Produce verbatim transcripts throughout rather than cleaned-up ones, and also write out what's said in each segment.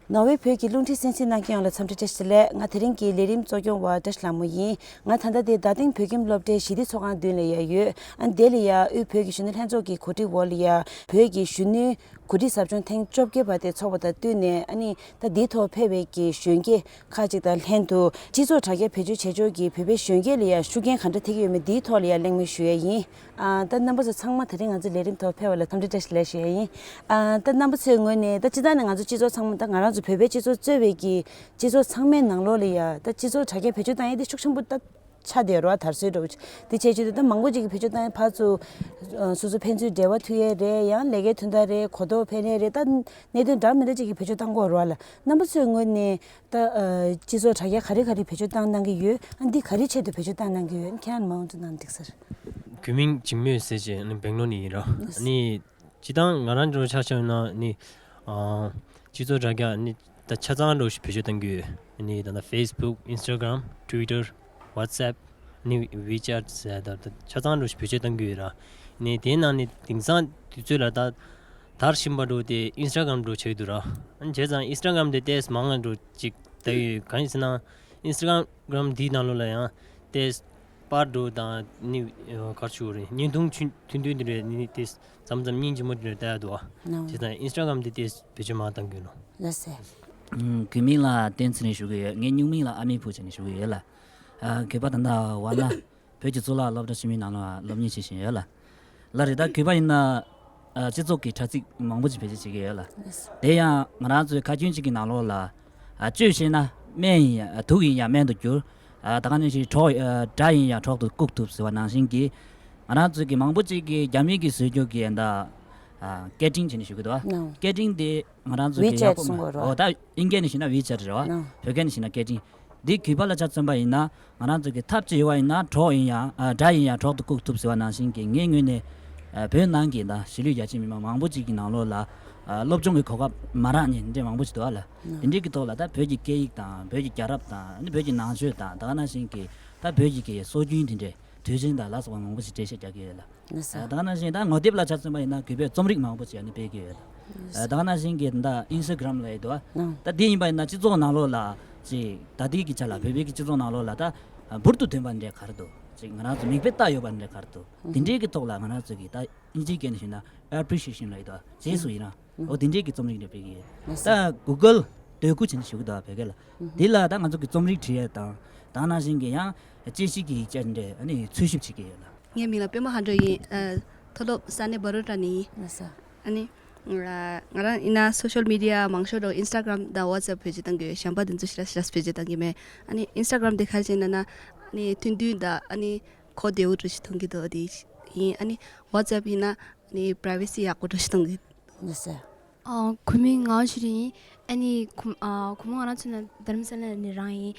ནོར་ཝེ་བོད་ཀྱི་རླུང་འཕྲིན་གསན་གཟིགས་གནང་མཁན་ཡོངས་ལ་འཚམས་འདྲི་བཀྲ་ཤིས་བདེ་ལེགས། ང་དེ་རིང་གི་ལས་རིམ་གཙོ་སྐྱོང་བ་བཀྲ་ཤིས་ལྷ་མོ་ཡིན། ང་ད་ལྟ་དེ་རྡ་སྟེང་བོད་ཁྱིམ་སློབ་གྲྭའི་ཞི་བདེ་ཚོགས་ཁང་མདུན་ལ་ཡ་ཡོད། ཨ་ནི་དེ་ལ་ཡ་དབུས་བོད་ཀྱི་གཞོན་ནུ་ལྷན་ཚོགས་ཀྱི་གོ་སྒྲིག་འོག་ལ་ཡ་བོད་ཀྱི་གཞོན་ནུའི་གོ་སྒྲིག་ཟབ་སྦྱོང་ཐེངས་བཅོ་བརྒྱད་པ་དེ་འཚོགས་པ་དང་བསྟུན་ནས། ཨ་ནི་ད་འདིའི་ཐོག་ཕེབས་པའི་གི་གཞོན་སྐྱེས་ཁག་ཅིག་དང་ལྷན་དུ་སྤྱི་ཚོགས་དྲ་རྒྱ་བེད་སྤྱོད་བྱེད་ཕྱོགས་ཀྱིས་བོད་པའི་གཞོན་སྐྱེས་ལ་ཡ་ཤུགས་རྐྱེན་ག་འདྲ་ཐེབས་ཀྱི་ཡོད་མེད་འདིའི་ཐོག་ལ་ཡ་གླེང་མོལ་ཞུ་ཡ་ཡིན། ཨ། ད་རྣམ་པ་ཚོ་ཚང་མ་དེ་རིང་ང་ཚོའི་ལས་རིམ་ཐོག་ཕེབས་པ་ལ་འཚམས་འདྲི་བཀྲ་ཤིས་བདེ་ལེགས་ཞུ་ཡ་ཡིན། ཨ། ད་རྣམ་པ་ཚོའི་ངོས་ནས་ད་སྤྱིར་བཏང་ནས་ང་ཚོ་སྤྱི་ཚོགས་ཚང་མ་ད་ང་རང་ཚོ་བོད་པའི་སྤྱི་ཚོགས་གཙོས་པའི་གི་སྤྱི་ཚོགས་ཚང་མའི་ནང་ལོགས་ལ་ཡ་ད་སྤྱི་ཚོགས་དྲ་རྒྱ་བེད་སྤྱོད་བཏང་ཡ་དེ་ཤུགས་ཆེན་པོ་ད་ཆགས་བསྡད་ཡོད་རེད་བ། དར་སྲོལ་འདྲ་བོ་ཅིག་དེ་བྱས་བྱས་དུས་ད་མང་པོ་ཅིག་གིས་བེད་སྤྱོད་བཏང་ཡ་ཕར་ཚུར་ཨ། སོ་སོ་ཕན་ཚུན་འབྲེལ་བ་མཐུད་ཡས་རེད། ཡང་ལས་ཀའི་དོན་དག་རེད། གོ་རྟོགས་འཕེལ་ཡས་རེད། ད་གནད་དོན་འདྲ་མི་འདྲ་ཅིག་གིས་བེད་སྤྱོད་བཏང་གི་ཡོད་རེད་བ་ལ། རྣམ་པ་ཚོའི་ངོས་ནས་ད་ཨ། སྤྱི་ཚོགས་དྲ་རྒྱ་ག་རེ་ག་རེ་བེད་སྤྱོད་བཏང་གནང་གི་ཡོད། ཨ། འདི་ག་རེའི་ཆེད་དུ་བེད་སྤྱོད་བཏང་གནང་གི་ཡོད། ཁྱེད་རང་མང་ཚོ་གནང་འགྲིག་ཟེར། གུས་མིང་འཇིགས་མེད་ཟེར་བྱས་ནི་སྦེང་ལོར་ནས་ཡིན་ར། ཨ་ནི་སྤྱིར་བཏང་ང་རང་ཚོ་ཆ་བཞག་ན་ནི་ཨ། སྤྱི་ཚོགས་དྲ་རྒྱ་ནི་ད་ཆ་ཚང་འདྲ་བོ་ཞིག་བེད་སྤྱོད་གཏང་གི་ཡོད། ནི་ད་ལྟ་Facebook, Instagram, Twitter, WhatsApp, ནི་WeChat ཟེར་ད་ད་ཆ་ཚང་འདྲ་བོ་ཞིག་བེད་སྤྱོད་གཏང་གི་ཡོད་ར། ནི་དེའི་ནང་ནི་དེང་སང་དུས་ཚོད་ལ་ད་དར་བཞིན་པ་འདྲ་བོ་དེ་Instagram འདྲ་བོ་ཆགས་ཀྱི་འདུག་ར། ཨ་ནི་བྱས་ཙང་Instagram དེ་ཏོག་ཙམ་མང་བ་འདྲ་བོ་ཅིག་ད་ཡོད། གང་ཡིན་ཟེར་ན་Instagram འདིའི་ནང་ལོགས་ལ་ཡང་ཏོག་ཙམ་པར་འདྲ་བོ་དང་ནི་ག་རེ་ཞུ་དགོས་རེད། བརྙན་ཐུང་ཆུང་ཐུང་ཐུང་དེ་འདྲ་ནི་ཏོག་ཙམ་མཚམས་མཚམས་སྙིང་རྗེ་མོ་དེ་འདྲ་ལྟ་ཡ་འདུག་བ། ནོ། བྱས་ཙང་Instagram དེ་ཏོག་ཙམ་བེད་སྤྱོད་མང་བཏང་གི་ཡོད་ནོ། ལགས་སེ། ཨུམ། གུས་མིང་ལ་བསྟན་ཚེ་རིང་ཞུ་གི་ཡོད། ངའི་སྨྱུག་མིང་ལ་ཨ་མའི་བུ་བྱས་ནས་ཞུ་གི་ཡོད་ལ། ཨ། གུས་པ་ད་ལྟ་ཝཱ་ཎ་བོད་ཀྱི་གཙུག་ལག་སློབ་གྲྭ་ཆེན་མོའི་ནང་ལ་སློབ་གཉེར་བྱེད་བཞིན་ཡོད་ལ། ལགས་རེད། ད་གུས་པ་ཡིན་ན་ཨ། སྤྱི་ཚོགས་ཀྱི་དྲ་ཚིགས་མང་པོ་ཅིག་བེད་སྤྱོད་བྱེད་ཀྱི་ཡོད་ལ། དེ་ཡང་ང་རང་ཚོའི་ཁ་རྒྱུན་གཅིག་གི་ནང་ལོགས་ལ་ཨ། གཅོད་ཤེས་ན་སྨན་ཡིན་ཡང་དུག་ཡིན་ཡང་སྨན་དུ་འགྱུར། ཨ། ད་ག་ནང་བཞིན་གྲོགས་ཨ། དགྲ་ཡིན་ཡང་གྲོགས་ཏུ་བཀུག་ཐུབ་ཟེར་བ་ནང་བཞིན་གྱི། ང་རང་ཚོའི་གི་མང་པོ་ཅིག་གིས་རྒྱ་མི་གིས་བཟོས་རྒྱུ་གི་ད་ཨ། སྐད་འཕྲིན་བྱས་ནས་ཞུ་གི་འདུག་བ། ནོ། སྐད་འཕྲིན་དེ་ང་རང་ཚོའི་གི་WeChat ཡག་པོ་གསུང་མ། གི་རེད་བ། འོ་ད་ཨིན་སྐད་ནས་བཤད་ན་WeChat རེད་བ། ནོ། བོད་སྐད་ནས་བཤད་ན་སྐད་འཕྲིན། འདི་གུས་པ་ལ་ཆ་མཚོན་པ་ཡིན་ན། ང་རང་ཚོ་གི་ཐབས་ཅིག་ཡོད་པ་ཡིན་ན་གྲོགས་ཡིན་ཡང་ཨ། དགྲ་ཡིན་ཡང་གྲོགས་ཏུ་བཀུག་ཐུབ་ཟེར་བ་ནང་བཞིན་གྱི་ངའི་ངོས་ནས་ཨ། བོད་ནང་གི་ད་གཞིས་ལུས་རྒྱ་ཆེ་མི་མང་མང་པོ་ཅིག་གི་ནང་ལོགས་ལ་ཨ། སློབ་སྦྱོང་གི་གོ་སྐབས་མ་རག་མཁན་འདི་འདྲའི་མང་པོ་ཅིག་འདུག་ཨ་ལ། ཨ། དེ་འདྲའི་གི་ཐོག་ལ་ད་བོད་ཀྱི་སྐད་ཡིག་དང་བོད་ཀྱི་རྒྱལ་རབས་དང་ཨ་ནི་བོད་ཀྱི་ནང་ཆོས་དང་ད་ག་ནང་བཞིན་གྱི་ད་བོད་ཀྱི་གི་སྲོལ་རྒྱུན་དེ་འདྲའི་དུས་ཆེན་དང་ལ་སོགས་པ་མང་པོ་ཞིག་འགྲེལ་བཤད་རྒྱག་གི་ཡོད་ལ། ལགས་སོ། ད་ག་ནང་བཞིན་ད་ངོ་དེབ་ལ་ཆ་མཚོན་པ་ཡིན་ན་གུས་པས་རྩོམ་རིག་མང་པོ་ཞིག་ཨ་ནི་སྤེལ་གྱི་ཡོད་ལ། ལགས་སོ། ད་ག་ནང་བཞིན་གྱི་ད་Instagram ལ་ཡོད་དོ། ཨང་། ད་དེ་ཡིན་པ་ཡིན་ན་སྤྱི་ཚོགས་ནང་ལོགས་ལ་ཅིག་ད་ལྟའི་གི་ཆ་ལ་བོད་པའི་གི་སྤྱི་ཚོགས་ནང་ལོགས་ལ་ད་འབུར་དུ་ཐོན་པ་འདྲ་ག་རེ་འདུག་ཅིག་ང་རང་ཚོ་མིག་དཔེ་ལྟ་ཡོད་པ་འདྲ་ག་རེ་འདུག་དེ་འདྲའི་གི་ཐོག་ལ་ང་རང་ཚོ་གི་ད་ཨིན་ཇིའི་སྐད་ནས་ཞུས་ན་appreciation ལ་ཡོད་དོ། རྗེས་སུ་ཡི་རང་། ཨོ་དེ་འདྲའི་གི་རྩོམ་རིག་འདྲ་སྤེལ་གྱི་ཡོད། ལགས་སོ། ད་Google་འདོད་རྒུ་བྱས་ནས་ཞུ་གི་འདུག་བོད་སྐད་ལ། དེ་ལ་ད་ང་ཚོ་གི་རྩོམ་རིག་བྲིས་ཡས་དང་ད་ག་ནང་བཞིན་གྱི་ཡང་དཔྱད་གཞི་གི་ཡིག་ཆ་འདྲ་ཨ་ནི་འཚོལ་ཞིབ་བྱེད་ཀྱི་ཡོད་ལ། ངའི་མིང་ལ་པད་མ་ཧན་ཀྲོ་ཡིན། ཨ། མཐོ་སློབ་ས་གནས་བྷ་རོ་ཌ་ནས་ཡིན། ལགས་སོ། ཨ་ནི། ང་རང་ཡིན་ན་social media མང་ཤོས་འགྲོ་Instagram་དང་WhatsApp་བེད་སྤྱོད་གཏང་གི་ཡོད། གཞན་པ་དེ་ཚོ་ཞེ་དྲག་ཞེ་དྲག་བེད་སྤྱོད་གཏང་གི་མེད། ཨ་ནི་Instagram་དེ་ག་རེ་བྱས་ན་ན་ཨ་ནི་ཐུང་ཐུང་དང་ཨ་ནི་གོ་བདེ་བོ་འདྲ་ཞིག་མཐོང་གི་འདུག་དེ་ཡིན། ཨ་ནི་WhatsApp་ཡིན་ན་ཨ་ནི་privacy་ཡག་པོ་འདྲ་ཞིག་མཐོང་གི། ལགས་སོ། ཨ། གུས་མིང་ངག་དབང་ཆོས་སྒྲོན་ཡིན། ཨ་ནི་གུ་ཨ། གུས་མོ་ང་རང་ཚོ་ན་རྡ་རམ་ས་ལ་ནས་རང་ཡིན།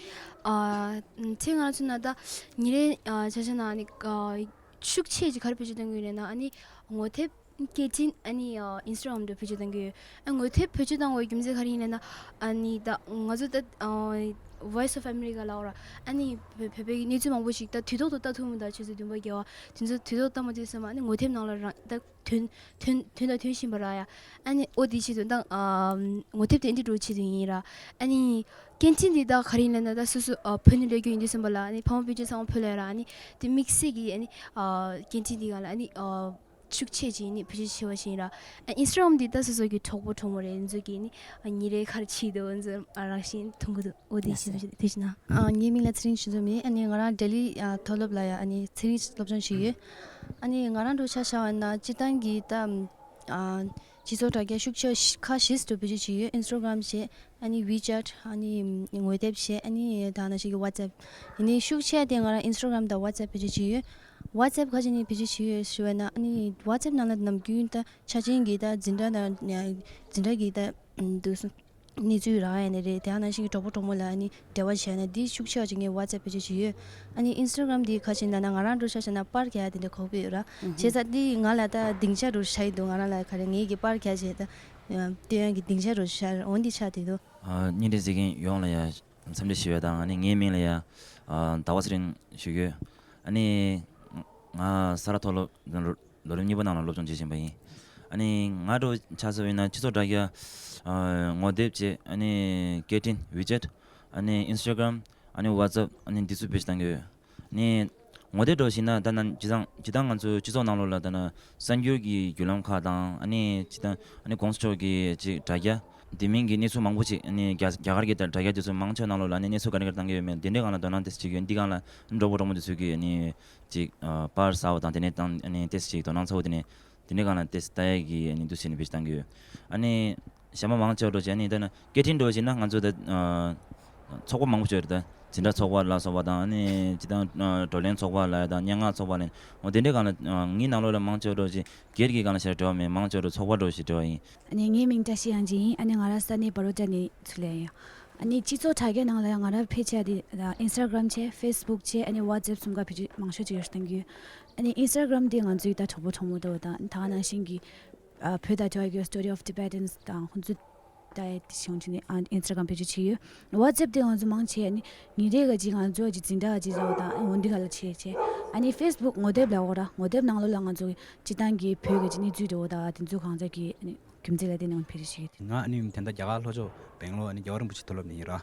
ཨ། ཚེ་ང་རང་ཚོ་ན་ད་ཉིན་རེ་ཨ། ཆ་བཞག་ན་ཨ་ནི་ཨ། ཤུགས་ཆེ་ཅིག་ག་རེ་བེད་སྤྱོད་གཏང་གི་ཡོད་ལབ་ན་ཨ་ནི་ངོ་དེབ། སྐད་འཕྲིན་ཨ་ནི་ཨ། Instagram་འདྲ་བེད་སྤྱོད་གཏང་གི་ཡོད། ཨ། ངོ་དེབ་བེད་སྤྱོད་གཏང་དགོས་རྒྱུ་མཚན་ག་རེ་ཡིན་ལབ་ན་ཨ་ནི་ད་ང་ཚོ་ད་ཨ། Voice of America་ལབ་ཡོད་ར། ཨ་ནི་བོད་བོད་པའི་གནས་ཚུལ་མང་པོ་ཞིག་ད་དུས་ཐོག་ཏུ་ལྟ་ཐུབ་མི་འདུག་ཆུ་ཚོད་བདུན་པ་བརྒྱད་པ་དེ་ཚོ་དུས་ཐོག་ལྟ་མ་ཐུབ་ཙང་ཨ་ནི་ངོ་དེབ་ནང་ལ་རང་ད། དོན་དོན་དང་དོན་བཞིན་པ་ར་ཡ། ཨ་ནི་ཨོ་དེའི་ཆེད་དུ་ད་ཨ་ངོ་དེབ་དེ་འདི་འགྲོ་ཆེད་དུ་ཡིན་ར། ཨ་ནི་སྐད་འཕྲིན་འདི་ད་ག་རེ་ཡིན་ལབ་ན་ད་སོ་སོ་ཨ་བོད་ནས་སླེབས་རྒྱུ་ཡིན་དུས་ཙམ་པ་ལ་ཨ་ནི་ཕ་མ་སྤུན་མཆེད་ཚང་མ་བོད་ལ་ཡོད་ར། ཨ་ནི་དེ་དམིགས་བསལ་གྱི་ཨ་ནི་ཨ་སྐད་འཕྲིན་འདི་ག་ལ་ཨ་ནི་ཨ་ཤུགས་ཆེ་ཅིག་ཨ་ནི་བེད་སྤྱོད་བྱེད་པ་ཞིག་ཡིན་ར། ཨ་Instagram་འདི་ད་སོ་སོ་གི་གྲོགས་པོ་གྲོགས་མོ་རེ་ཚོ་གི་ཨ་ནི་ཨ་ཉིན་རེ་ག་རེ་བྱེད་འདུག་ཨ་ནི་ཚོ་ཨ་རང་བཞིན་མཐོང་གི་འདུག་ཨོ་དེ་ལགས་སོ། ཤེས་པ་ཞིག་དེ་བཞིན་ན། ཨ། ངའི་མིང་ལ་ཚེ་རིང་ཞུ་འཛོམས་ཡིན། ཨ་ནི་ང་རང་ལྡི་ལི་ཨ་མཐོ་སློབ་ལ་ཡ་ཨ་ནི་ཚན་རིག་སློབ་སྦྱོང་བྱེད་ཡོད། ཨ་ནི་ང་རང་འགྲོ་ཆ་བཞག་པ་ན་སྤྱིར་བཏང་གི་ད་ཨ་སྤྱི་ཚོགས་དྲ་རྒྱ་ཤུགས་ཆེ་ཁག་བཞི་འདྲ་བེད་སྤྱོད་བྱེད་ཡོད། Instagram་བྱས། ཨ་ནི་WeChat། ཨ་ནི་ངོ་དེབ་བྱས། ཨ་ནི་ད་ནང་བཞིན་གྱི་WhatsApp། ཡིན་ནའི་ཤུགས་ཆེ་དེ་ང་རང་Instagram་དང་WhatsApp་བེད་སྤྱོད་བྱེད་ཡོད། WhatsApp་ག་ཅི་ནས་བེད་སྤྱོད་བྱེད་ཡོད་ཞུ་བ་ན་ཨ་ནི་WhatsApp་ནང་ལ་ནམ་རྒྱུན་ད་ཆ་ཅན་གྱི་ད་འཛིན་གྲྭ་དང་འཛིན་གྲྭ་གི་ད་འདུག་སེ། གནས་ཚུལ་རག་ཡ་ནི་རེད། དེ་ཡང་ནང་བཞིན་གྱི་གྲོགས་པོ་གྲོགས་མོ་ལ་ཨ་ནི་འབྲེལ་བ་བྱས་ན་འདི་ཤུགས་ཆེ་བ་ཅིག་ངས་WhatsApp་བེད་སྤྱོད་བྱེད་ཡོད། ཨ་ནི་Instagram་འདི་ཁ་ཕྱེ་ན་ན་ང་རང་འགྲོ་ཆ་བཞག་ན་པར་རྒྱག་ཡ་དེ་འདྲ་ཁག་པོ་ཡོད་ར། བྱས་ཙང་འདི་ང་ལ་ད་སྡིངས་ཆ་རུ་ཆགས་ཀྱི་འདུག་ང་རང་ལ་ག་རེ་ངེད་ཀྱི་པར་རྒྱག་བྱས་ད་སྟོན་ཡ་གི་སྡིངས་ཆ་རུ་ཆགས་འོ་འདི་ཆགས་བསྡད་འདུག་ཨ། བརྙན་འཕྲིན་གཟིགས་མཁན་ཡོངས་ལ་ཡ་འཚམས་འདྲི་ཞུ་ཡ་དང་ཨ་ནི་ངའི་མིང་ལ་ཡ་ཨ་ཟླ་བ་ཚེ་རིང་ཞུ་གི་ཡོད། ཨ་ནི་ང་ས་རཱ་མཐོ་སློབ་ལོ་རིམ་གཉིས་པ་ནང་ལ་སློབ་སྦྱོང་བྱེད་བཞིན་པ་ཡིན། ཨ་ནི་ང་འདྲ་བོ་ཆ་བཞག་པ་ཡིན་ན་སྤྱི་ཚོགས་དྲ་རྒྱ་ ཨ་ངོ་དེབ་བྱས། ཨ་ནི་སྐད་འཕྲིན་ཝི་ཅེཊ། ཨ་ནི་ཨིན་སི་ཊ་གྷ་རམ། ཨ་ནི་ཝ་ཊི་སེབ། ཨ་ནི་འདི་ཚོ་བེད་སྤྱོད་བཏང་གི་ཡོད། ཨ་ནི་ངོ་དེབ་འདྲ་བོ་ཞིག་ན་ད་ན་སྤྱིར་བཏང་སྤྱིར་བཏང་ང་ཚོའི་སྤྱི་ཚོགས་ནང་ལོགས་ལ་ད་ན་གསར་འགྱུར་གྱི་བརྒྱུད་ལམ་ཁག་དང་། ཨ་ནི་སྤྱིར་བཏང་ཨ་ནི་གོང་ས་མཆོག་གི་ཅིག་དྲ་རྒྱ་དེ་མིན་གྱི་གནས་ཚུལ་མང་པོ་ཅིག། ཨ་ནི་རྒྱ་རྒྱ་གར་གྱི་ད་དྲ་རྒྱ་དེ་ཚོ་མང་ཆེ་བ་ནང་ལོགས་ལ་ཨ་ནི་གནས་ཚུལ་ག་རེ་ག་རེ་བཏང་གི་ཡོད་མེད་དེ་འདྲའི་སྒང་ལ་དོ་སྣང་ཏོག་ཙམ་བྱེད་ཀྱི་ཡོད། འདི་སྒང་ལ་གྲོགས་པོ་གྲོགས་མོ་དེ་ཚོས་ཀྱིས་ཨ་ནི་ཅིག་ཨ་པར་ཟ་བ་དང་། དེ་ནས་དང་ཨ་ནི་ཏོག་ཙམ་ཅིག་དོ་སྣང་ཚ་བོ། དེ་ནས་དེ་འདྲའི་སྒང་ལ་ཏོག་ཙམ་ལྟ་ཡག་གི་ཨ་ནི་འདུག་སེ་ནས་བེད་སྤྱོད་བཏང་གི་ཡོད། ཨ་ནི་གཞན་པ་མང་ཆེ་བ་འདྲ་བོ་ཅིག། ཨ་ནི་ད་ན་སྐད་འཕྲིན་འདྲ་བོ་ཅིག་ན་ང་ཚོ་ད་ཨ་ཚོགས་པ་མང་པོ་ཅིག་ཡོད་རེད། ད་འཛིན་གྲྭ་ཚོགས་པ་ལ་སོགས་པ་དང་། ཨ་ནི་སྤྱིར་བཏང་ཨ་བགྲོ་གླེང་ཚོགས་པ་ལ་དང་། སྙན་ངག་ཚོགས་པ་ལ། འོ་དེ་འདྲའི་སྒང་ལ་ཨ་ངའི་ནང་ལོགས་ལ་མང་ཆེ་བ་འདྲ་བོ་ཅིག་སྒེར་གྱི་སྒང་ལ་ཞེ་དྲག་འབྲེལ་བ་མེད། མང་ཆེ་བ་འདྲ་ཚོགས་པ་འདྲ་བོ་ཞིག་འབྲེལ་བ་ཡིན། ཨ་ནི་ངའི་མིང་བཀྲ་ཤིས་དབྱངས་ཅན་ཡིན། ཨ་ནི་ང་རང་ས་གནས་བྷ་རོ་ཌ་ནས་ཚུར་སླེབས་ཡིན། ཨ་ནི་སྤྱི་ཚོགས་དྲ་རྒྱ་ནང་ལ་ཡང་ང་རང་ཕལ་ཆེར་དེ་ཨིན་སི་ཊ་གྷ་རམ་བྱས། ཕེ་སི་བུག་བྱས། ཨ་ནི་ཝ་ཊི་སེབ་གསུམ་ཀ་ཕལ་ཆེར་མང་ཤོས་ཅིག་ཡོད་བཏང་གི་ཡོད། ཨ་ནི་ཨིན་སི་ཊ་གྷ་རམ་དེ་ང་ཚོའི་ད་གྲོགས་པོ་གྲོགས་མོ་འདྲ་བོ་དང་། ད་ག་ནང་བཞིན་གྱི་ཨ་བོད་དང་འབྲེལ་བ་ཡོད་Story of Tibetans དང་ཁོང་ཚོ་ད་ཡ་དེ་བྱུང་བྱས་ནས་ཨ་ཨིན་སི་ཊ་གྷ་རམ་ཕལ་ཆེར་བྱས་ཡོད། ཝ་ཊི་སེབ་དེ་ང་ཚོ་མང་ཆེ་ཨ་ནི་ཉིན་རེ་ག་ཅིག་ང་ཚོ་ཅིག་འཛིན་གྲྭ་ག་ཅིག་འདྲ་བོ་དང་། ཨ་ནི་འོ་འདི་ག་ལ་བྱས་བྱས། ཨ་ནི་ཕེ་སི་བུག་ངོ་དེབ་ལབ་དགོས་ར། ངོ་དེབ་ནང་ལོགས་ལ་ང་ཚོ་གི་སྤྱིར་བཏང་གི་བོད་ཀྱི་ཅིག་གནས་ཚུལ་འདྲ་བོ་དང་དེ་ཚོ་གང་ཟག་གི་ཨ་ནི་རྒྱུ་མཚན་ལ་བརྟེན་ནས་འོང་ཕེ་རེ་ཞིག་ཡོད། ང་ཨ་ནི་དེ་འདྲ་རྒྱ་གར་ལྷོ་ཕྱོགས་སྦེང་ལོར་ཨ་ནི་རྒྱལ་བ་རིན་པོ་ཆེ་མཐོ་སློབ་ནས་ཡིན་ར།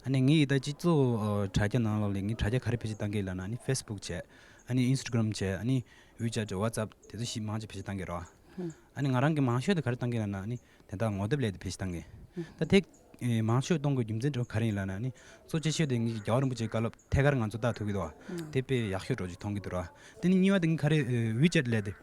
ཨ་ནི་ངའི་ད་སྤྱི་ཚོགས་དྲ་རྒྱ་ནང་ལོགས་ལ་ངས་དྲ་རྒྱ་ག་རེ་བེད་སྤྱོད་བཏང་གི་ལབ་ན། ཨ་ནི་ཕེ་སི་བུག་བྱས། ཨ་ནི་ཨིན་སི་ཊ་གྷ་རམ་བྱས། ཨ་ནི་ཝི་ཅེཊ། ཝ་ཊི་སེབ། དེ་ཚོ་ཞིག་མང་ཆེ་བེད་སྤྱོད་བཏང་གི་ར། ཨ་ནི་ང་རང་གི་མང་ཤོས་དེ་ག་རེ་བཏང་གི་ལབ་ན། ཨ་ནི་དེ་འདྲ་ངོ་དེབ་ལས་དེ་བེད་སྤྱོད་བཏང་གི། ད་དེ་ཨེ་མང་ཤོས་གཏོང་དགོས་རྒྱུ་མཚན་འདྲ་བོ་ག་རེ་ཡིན་ལབ་ན། ཨ་ནི་གཙོ་ཆེ་ཤོས་དེ་ངས་རྒྱལ་བ་རིན་པོ་ཆེའི་བཀའ་སློབ་ཐད་ཀར་ང་ཚོ་ལྟ་ཐུབ་ཀྱི་འདུག་བ། དེ་དཔེ་ཡག་ཤོས་འདྲ་བོ་ཅིག་མཐོང་གི་འདུག་ར། དེ་ནས་གཉིས་པ་དེ་ངས་ག་རེ་ཨེ་ཝི་ཅེཊ་ལས་དེ།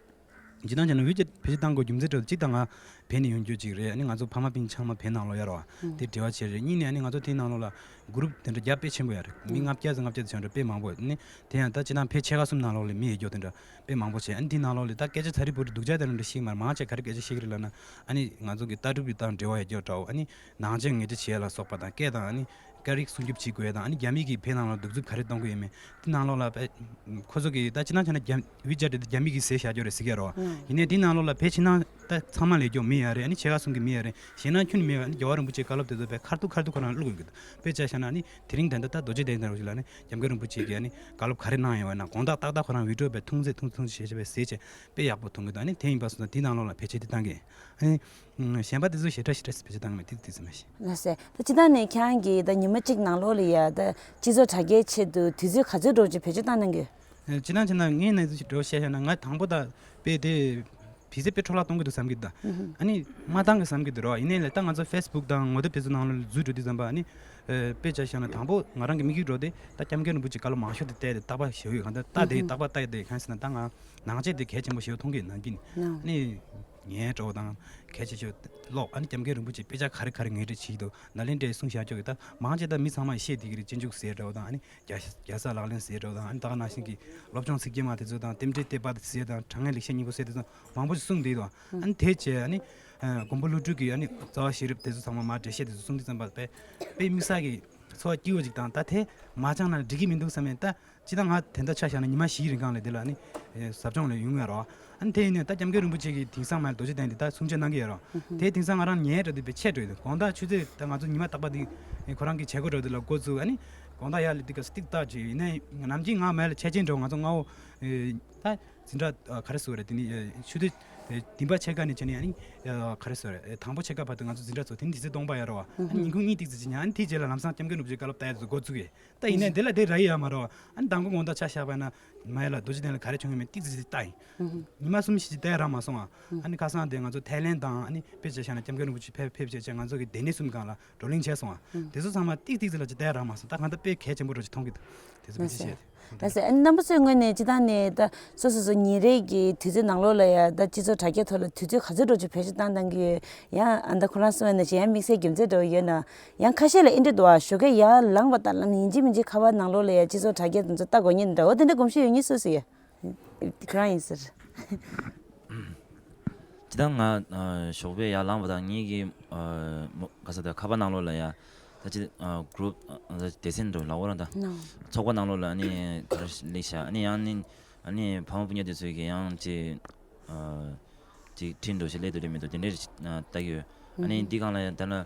སྤྱིར་བཏང་བྱས་ན་ཝི་ཅེཊ་བེད་སྤྱོད་བཏང་དགོས་རྒྱུ་མཚན་འདྲ་བོ་གཅིག་ད་ང་བོད་ནས་ཡོང་རྒྱུ་ཅིག་རེད། ཨ་ནི་ང་ཚོ་ཕ་མ་སྤུན་ཆ་ཚང་མ་བོད་ནང་ལོགས་ཡོད་ར་བ། དེ་འབྲེལ་བ་བྱེད་རེད། གཉིས་ནས་ཨ་ནི་ང་ཚོ་དེའི་ནང་ལོགས་ལ་གུ་རུབ་དེ་འདྲ་རྒྱ་དཔེ་ཆེན་པོ་ཡོད་རེད། མི་ལྔ་བརྒྱ་ཙམ་ལྔ་བརྒྱ་ཙམ་བྱས་འདྲ་དཔེ་མང་པོ་ཡོད། ཨ་ནི་དེ་ཡང་ད་སྤྱིར་བཏང་བོད་ཕྱེད་ཀ་གསུམ་ནང་ལོགས་ལ་མི་ཡོད་རྒྱུ་དེ་འདྲ་དཔེ་མང་པོ་བྱས། ཨ་ནི་དེའི་ནང་ལོགས་ལ་ད་སྐད་ཆ་ཚ་རི་བུ་རི་སྡུག་ཅག་དེ་འདྲ་ཤེས་ཀྱི་མ་རེད། མང་ཆེ་ག་རེ་སྐད་ཆ་བཤད་ཀྱི་རེད་ལབ་ན། ཨ་ནི་ང་ཚོ་གི་ལྟ་གྲུབ་ཀྱི་དང་འབྲེལ་བ་ཡོད་རྒྱུ་འདྲ་བོ། ཨ་ནི་ནང་ཆོས་ངོ་སྤྲོད་བྱེད་ཡ་ལ་སོགས་པ་དང་། སྐད་དང་ཨ་ནི་སྐད་རིགས་སྲུང་སྐྱོབ་བྱེད་དགོས་ཡ་དང་། ཨ་ནི་རྒྱ་མི་གིས་བོད་ནང་ལ་གདུག་རྩུབ་ག་རེ་གཏོང་གི་ཡོད་མེད་དེ་ནང་ལོགས་ལ་དཔེ་ཁོ་ཚོ་གིས་ད་སྤྱིར་བཏང་བྱས་ན་རྒྱ་ཝི་ཅེཊ་དེ་རྒྱ་མི་གིས་ཟས་བཞག་རྒྱུ་རེད་ཟེར་གྱི་ཡོད་རེད་བ། ཡིན་ནའི་དེ་ནང་ལོགས་ལ་བོད་ཕྱི་ནང་ད་ཚང་མ་ལས་ཀྱོག་མི་ཡ་རེད། ཨ་ནི་ཕྱེད་ཀ་གསུམ་གྱི་མི་ཡ་རེད། གཞན་ནང་ཁྱོན་ནས་མི་ཡ། ཨ་ནི་རྒྱལ་བ་རིན་པོ་ཆེའི་བཀའ་སློབ་དེ་ཚོ་དཔེ་ཁ་ཐུག་ཁ་ཐུག་ཁོ་རང་བླུག་ཡོང་གི་འདུག་དཔེ་ཆ་བཞག་ན་ཨ་ནི་དེ་རིང་ད་ལྟ་ད་རྡོ་རྗེ་གདན་དང་འདྲ་བོ་ཞིག་ལ་ཨ་ནི་སྐྱབས་མགོན་རིན་པོ་ཆེ་གིས་ཨ་ནི་བཀའ་སློབ་ག་རེ་གནང་ཡོད་པ་ན་དགོངས་དག་ཏག་ཏག་ཁོ་རང་བི་ཌི་ཡོ་དཔེ་ཐུང་ཙེ་ཐུང་ཙེ་ཐུང་ཙེ་བྱས་བྱས་དཔེ་བཟོས་བྱས་དཔེ་ཡག་པོ་མཐོང་གི་འདུག་ཨ་ནི་དེ་ཡིན་པ་སོང་ཙང་དེའི་ནང་ལོགས་ལ་བེད་སྤྱོད་དེ་བཏང་གི། ཨ་ནི་གཞན་པ་དེ་ཚོ་ཞེ་དྲག་ཞེ་དྲག་བེད་སྤྱོད་བཏང་གི་མེད། དེ་དེ་ཙམ་མ་གཞི། ལགས་སེ། ད་སྤྱིར་བཏང་ནས་ཁྱེད་རང་གིས་ད་ཉི་མ་གཅིག་ནང་ལོགས་ལ་ཡ་ད་སྤྱི་ཚོགས་དྲ་རྒྱའི་ཆེད་དུ་དུས་ཚོད་ག་ཚོད་འདྲ་བོ་ཅིག་བེད་སྤྱོད་བཏང་གནང་གི་ཡོད། ཨ་སྤྱིར་བཏང་བྱས་ན་ངའི་གནས་ཚུལ་ཞིག་འདྲ་བོ་བཤད་བཞག་ན། ང་དང་པོ་ད་དཔེ་དེ་བི་ཟི་དཔེ་འཕྲོ་བརླག་གཏོང་གི་འདུག་བསམ་གྱི་འདུག་ཨ་ནི་མ་བཏང་གི་བསམ་གྱི་འདུག་ར་བ། ཡིན་ནའི་ལས་ད་ང་ཚོ་ཕེ་སི་བུག་དང་ངོ་དེབ་དེ་ཚོ་ནང་ལ་འཛུལ་འགྲོ་དུས་ཙམ་པ་ཨ་ནི་ཨ་དཔེ་ཆ་བཞག་ན་དང་པོ་ང་རང་གི་དམིགས་ཡུལ་འདྲ་བོ་དེ་ད་སྐྱབས་མགོན་རིན་པོ་ཆེའི་བཀའ་སློབ་མང་ཤོས་དེ་བལྟས་ཏེ་རྟག་པར་ཞེ་པོ་ཡོད། གང་ལྟར་ད་དེ་རྟག་པར་ལྟ་ཡ་དེ་གང་ཡིན་ཟེར་ན། ད་ང་ནང་ཆོས་དེ་གལ་ཆེན་པོ་ཞེ་པོ་མཐོང་གི་ཡོད་ནང་བཞིན། ཨ་ནི་ངའི་འདྲ་བོ་དང་གལ་ཆེ་ཤོས་ཀློག་ཨ་ནི་སྐྱབས་མགོན་རིན་པོ་ཆེས་དཔེ་ཆ་ག་རེ་ག་རེ་ངོ་སྤྲོད་བྱེད་ཀྱི་འདུག་ནཱ་ལེནྡྲའི་གསུང་བཤད་ཀྱོག་གི་ད་མང་ཆེ་ད་མི་ཚང་མས་ཤེས་བསྡད་ཀྱི་རེད། སྤྱོད་འཇུག་ཟེར་འདྲ་བོ་དང་། ཨ་ནི་རྒྱ་རྒྱལ་ས་ལག་ལེན་ཟེར་འདྲ་བོ་དང་། ཨ་ནི་ད་ག་ནང་བཞིན་གྱི་སློབ་སྦྱོང་ཚིག་བརྒྱད་མ་དེ་ཚོ་དང་། རྟེན་འབྲེལ་བསྟོད་པ་ཟེར་དང་། དྲང་ངེས་ལེགས་བཤད་སྙིང་པོ་ཟེར་དེ་ཚོ་མང་པོ་ཞིག་གསུངས་བསྡད་འདུག་ཨ་ནི་དེ་བྱས་ཨ་ནི་ཨ་མགོན་པོ་ཀླུ་སྒྲུབ་ཀྱི་ཨ་ནི་རྩ་བ་ཤེས་རབ་དེ་ཚོ་ཚང་མ་མར་འགྲེལ་བཤད་དེ་ཚོ་གསུངས་དུས་ཙམ་པ་དཔེ་དཔེ་དམིགས་བསལ་གྱི་ཚོར་བ་སྐྱིད་པོ་ཅིག་དང་། ད་དེ་མ་སྦྱངས་ན་འགྲིག་གི་མི་འདུག་བསམ་ཡས། ད་སྤྱིར་བཏང་ང་དེ་འདྲ་ཆ་བཞག་ན་ཉི་མ་བཞིའི་རིང་གང་ལ་དེ་ལ་ནི་ཨེ་ཟབ་སྦྱོང་ལ་ཡོང་ཡ་རོ། ཨ་ནི་དེ་ཡིན་ནའི་ད་སྐྱབས་མགོན་རིན་པོ་ཆེ་གིས་དེང་སང་མ་རྡོ་རྗེ་གདན་དེ་ད་གསུང་ཆོས་གནང་གི་ཡོད་རོ། དེ་དེང་སང་ང་རང་ཉལ་འགྲོ་དུས་དཔེ་ཆེ་འགྲོ་ཡོད། དགོང་དག་ཆུ་ཚོད་ད་ང་ཚོ་ཉི་མ་རྟག་པ་དེ་ཨེ་ཁོ་རང་གི་བྱེད་སྒོ་འགྲོ་དུས་ལ་འགོ་བཙུགས། ཨ་ནི་དགོང་དག་ཡར་ལ་དེ་ག་ཏིག་ཏག་ཅིག་ཡིན་ནའི་ནམ་རྒྱུན་ང་མལ་ལ་ཆས་ཅན་འགྲོ། ང་ཚོ་སྔ་བོ་ཨེ་ད་འཛིན་གྲྭ་ཨ་ག་རེ་ཟེར་དགོས་རེད། དེ་ནི་ཨེ་ཆུ་ཚོད་ཨེ་བདུན་པ་ཕྱེད་ཀ་ནས་བྱས་ནས་ཨ་ནི་ཨ་ག་རེ་ཟེར་དགོས་རེད། ཨེ་དང་པོ་ཕྱེད་ཀ་བར་དུ་ང་ཚོ་འཛིན་གྲྭ་ཚོ། དེ་ནི་དུས་ཚོད་སྟོང་པ་ཡོད་རོ། ཨ་ནི་ཉིན་གུང་གཉིད་ཏིག་ཙམ་ཅིག་ཉལ། ཨ་ནི་དེའི་རྗེས་ལ་ལམ་སང་སྐྱབས་མགོན་རིན་པོ་ཆེའི་བཀའ་སློབ་ལྟ་ཡ་དེ་ཚོ་འགོ་བཙུགས་ཡས། ད་ཡིན་ནའི་དེ་ལ་དེ་རག་གི་ཡོད་མ་རེད། ཨ་ནི་མདང་དགོང་དགོང་དག་ཆ་བཞག་པ་ན་མལ་ལ་རྡོ་རྗེ་གདན་ལ་ག་རེ་བྱུང་ཡོད་མེད་ཏིག་ཙི་ཙི་ལྟ་ཡིན། ཉི་མ་གསུམ་བཞི་ཅིག་ལྟ་ཡ་རག་མ་སོང་ཨ། ཨ་ནི་ཁ་སང་དེ་ང་ཚོ་ཐའི་ལེན་དང་། ཨ་ནི་དཔེ་ཆ་བཞག་ན་སྐྱབས་མགོན་རིན་པོ་ཆེ་ཕེབས་ཕེབས་བྱས་བྱས་ང་ཚོ་གི་སྡེ་སྣོད་གསུམ་སྒང་ལ་བགྲོ་གླེང་བྱས་སོང་ཨ། དེ་ཚོ་ཚང་མ་ཏིག་ཏིག་ཙི་ལ་ཅིག་ལྟ་ཡ་རག་མ་སོང་། ད་གང་ལྟར་དཔེ་གལ་ཆེན་པོ་འདྲ་ཅིག་མཐོང་གི་འདུག་དེ་ཚོ་དཔེ་ཆ་བཤད། ལགས་སེ། ཨ་ནི་རྣམ་པ་ཚོའི་ངོས་ནས་སྤྱིར་བཏང་ནས་ད་སོ་སོ་སོ་ཉིན་རེ་གི་དུས་ཚོད་ནང་ལོགས་ལ་ཡ་ད་སྤྱི་ཚོགས་དྲ་རྒྱ་ཐོག་ལ་དུས་ཚོད་ག་ཚོད་འདྲ་ཅིག་བེད་སྤྱོད་བཏང་བཏང་གི་ཡོད། ཡང་ཨ་ད་ཁོ་རང་གསུངས་པ་ནང་བཞིན་ཡང་དམིགས་བསལ་རྒྱུ་མཚན་འདྲ་བོ་ཡོད་ན། ཡང་ཁ་ཤས་ལ་འདི་འདྲ་འདུག་ཨ། ཞོགས་ཀས་ཡར་ལངས་པ་དང་ལམ་ཡིན་གཅིག་མིན་གཅིག་ཁ་པར་ནང་ལོགས་ལ་ཡ་སྤྱི་ཚོགས་དྲ་རྒྱ་དེ་ཚོ་ལྟ་དགོས་ཉེན་འདྲ་བོ་དེ་འདྲ་གོམས་གཤིས་ཡོད་མཁན་སུ་སུ་ཡོད། ཁྱེད་རང་ཡིན་ཟེར། ཇི་ལྟར་ང་ཨ་ཞོགས་པའི་ཡར་ལངས་པ་དང་ངེད་ཀྱི་ཨ་མོ་ག་ས་ད་ཁ་པར་ནང་ལོགས་ལ་ཡ་ད་ཅི་ཨ་གུ་རུབ་ཨ་སྡེ་ཚན་འདྲ་ལབ་དགོས་རེད་ད། ནོ། ཚོགས་པ་ནང་ལོགས་ལ་ཨ་ནི་ག་རེ་སླེབས་ཤག་ཨ་ནི་ཡང་ནི་ཨ་ནི་ཕ་མ་སྤུན་ཀྱག་དེ་ཚོས་ཀྱི་ཡང་ཅི་ཨ་ཅིག་འཕྲིན་འདྲ་ཞིག་སླེབས་འདུག་རེད་མི་འདུག་དེ་འདྲས་ཨ་ལྟ་གི་ཡོད། ཨ་ནི་འདི་སྒང་ལ་ཡང་ད་ལ་ཨ་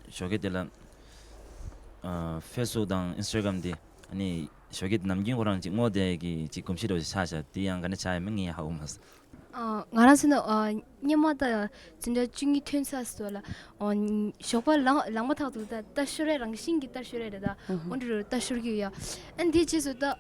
ཞོགས་ཀས་དེ་ལ་ཨ་ཕེ་སི་བུག་དང་ཨིན་སི་ཊ་གྷ་རམ་དེ་ཨ་ནི་ཞོགས་ཀས་ནམ་རྒྱུན་ཁོ་རང་ཅིག་སྔོག་བསྡད་ཀྱི་ཅིག་གོམས་གཤིས་འདྲ་ཞིག་ཆགས་ཤག་དེ་ཡང་ག་འདྲ་ཆགས་ཡོད་མེད་ངས་ཧ་གོ་མ་སོང་། ཨ། ང་རང་ཚོ་ནི་ཨ་སྔོན་མ་ད་འཛིན་གྲྭ་བཅུ་གཉིས་ཐོན་ཚར་སོང་ལ། ཨ་ཞོགས་པ་ལངས་ལངས་མ་ཐག་ཏུ་ད་ལྟ་ཤོར་རེད། རང་བཞིན་གྱིས་ལྟ་ཤོར་རེད་ད། ཨ་འོ་འདྲ་རུ་ལྟ་ཤོར་གྱི་ཡོད་ཡ། ཨ་ནི་དེའི་རྗེས་སུ་ད་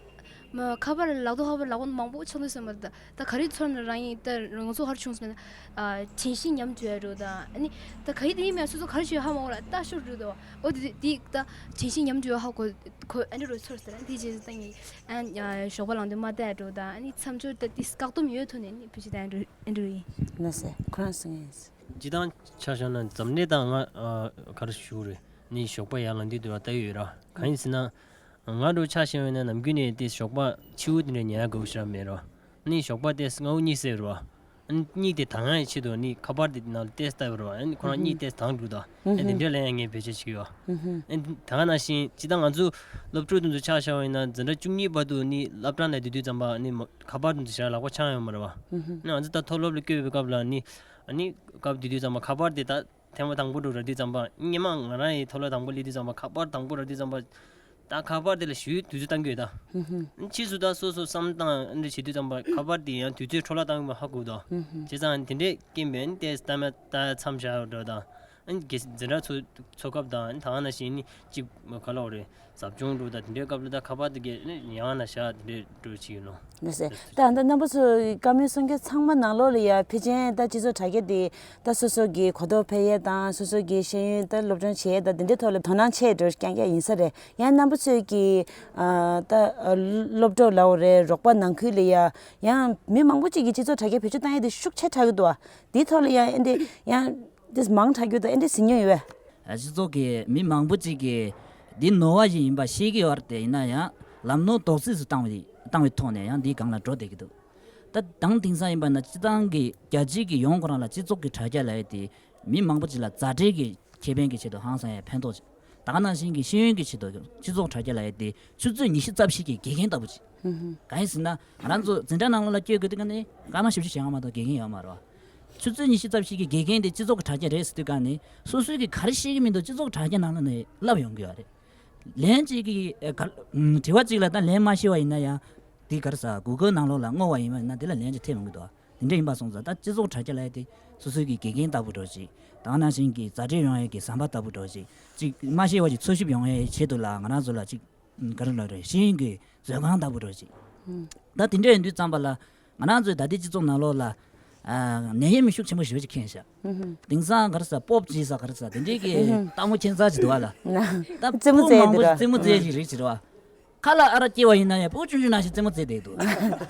མ་ཁ་པར་ལག་ཐོག་ཁ་པར་ལག་པ་མང་པོ་ཆགས་འདུག་ཟེར་མ་རེད་ད། ད་ག་རེ་ཚོར་ན་རང་ཡིན་ད་ང་ཚོ་ག་རེ་བྱུང་ཟེར་ན། ཨ་དྲན་ཤེས་ཉམས་འགྲོ་ཡ་འགྲོ་ད། ཨ་ནི་ད་ག་ཡི་དེ་ཡིན་མེད་སོ་སོ་ག་རེ་བྱེད་ཡ་ཧ་མ་གོ་ལ་ལྟ་ཤོར་འགྲོ་ད། འོ་དེ་དེ་ད་དྲན་ཤེས་ཉམས་འགྲོ་ཡ་ཧ་གོ་གོ་ཨ་འདྲ་རུ་ཚོར་ཟེར། ཨ་ནི་དེའི་རྗེས་སུ་ད་ངས། ཨ་ནི་ཞོགས་པ་ལངས་དུས་མ་བལྟས་འགྲོ་དང་། ཨ་ནི་མཚམས་སྦྱོར་ད་ཏིས་བཀག་སྡོམ་ཡོད་ཐོག་ནས་ནི་བེད་སྤྱོད་བཏང་འགྲོ་ཨ་འགྲོ་ཡིན། ལགས་སེ། ཁོ་རང་གསུང་ཡིན། སྤྱི་བཏང་ཆ་བཞག་ན་འཛམ་གླིང་དང་ང་ཨ་ག་རེ་ཞུ་རེད། ནི་ཞོགས་པ་ཡར་ལངས་དུས་དུ་བ་ལྟ་ཡི་ཡོད་ར། གང་ཡིན་ཟེར་ན། ང་འགྲོ་ཆ་བཞག་ཡོད་ན་ནམ་རྒྱུན་ནས་ཏིས་ཞོགས་པ་ཕྱི་པོ་དེ་འདྲ་ཉལ་དགོས་ཤེས་མེད་ར། ནི་ཞོགས་པ་ཏིས་སྔ་པོ་གཉིད་སད་ར། ཨ་ནི་གཉིད་དེ་དང་ཡ་ཆེད་དུ་ནི་ཁ་པར་དེ་ནང་ལ་ཏིས་ལྟ་བར་བ། ཨ་ནི་ཁོ་རང་གཉིད་ཏིས་དང་འགྲོ་ད། ཨ་དེ་འདྲ་ལ་ཡང་ངས་བེད་སྤྱོད་བྱེད་ཀྱི་ཡོད། ཨ་ད་ག་ནང་བཞིན་སྤྱི་བཏང་ང་ཚོ་སློབ་ཕྲུག་དེ་ཚོ་ཆ་བཞག་པ་ཡིན་ན་འཛིན་གྲྭ་བཅུ་གཉིས་བར་དུ་ནི་སློབ་གྲྭ་ནས་བསྡད་དུས་ཙམ་པ་ནི་མ་ཁ་པར་དེ་ཚོ་ཞེ་དྲག་ལག་པ་འཆང་ཡོད་མ་རེད་བ། ནི་ང་ཚོ་ད་མཐོ་སློབ་ལ་བསྐྱོད་པའི་སྐབས་ལ་ནི་ཨ་ནི་སྐབས་དེ་དུས་ཙམ་པ་ཁ་པར་དེ་ད་ཐེངས་མ་དང་པོ་འགྲོ་ར་དུས་ཙམ་པ་སྔོན་མ་ང་རང་ཡི་མཐོ་སློབ་དང་པོ་སླེབས་དུས་ཙམ་པ་ཁ་པར་དང་པོ་ར་དུས་ཙམ་པ། ད་ཁ་པར་དེ་ལ་ཞུ་དུས་ཚོད་བཏང་གི་ཡོད་ད། ཕྱིས་སུ་ད་སོ་སོ་བསམ་སྟངས་འདི་བྱེད་དུས་ཙམ་པ་ཁ་པར་དེ་ཡང་དུས་ཚོད་འཕྲོ་བརླག་བཏང་གི་མ་ཧ་གོ་ད། བྱས་ཙང་དེ་འདྲས་རྐྱེན་པས་ནི་ཏེ་ལྟ་མ་ལྟ་མཚམས་བཞག་འགྲོ་ད། ཨ་ནི་འཛིན་གྲྭ་ཚོ་ཚོ་སྐབས་དང་ད་ག་ནང་བཞིན་ནི་གཅིག་ག་ལ་འོ་རེད། ཟབ་སྦྱོང་འགྲོ་ད་དེ་འདྲའི་སྐབས་ལ་ད་ཁ་པར་དེ་གས་ནི་ཡང་ན་བཞག་དེ་འདྲས་འགྲོ་བྱེད་ཀྱི་ནོ། ལགས་སེ། ད་ད་རྣམ་པ་ཚོ་བཀའ་མོལ་གསུང་མཁན་ཚང་མ་ནང་ལོགས་ལ་ཡ་ཕལ་ཆེར་ད་སྤྱི་ཚོགས་དྲ་རྒྱ་དེ་ད་སོ་སོ་གི་གོ་རྟོགས་འཕེལ་ཡས་དང་སོ་སོ་གི་ཤེས་ཡོན་ད་སློབ་སྦྱོང་བྱེད་ཡས་ད་དེ་འདྲའི་ཐོག་ལ་དོ་སྣང་ཆེ་འགྲོ་རྐྱང་རྐྱང་ཡིན་ས་རེད། ཡང་རྣམ་པ་ཚོས་ཀྱི་ཨ་ད་ཨ་སློབ་གྲོགས་ལའོ་རེད། རོགས་པ་ནང་ཁུལ་ལ་ཡ་ཡང་མི་མང་པོ་ཅིག་གིས་སྤྱི་ཚོགས་དྲ་རྒྱ་བེད་སྤྱོད་བཏང་ཡས་དེ་ཤུགས་ཆེ་དྲགས་ཀྱི་འདུག་ཨ། དེའི་ཐོག་ལ་ཡ་ཨེ་འདི་ཡང་དེ་མང་དྲགས་རྒྱུ་ད་ཨེ་འདི་ཟིན་ཉོན་ཡོད་པས། སྤྱི་ཚོགས་ཀྱི་མི་མང་པོ་ཅིག་གིས་འདི་ནོར་བ་ཞིག་ཡིན་པ་ཤེས་ཀྱི་ཡོད་རེད་དེ། ཡིན་ན་ཡང་ལམ་ནོར་རྡོག་རྫིས་སུ་བཏང་བའི་བཏང་བའི་ཐོག་ནས་ཡང་འདིའི་སྒང་ལ་འགྲོ་བསྡད་ཀྱི་འདུག་ད་དང་དེང་སང་ཡིན་པ་ན་སྤྱི་བཏང་གི་རྒྱལ་སྤྱི་གི་ཡོངས་ཁོ་རང་ལ་སྤྱི་ཚོགས་ཀྱི་དྲ་རྒྱ་ལབ་ཡས་དེ་མི་མང་པོ་ཅིག་ལ་མཛའ་འབྲེལ་གྱི་ཁེ་ཕན་གྱི་ཆེད་དུ་ཧང་སང་ཡས་ཕན་ཐོགས་ཅིག་ད་ག་ནང་བཞིན་གྱི་ཤེས་ཡོན་གྱི་ཆེད་དུ་སྤྱི་ཚོགས་དྲ་རྒྱ་ལབ་ཡས་དེ་ཆུ་ཚོད་ཉི་ཤུ་རྩ་བཞི་གི་དགེ་རྒན་ལྟ་བུ་ཅིག་གང་ཡིན་ཟེར་ན་ང་རང་ཚོ་འཛིན་གྲྭ་ནང་ལོགས་ལ་བསྐྱོད་དགོས་དུས་ཀ་ནི་སྐར་མ་བཞི་བཅུ་ཞེ་ལྔ་མ་གཏོགས་དགེ་རྒན་ཡོད་མ་རེད་བ། ཆུ་ཚོད་ཉི་ཤུ་རྩ་བཞི་གི་དགེ་རྒན་དེ་སྤྱི་ཚོགས་ཀྱི་དྲ་རྒྱ་རེད་ཟེར་དུས་ཀ་ནི་སོ་སོའི་གི་ག་རེ་ཤེས་ཀྱི་མི་འདུག་སྤྱི་ཚོགས་དྲ་རྒྱ་ནང་ལ་ནི་བསླབ་ཡོང་གི་ཡོད་རེད། ལན་གཅིག་གི་ཨ་ག་ཨམ་དྲི་བ་གཅིག་ལ་ད་ལན་མ་ཤེས་པ་ཡིན་ན་ཡང་དེ་ག་རེ་ཟ་གུ་གལ་ནང་ལོགས་ལ་བསྔོགས་པ་ཡིན་པ་ཡིན་ན་དེ་ལ་ལན་གཅིག་ཐེབས་ཡོང་གི་འདུག་དེ་འདྲ་ཡིན་པ་སོང་ཙང་ད་སྤྱི་ཚོགས་དྲ་རྒྱ་ལབ་ཡས་དེ་སོ་སོའི་གི་དགེ་རྒན་ལྟ་བུ་འདྲ་ཅིག་ད་ག་ནང་བཞིན་གྱི་མཛའ་འབྲེལ་ཡོང་ཡས་ཀྱི་ཟམ་པ་ལྟ་བུ་འདྲ་ཅིག་ཅིག་མ་ཤེས་པ་ཅིག་འཚོལ་ཞིབ་ཡོང་ཡས་ཆེད་དུ་ལ་ང་རང་ཚོ་ལ་ཅིག་ག་རེ་ལབ་རེད། ཤེས་ཡོན་གྱི་མཛོད་ཁང་ལྟ་བུ་འདྲ་ཅིག་ད་དེ་འདྲ་ཡིན་དུས་ཙམ་པ་ལ་ང་རང་ཚོའི་ད་ལྟའི་སྤྱི་ཚོགས་ནང་ལོགས་ལ་ཨ་ནད་ཡམས་ཤུགས་ཆེན་པོ་ཞེ་པོ་ཅིག་ཁེངས་ཤག་དེང་སང་ག་རེ་ཟ་པོབ་ཅི་ཟ་ག་རེ་ཟ་དེ་འདྲའི་གི་ལྟད་མོ་ཁྱད་མཚར་ཅིག་འདུག་ཨ་ལ། ད་རྩེད་མོ་རྩེ་ཡས་མང་པོ་འདུག་ར། རྩེད་མོ་རྩེ་ཡས་ཅིག་རེད་ཅིག་རེད་བ། ཁ་ལག་ཨ་རག་སྐྱེས་པ་ཡིན་ན་ཡང་ཕྲུ་གུ་ཆུང་ཆུང་ནང་བཞིན་རྩེད་མོ་རྩེ་བསྡད་འདུག་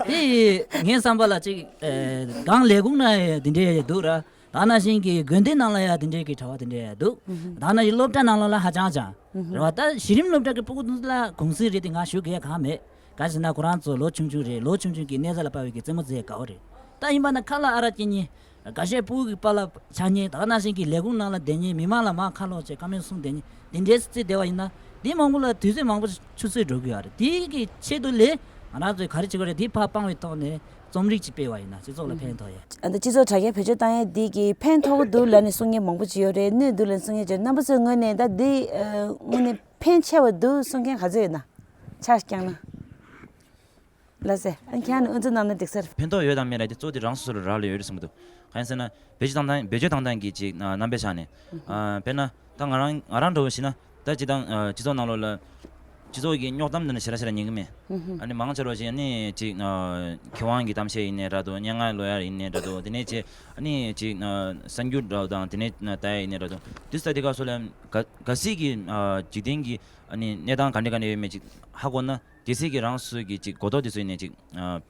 དེ་ཡིས་ངའི་བསམ་པ་ལ་ཅིག་ཨེ་སྒང་ལས་ཁུངས་ན་ཡང་དེ་འདྲའི་ཡང་འདུག་ར། ད་ནང་བཞིན་གྱི་དགོན་སྡེ་ནང་ལ་ཡང་དེ་འདྲའི་གི་གྲྭ་པ་དེ་འདྲའི་ཡང་འདུག་ད་ནང་བཞིན་སློབ་གྲྭ་ནང་ལོགས་ལ་ཧ་ཅང་ཅང་རེད་བ། ད་གཞི་རིམ་སློབ་གྲྭ་གི་ཕྲུ་གུ་དེ་ཚོ་ལ་གུང་སེང་རེད་དེ་ང་ཞུ་གི་ཡ་གང་མེད། ག་ཟེར་ན་ཁོ་རང་ཚོ་ལོ་ཆུང་ཆུང་རེད། ལོ་ཆུང་ཆུང་གི་གནས་ཚད་ལ་དཔག་པའི་གི་རྩེད་མོ་རྩེ་དགའ་བོ་རེད། ད་ཡིན་པ་ན་ཁ་ལག་ཨ་རག་སྐྱེ་མཁན། འགའ་ཤས་ཕྲུ་གུ་གི་པཱ་ལགས་ཆགས་མཁན། ད་ག་ནང་བཞིན་གྱི་ལས་ཁུངས་ནང་ལ་བསྡད་མཁན། མི་མང་ལ་མར་ཁ་ལོག་བྱས་བཀའ་མོལ་གསུང་བསྡད་མཁན་དེ་འདྲའི་རྩེད་བསྡད་པ་ཡིན་ན་དེ་མང་པོ་ལ་དུས་ཚོད་མང་པོ་ཆུད་ཟོས་འགྲོ་གི་ཡོད་རེད། དེ་གི་ཆེད་དུ་ལས་ང་རང་ཚོས་ག་རེ་བྱེད་དགོས་རེད། དེ་ཕར་སྤང་བའི་ཐོག་ནས་རྩོམ་རིག་ཅིག་སྤེལ་བ་ཡིན་ན་སྤྱི་ཚོགས་ལ་ཕན་ཐོགས་ཡ། ཨ་ད་སྤྱི་ཚོགས་དྲ་རྒྱ་བེད་སྤྱོད་བཏང་ཡ་འདི་གི་ཕན་ཐོགས་ཀྱི་འདུག་ལབ་ནས་གསུང་མཁན་མང་པོ་ཅིག་ཡོད་རེད། གནོད་འདུག་ལབ་ནས་གསུང་མཁན་ཅིག་རྣམ་པ་ཚོའི་ངོས་ནས་ད་འདི་ཨ་དངོས་གནས་ཕན་ཆེ་བ་འདུག་གསུང་མཁན་ག་ཚོད་ཡོད་ན་ཆ་བཞག་ན། ལགས་སེ། ཨ་ཁྱེད་ནི་ཨུ་ཚུགས་གནང་ན་འགྲིག་ས་རེད། ཕན་ཐོགས་ཡོད་དང་མེད་ལ་དེ་གཙོ་དེ་རང་སོ་སོ་ལ་རག་ལས་ཡོད་རེད་བསམ་གྱི་འདུག་གང་ཡིན་ཟེར་ན་བེད་སྤྱོད་བཏང་སྟངས་བེད་སྤྱོད་བཏང་སྟངས་ཀྱི་ཅིག་རྣམ་པའི་ཆ་ནས། ཨ་དཔེར་ན་ད་ང་རང་ང་རང་འདྲ་བོ་ཞིག་ན་ད་སྤྱི་བཏང་ཨ་སྤྱི་ཚོགས་ནང་ལོགས་ལ་སྤྱི་ཚོགས་ཀྱི་རྙོག་གཏམ་འདི་ནི་ཞེ་དྲག་ཞེ་དྲག་ཉན་གྱི་མེད། ཨ་ནི་མང་ཆེ་བ་ཞིག་ནི་ཅིག་ཨ་མཁས་དབང་གི་གཏམ་བཤད་ཡིན་ནའི་འདྲ་འདུག་སྙན་ངག་ཀློག་ཡ་ཡིན་ནའི་འདྲ་འདུག་དེ་ནས་ཅིག་ཨ་ནི་ཅིག་ཨ་གསར་འགྱུར་འདྲ་བོ་དང་དེ་ནས་ལྟ་ཡ་ཡིན་ནའི་འདྲ་འདུག་དུས་ས་དེ་ག་སོགས་ལ་ག་གལ་སྲིད་ཀྱི་ཨ་འཇིག་རྟེན་གྱི་ཨ་ནི་གནས་སྟངས་ག་འདྲ་ག་འདྲ་ཡོད་མེད་ཅིག་ཧ་གོ་ན། གལ་སྲིད་ཀྱི་རང་སོ་སོ་གི་ཅིག་གོ་རྟོགས་དེ་ཚོ་ཡིན་ནའི་ཅིག་ཨ་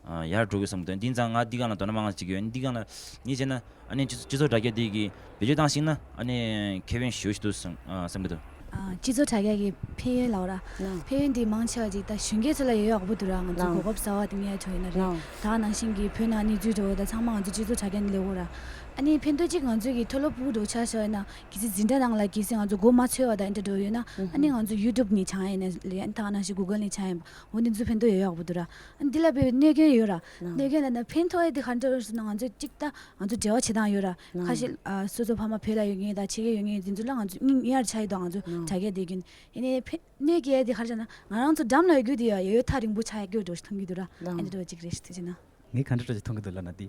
ཨ་ཡར་འགྲོ་གི་བསམ་གྱི་འདུག་དེང་སང་ང་འདི་སྒང་ལ་དོ་སྣང་མང་བ་ཅིག་ཡོད། འདི་སྒང་ལ་ངས་བྱས་ན་ཨ་ནི་སྤྱི་སྤྱི་ཚོགས་དྲ་རྒྱ་འདི་གི་བེད་སྤྱོད་བཏང་ཤེས་ན་ཨ་ནི་ཁེ་ཕན་ཞེ་པོ་ཞིག་འདུག་བསམ་ཨ་བསམ་གྱི་འདུག་ཨ་སྤྱི་ཚོགས་དྲ་རྒྱ་གི་ཕན་ཡོན་ལབ་ར། ལགས། ཕན་ཡོན་འདི་མང་ཆེ་བ་ཅིག་ད་གཞོན་སྐྱེས་ཚོ་ལ་ཡོད་ཡག་པོ་འདུག་ར། ང་ཚོ་ལགས། གོ་སྐབས་གསར་བ་དེ་རྙེད་ཐུབ་ཡོད་ན་རེད། ལགས། ད་ག་ནང་བཞིན་གྱི་བོད་ནང་གནས་ཚུལ་འདྲ་བོ་ད་ཚང་མ་ང་ཚོ་སྤྱི་ཚོགས་དྲ་རྒྱ་ནས་སླེབས་ཡོད་ར། ཨ་ནི་ཕན་ཐོགས་གཅིག་ང་ཚོ་གི་མཐོ་སློབ་ཕྲུ་གུ་འདྲ་བོ་ཆ་བཞག་ཡོད་ན་གལ་སྲིད་འཛིན་གྲྭ་ནང་ལ་གལ་སྲིད་ང་ཚོ་མགོ་མ་ཚོས་པ་ད་འདྲ་འདྲ་བོ་ཡོད་ན་ཨ་ནི་ང་ཚོ་ཡུ་ཊུབ་ནས་སྦྱང་ཡ་ཡིན་ན་རེད། ད་ག་ནང་བཞིན་གུ་གལ་ནས་སྦྱང་ཡ་ཡིན་པ། འོ་འདི་ཚོ་ཕན་ཐོགས་ཡོད་ཡག་པོ་འདུག་ར། ཨ་ནི་འདི་ལ་དཔེ་གནོད་སྐྱོན་ཡོད་ར། ལགས། གནོད་སྐྱོན་ལབ་ན་ཕན་ཐོགས་ཡ་འདི་ག་འདྲ་རེད་ཟེར་ན་ང་ཚོ་གཅིག་ད་ང་ཚོ་འབྲེལ་བ་བྱེད་སྟངས་ཡོད་ར། ལགས། ཁ་ཤས་ཨ་སོ་སོ་ཕ་མ་བོད་ལ་ཡོད་མཁན་དང་ཕྱི་རྒྱལ་ཡོད་མཁན་དེ་ཚོ་ལ་ང་ཚོ་སྙིང་ཉེ་བར་ཆགས་ཡོད་དོ། ང་ཚོ་ལགས། དྲ་རྒྱ་དེ་རྒྱུན་ཡིན་ནའི་ཕན་གནོད་སྐྱེལ་ཡ་དེ་ག་རེ་ཟེར་ན་ང་རང་ཚོ་འགྲམ་ལ་ཡོད་རྒྱུ་དེ་ཡ་ཡོད་ཐག་རིང་པོ་ཆགས་ཡ་སྐྱོ་འགྲོ་ཞིག་མཐོང་གི་འདུག་ར། ལགས། ཨ་འདི་འདྲ་བ་གཅིག་རེད་ཞིག་ཐུགས་རྗེ་གནང་། ངས་ག་འདྲ་འདྲ་ཞིག་མཐོང་གི་འདུག་ལབ་ན་དེ།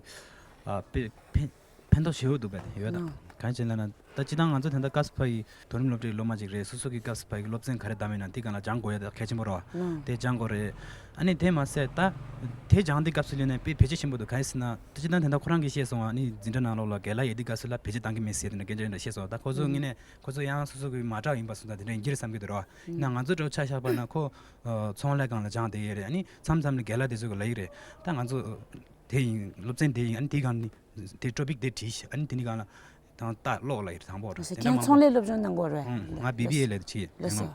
ཨ་དཔེ་ཕན་ཕན་ཐོགས་ཞེ་པོ་འདུག་པས་ཡོད་ད། ཨང་། གང་ཡིན་ལབ་ན་ད་སྤྱིར་བཏང་ང་ཚོ་དེ་འདྲ་ཀ་སུ་ཕ་ཡི་མཐོ་རིམ་སློབ་གྲྭའི་སློབ་མ་ཅིག་རེད། སོ་སོ་གི་ཀ་སུ་ཕ་ཡི་སློབ་ཚན་ག་རེ་བདམས་ཡིན་ན་དེ་སྒང་ལ་སྦྱང་དགོས་ཡ་ད་གལ་ཆེན་པོ་རེད་བ། ཨང་། དེ་སྦྱང་དགོས་རེད། ཨ་ནི་དེ་མ་ཟད་ད་དེ་སྦྱང་དུས་སྐབས་སུ་ལ་ནས་དཔེ་བེད་སྤྱོད་ཆེན་པོ་འདུག་གང་ཡིན་ཟེར་ན་ད་སྤྱིར་བཏང་དེ་འདྲ་ཁོ་རང་གིས་བཤད་སོང་བ་ནི་འཛིན་གྲྭ་ནང་ལོགས་ལ་རྒན་ལགས་ཡོད་དུས་སྐབས་སུ་ལ་བེད་སྤྱོད་བཏང་གི་མེད་ཟེར་དེ་འདྲ་སྐད་ཆ་རེ་འདྲ་བཤད་སོང་། ད་ཁོ་ཚོ་ངོས་ནས་ཁོ་ཚོ་ཡང་སོ་སོ་གི་མ་དྲག་ཡིན་པ་སོང་ཙང་དེ་འདྲ་ཡིན་གྱི་རེད་བསམ་གྱི་འདུག་རེད་བ། ཡིན་ན་ང་ཚོ་འདྲ་བོ་ཆ་བཞག་པ་ན་ཁོ་ཚོང་ལས་སྒང་ལ་སྦྱངས་བསྡད་ཡོད་རེད། ཨ་ནི་མཚམས་མཚམས་ལ་རྒན་ལགས་དེ་ཚོ་གི་ལབ་ཀྱི་རེད། ད་ང་ཚོ་དེ་ཡིན་སློབ་ཚན་དེ་ཡིན་ཨ་ནི་དེའི་སྒང་ནི་དེ་ཊོ་པིག་དེ་བྲིས་ཤིག་ཨ་ནི་དེ་ནི་སྒང་ལ་དང་ལྟ་ཀློག་ལ་ཡིན་དང་པོ་རེད། ལགས་སོ། དེ་ནས་ཁྱེད་མང་ཚོང་པོ་ལས་སློབ་སྦྱོང་གནང་གི་ཡོད་རེད། ཨང་། ང་བི་བི་ཨེ་ལ་བྱས། ལགས་སོ།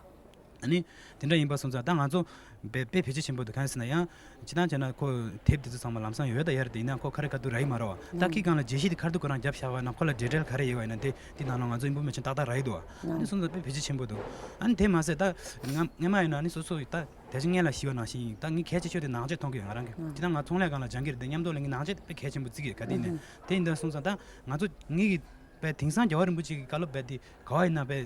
ཨ་ནི་དེ་འདྲ་ཡིན་པ་སོང་ཙང་ད་ང་ཚོ་དཔེ་དཔེ་བེད་སྤྱོད་ཆེན་པོ་འདུག་གང་ཡིན་ཟེར་ན་ཡང་སྤྱིར་བཏང་བྱས་ན་ཁོ་དེབ་དེ་ཚོ་ཚང་མ་ལམ་སང་ཡོད་ད་ཡར་དེ་ཡིན་ན་ཁོ་ཁ་རི་ཁ་ཐུག་རག་གི་མ་རེད་བ། ད་ཁྱེད་སྒང་ལ་རྒྱས་བཤད་དེ་ཁ་ཐུག་ཁོ་རང་རྒྱབ་བཞག་པ་ན་ཁོ་ལ་ཌི་ཊེལ་ག་རེ་ཡོད་པ་ཡིན་ན་དེ་དེ་ནང་ལ་ང་ཚོ་ཨིན་ཕོར་མེ་ཤན་ཏག་ཏག་རག་གི་འདུག་བ། ཨ་ནི་སོང་ཙང་དཔེ་བེད་སྤྱོད་ཆེན་པོ་འདུག་ཨ་ནི་དེ་མ་ཟད་ད་ང་སྔོན་མ་ཡིན་ན་ཨ་ནི་སོ་སོ་ཡི་ད་དེ་བཞིན་སྔོན་ལ་ཞུས་པ་ནང་བཞིན་ད་ངས་གལ་ཆེ་ཤོས་དེ་ནང་ཆེན་མཐོང་གི་ཡོད་ང་རང་གི་ཨ་སྤྱིར་བཏང་ང་ཚོང་ལས་སྒང་ལ་སྦྱང་གི་རེད་དེ་མཉམ་དུ་ལ་ངས་ནང་ཆེན་དཔེ་གལ་ཆེན་པོ་བརྩི་གི་ཡོད་ག་དེ་ཡིན་ནའི་དེ་ཡིན་དུས་སོང་ཙང་ད་ང་ཚོ་ངེད་ཀྱི་དཔེ་དེང་སང་རྒྱལ་བ་རིན་པོ་ཆེ་གི་བཀའ་སློབ་དཔེ་དེ་ག་བ་ཡིན་ན་དཔེ་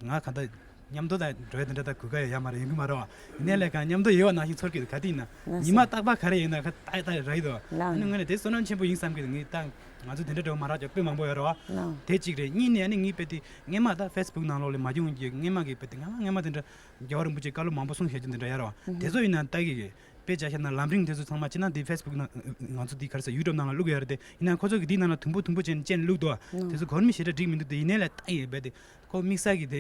ང་ག་འདྲ་མཉམ་དུ་ད་འགྲོ་ཡ་དེ་འདྲ་ད་གོ་སྐབས་ཡོད་ཡ་མ་རེད་ཡོད་གི་མ་རེད་བ། ཡིན་ནའི་ལས་ཀ་མཉམ་དུ་ཡོད་པ་ནང་བཞིན་ཚོར་གི་འདུག་ག་དེ་ཡིན་ན་ལགས་ཉི་མ་སོ། རྟག་པར་ག་རེ་ཡིན་ན་ག་ད་ད་རེད་འདུག་ལགས། ཨ་ནི་དངོས་གནས་དེ་བསོད་ནམས་ཆེན་པོ་ཡིན་བསམ་གི་འདུག་ངས་ད་ང་ཚོ་དེ་འདྲ་འདྲ་བོ་མ་རག་ཅོག་དཔེ་མང་པོ་ཡོད་རེད་བ། ལགས། དེ་གཅིག་རེད། གཉིས་ནས་ཨ་ནི་ངས་དཔེ་དེ་སྔོན་མ་ད་ཕེ་སི་བུག་ནང་ལོགས་ལ་མ་བྱུང་གི་སྔོན་མ་གི་དཔེ་དེ་སྔ་མ་སྔོན་མ་དེ་འདྲ་རྒྱལ་བ་རིན་པོ་ཆེ་བཀའ་སློབ་མང་པོ་གསུངས་བཞག་རྒྱུ་འདི་འདྲ་ཡོད་རེད་བ། དེ་ཚོ་ཡིན་ན་ལྟ་གི་གི་དཔེ་བྱ་བཞག་ན་ལམ་རིམ་དེ་ཚོ་ཚང་མ་ཕྱི་ནང་འདི་ཕེ་སི་བུག་ནང་ང་ཚོ་འདི་ག་རེ་ཟེར་ཡུ་ཊུབ་ནང་ལ་བླུགས་ཡོད་རེད་དེ། ཡིན་ན་ཁོ་ཚོ་གི་འདི་ནང་ལ་དུམ་བུ་དུམ་བུ་ཅན་ཅན་བླུགས་འདུག་བ། དེ་ཚོ་གོ་རིམ་ཞེ་དྲག་འགྲིག་མི་འདུག་དེ་ཡིན་ནའི་ལ་ལྟ་ཡི་རྦད་དེ་ཁོ་དམིགས་བསལ་གི་དེ་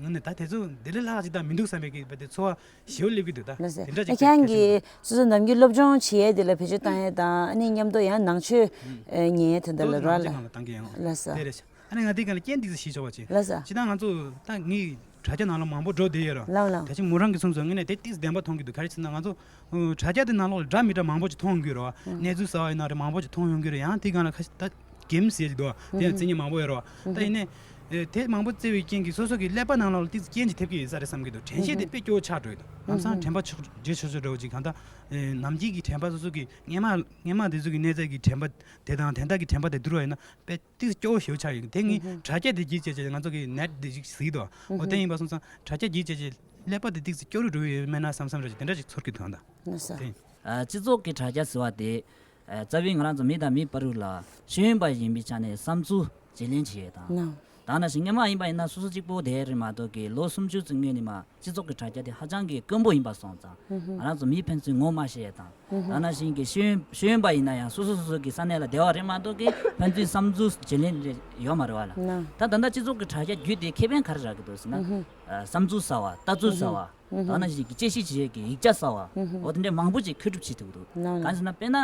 ངོ་ནས་ད་དེ་ཚོ་འདི་ལས་ལྷག་ཅིག་ད་མི་འདུག་བསམ་པའི་གི་རྦད་དེ་ཚོར་བ་ཞེ་པོ་སླེབས་ཀྱི་འདུག་ད་ལགས་སོ། དེ་འདྲ་ཨ་ཅིག་ཁྱེད་རང་གིས་སོ་སོ་ནམ་རྒྱུན་སློབ་སྦྱོང་བྱེད་ཡས་དེ་ལ་བེད་སྤྱོད་བཏང་ཡས་དང་ཨ་ནི་མཉམ་དུ་ཡང་ནང་ཆོས་ཨ་ཉན་ཡས་དེ་འདྲ་ལ་རག་ལ། ལགས་སོ། དེ་རེད། ཨ་ནི་ང་དེའི་སྒང་ལ་རྐྱེན་ཏིག་ཙམ་ཞུས་ཆོག་པ་བྱས། ལགས་སོ། སྤྱིར་བཏང་ང་ཚོ་ད་ངའི་དྲ་རྒྱ་ནང་ལ་མང་པོ་འགྲོ་བསྡད་ཡོད་ར། ལགས་ལགས། ད་ཅི་མོ་རང་གིས་གསུངས་སོང་། ངས་ནས་དེ་ཏིག་ཙམ་བདེན་པ་མཐོང་གི་འདུག་ག་རེ་ཟེར་ན་ང་ཚོ་དྲ་རྒྱ་དེ་ནང་ལོགས་ལ་འདྲ་མི་འདྲ་མང་པོ་ཅིག་མཐོང་ཡོང་གི་ར་བ། གནས་ཚུལ་གསར་བ་ཡིན་ན་རེད་མང་པོ་ཅིག་མཐོང་ཡོང་གི་རེད། ཡང་དེའི་སྒང་ལ་ཁ་ཤས་ད་གེམ་ཟེར་གྱི་འདུག་བ། དེ་ཡང་བརྩི་མཁན་མང་པོ་ཡོད་ར་བ། ད་ཡིན་ནའི་དེ་མང་པོ་བརྩི་བའི་རྐྱེན་གྱིས་སོ་སོ་གི་ཀླད་པ་ནང་ལོགས་ལ་ཏིག་ཙམ་རྐྱེན་ཅིག་ཐེབས་ཀྱི་ཡོད་ས་རེད་བསམ་གྱི་འདུག་དྲན་ཤེས་དེ་དཔེ་སྐྱོ་བོ་ཆགས་འགྲོ་ཡི་འདུག་ལམ་སང་དྲན་པ་ཆགས་རྗེས་ཆགས་ཆགས་འདྲ་བོ་ཅིག་གང་ལྟར་ནམ་རྒྱུན་གྱི་དྲན་པ་སོ་སོ་གི་སྔོན་མ་སྔོན་མ་དེ་ཚོ་གི་གནས་ཚད་ཀྱི་དྲན་པ་དེ་དང་དེ་འདྲ་གི་དྲན་པ་དེ་བསྡུར་བ་ཡིན་ན་དཔེ་ཏིག་ཙམ་སྐྱོ་བོ་ཞེ་པོ་ཆགས་ཡོད། དེ་ངས་དྲ་རྒྱ་དེ་བརྒྱུད་བྱས་བྱས་ང་ཚོ་གི་ནེཊ་དེ་ཞིག་གཟིགས་འདུག་འོ་དེ་ཡིན་པ་སོང་ཙང་དྲ་རྒྱ་བརྒྱུད་བྱས་བྱས་ཀླད་པ་དེ་ཏིག་ཙམ་སྐྱོ་རུ་འགྲོ་ཡོད་མེད་ན་བསམ་བསམ་རེ་ཞིག་དེ་འདྲ་ཞིག་ཚོར་གི་འདུག་ད་ལགས་སོ། དེ། ཨ། སྤྱི་ཚོགས་ཀྱི་དྲ་རྒྱ་ཟེར་བ་དེ། ཨ། རྩ་བའི་ང་རང་ཚོ་མི་དང་མི་བར་ལ་ཤེས་ཡོན་པ་ཡིན་པའི་ཆ་ནས་བསམ་ཚུལ་བརྗེ་ལེན་བྱེད་ཡས་དང་། ལགས། ད་ནང་བཞིན་སྔོན་མ་ཡིན་པ་ཡིན་ན་སོ་སོ་གཅིག་པོ་བསྡད་རེད་མ་གཏོགས་ཀྱི་ལོ་སུམ་ཅུ་ཙམ་སྔོན་ནས་མ་སྤྱི་ཚོགས་ཀྱི་དྲ་རྒྱ་དེ་ཧ་ཅང་གི་དཀོན་པོ་ཡིན་པ་སོང་ཙང་། ང་རང་ཚོ་མིའི་ཕན་ཚུན་ངོ་མ་ཤེས་ཡས་དང་། ད་ནང་བཞིན་གྱི་ཤེས་ཡོན་ཤེས་ཡོན་པ་ཡིན་ན་ཡང་སོ་སོ་སོ་སོ་གི་ས་གནས་ལ་བསྡད་པ་རེད་མ་གཏོགས་ཀྱི་ཕན་ཚུན་བསམ་ཚུལ་བརྗེ་ལེན་རེ་ཡོད་མ་རེད་བ་ལ། ལགས། ད་ད་ལྟ་སྤྱི་ཚོགས་ཀྱི་དྲ་རྒྱ་བརྒྱུད་དེ་ཁེ་ཕན་ག་རེ་རག་གི་འདུག་ཟེར་ན། ཨ། བསམ་ཚུལ་གསར་བ་ལྟ་ཚུལ་གསར་བ། ད་ནང་བཞིན་གྱི་དཔྱད་ཞིབ་བྱེད་ཡས་ཀྱི་ཡིག་ཆ་གསར་བ། འོ་དེ་འདྲའི་མང་པོ་ཅིག་མཁོ་སྒྲུབ་བྱེད་ཐུབ་ཀྱི་འདུག་ལགས། གང་ཟེར་ན་དཔེར་ན་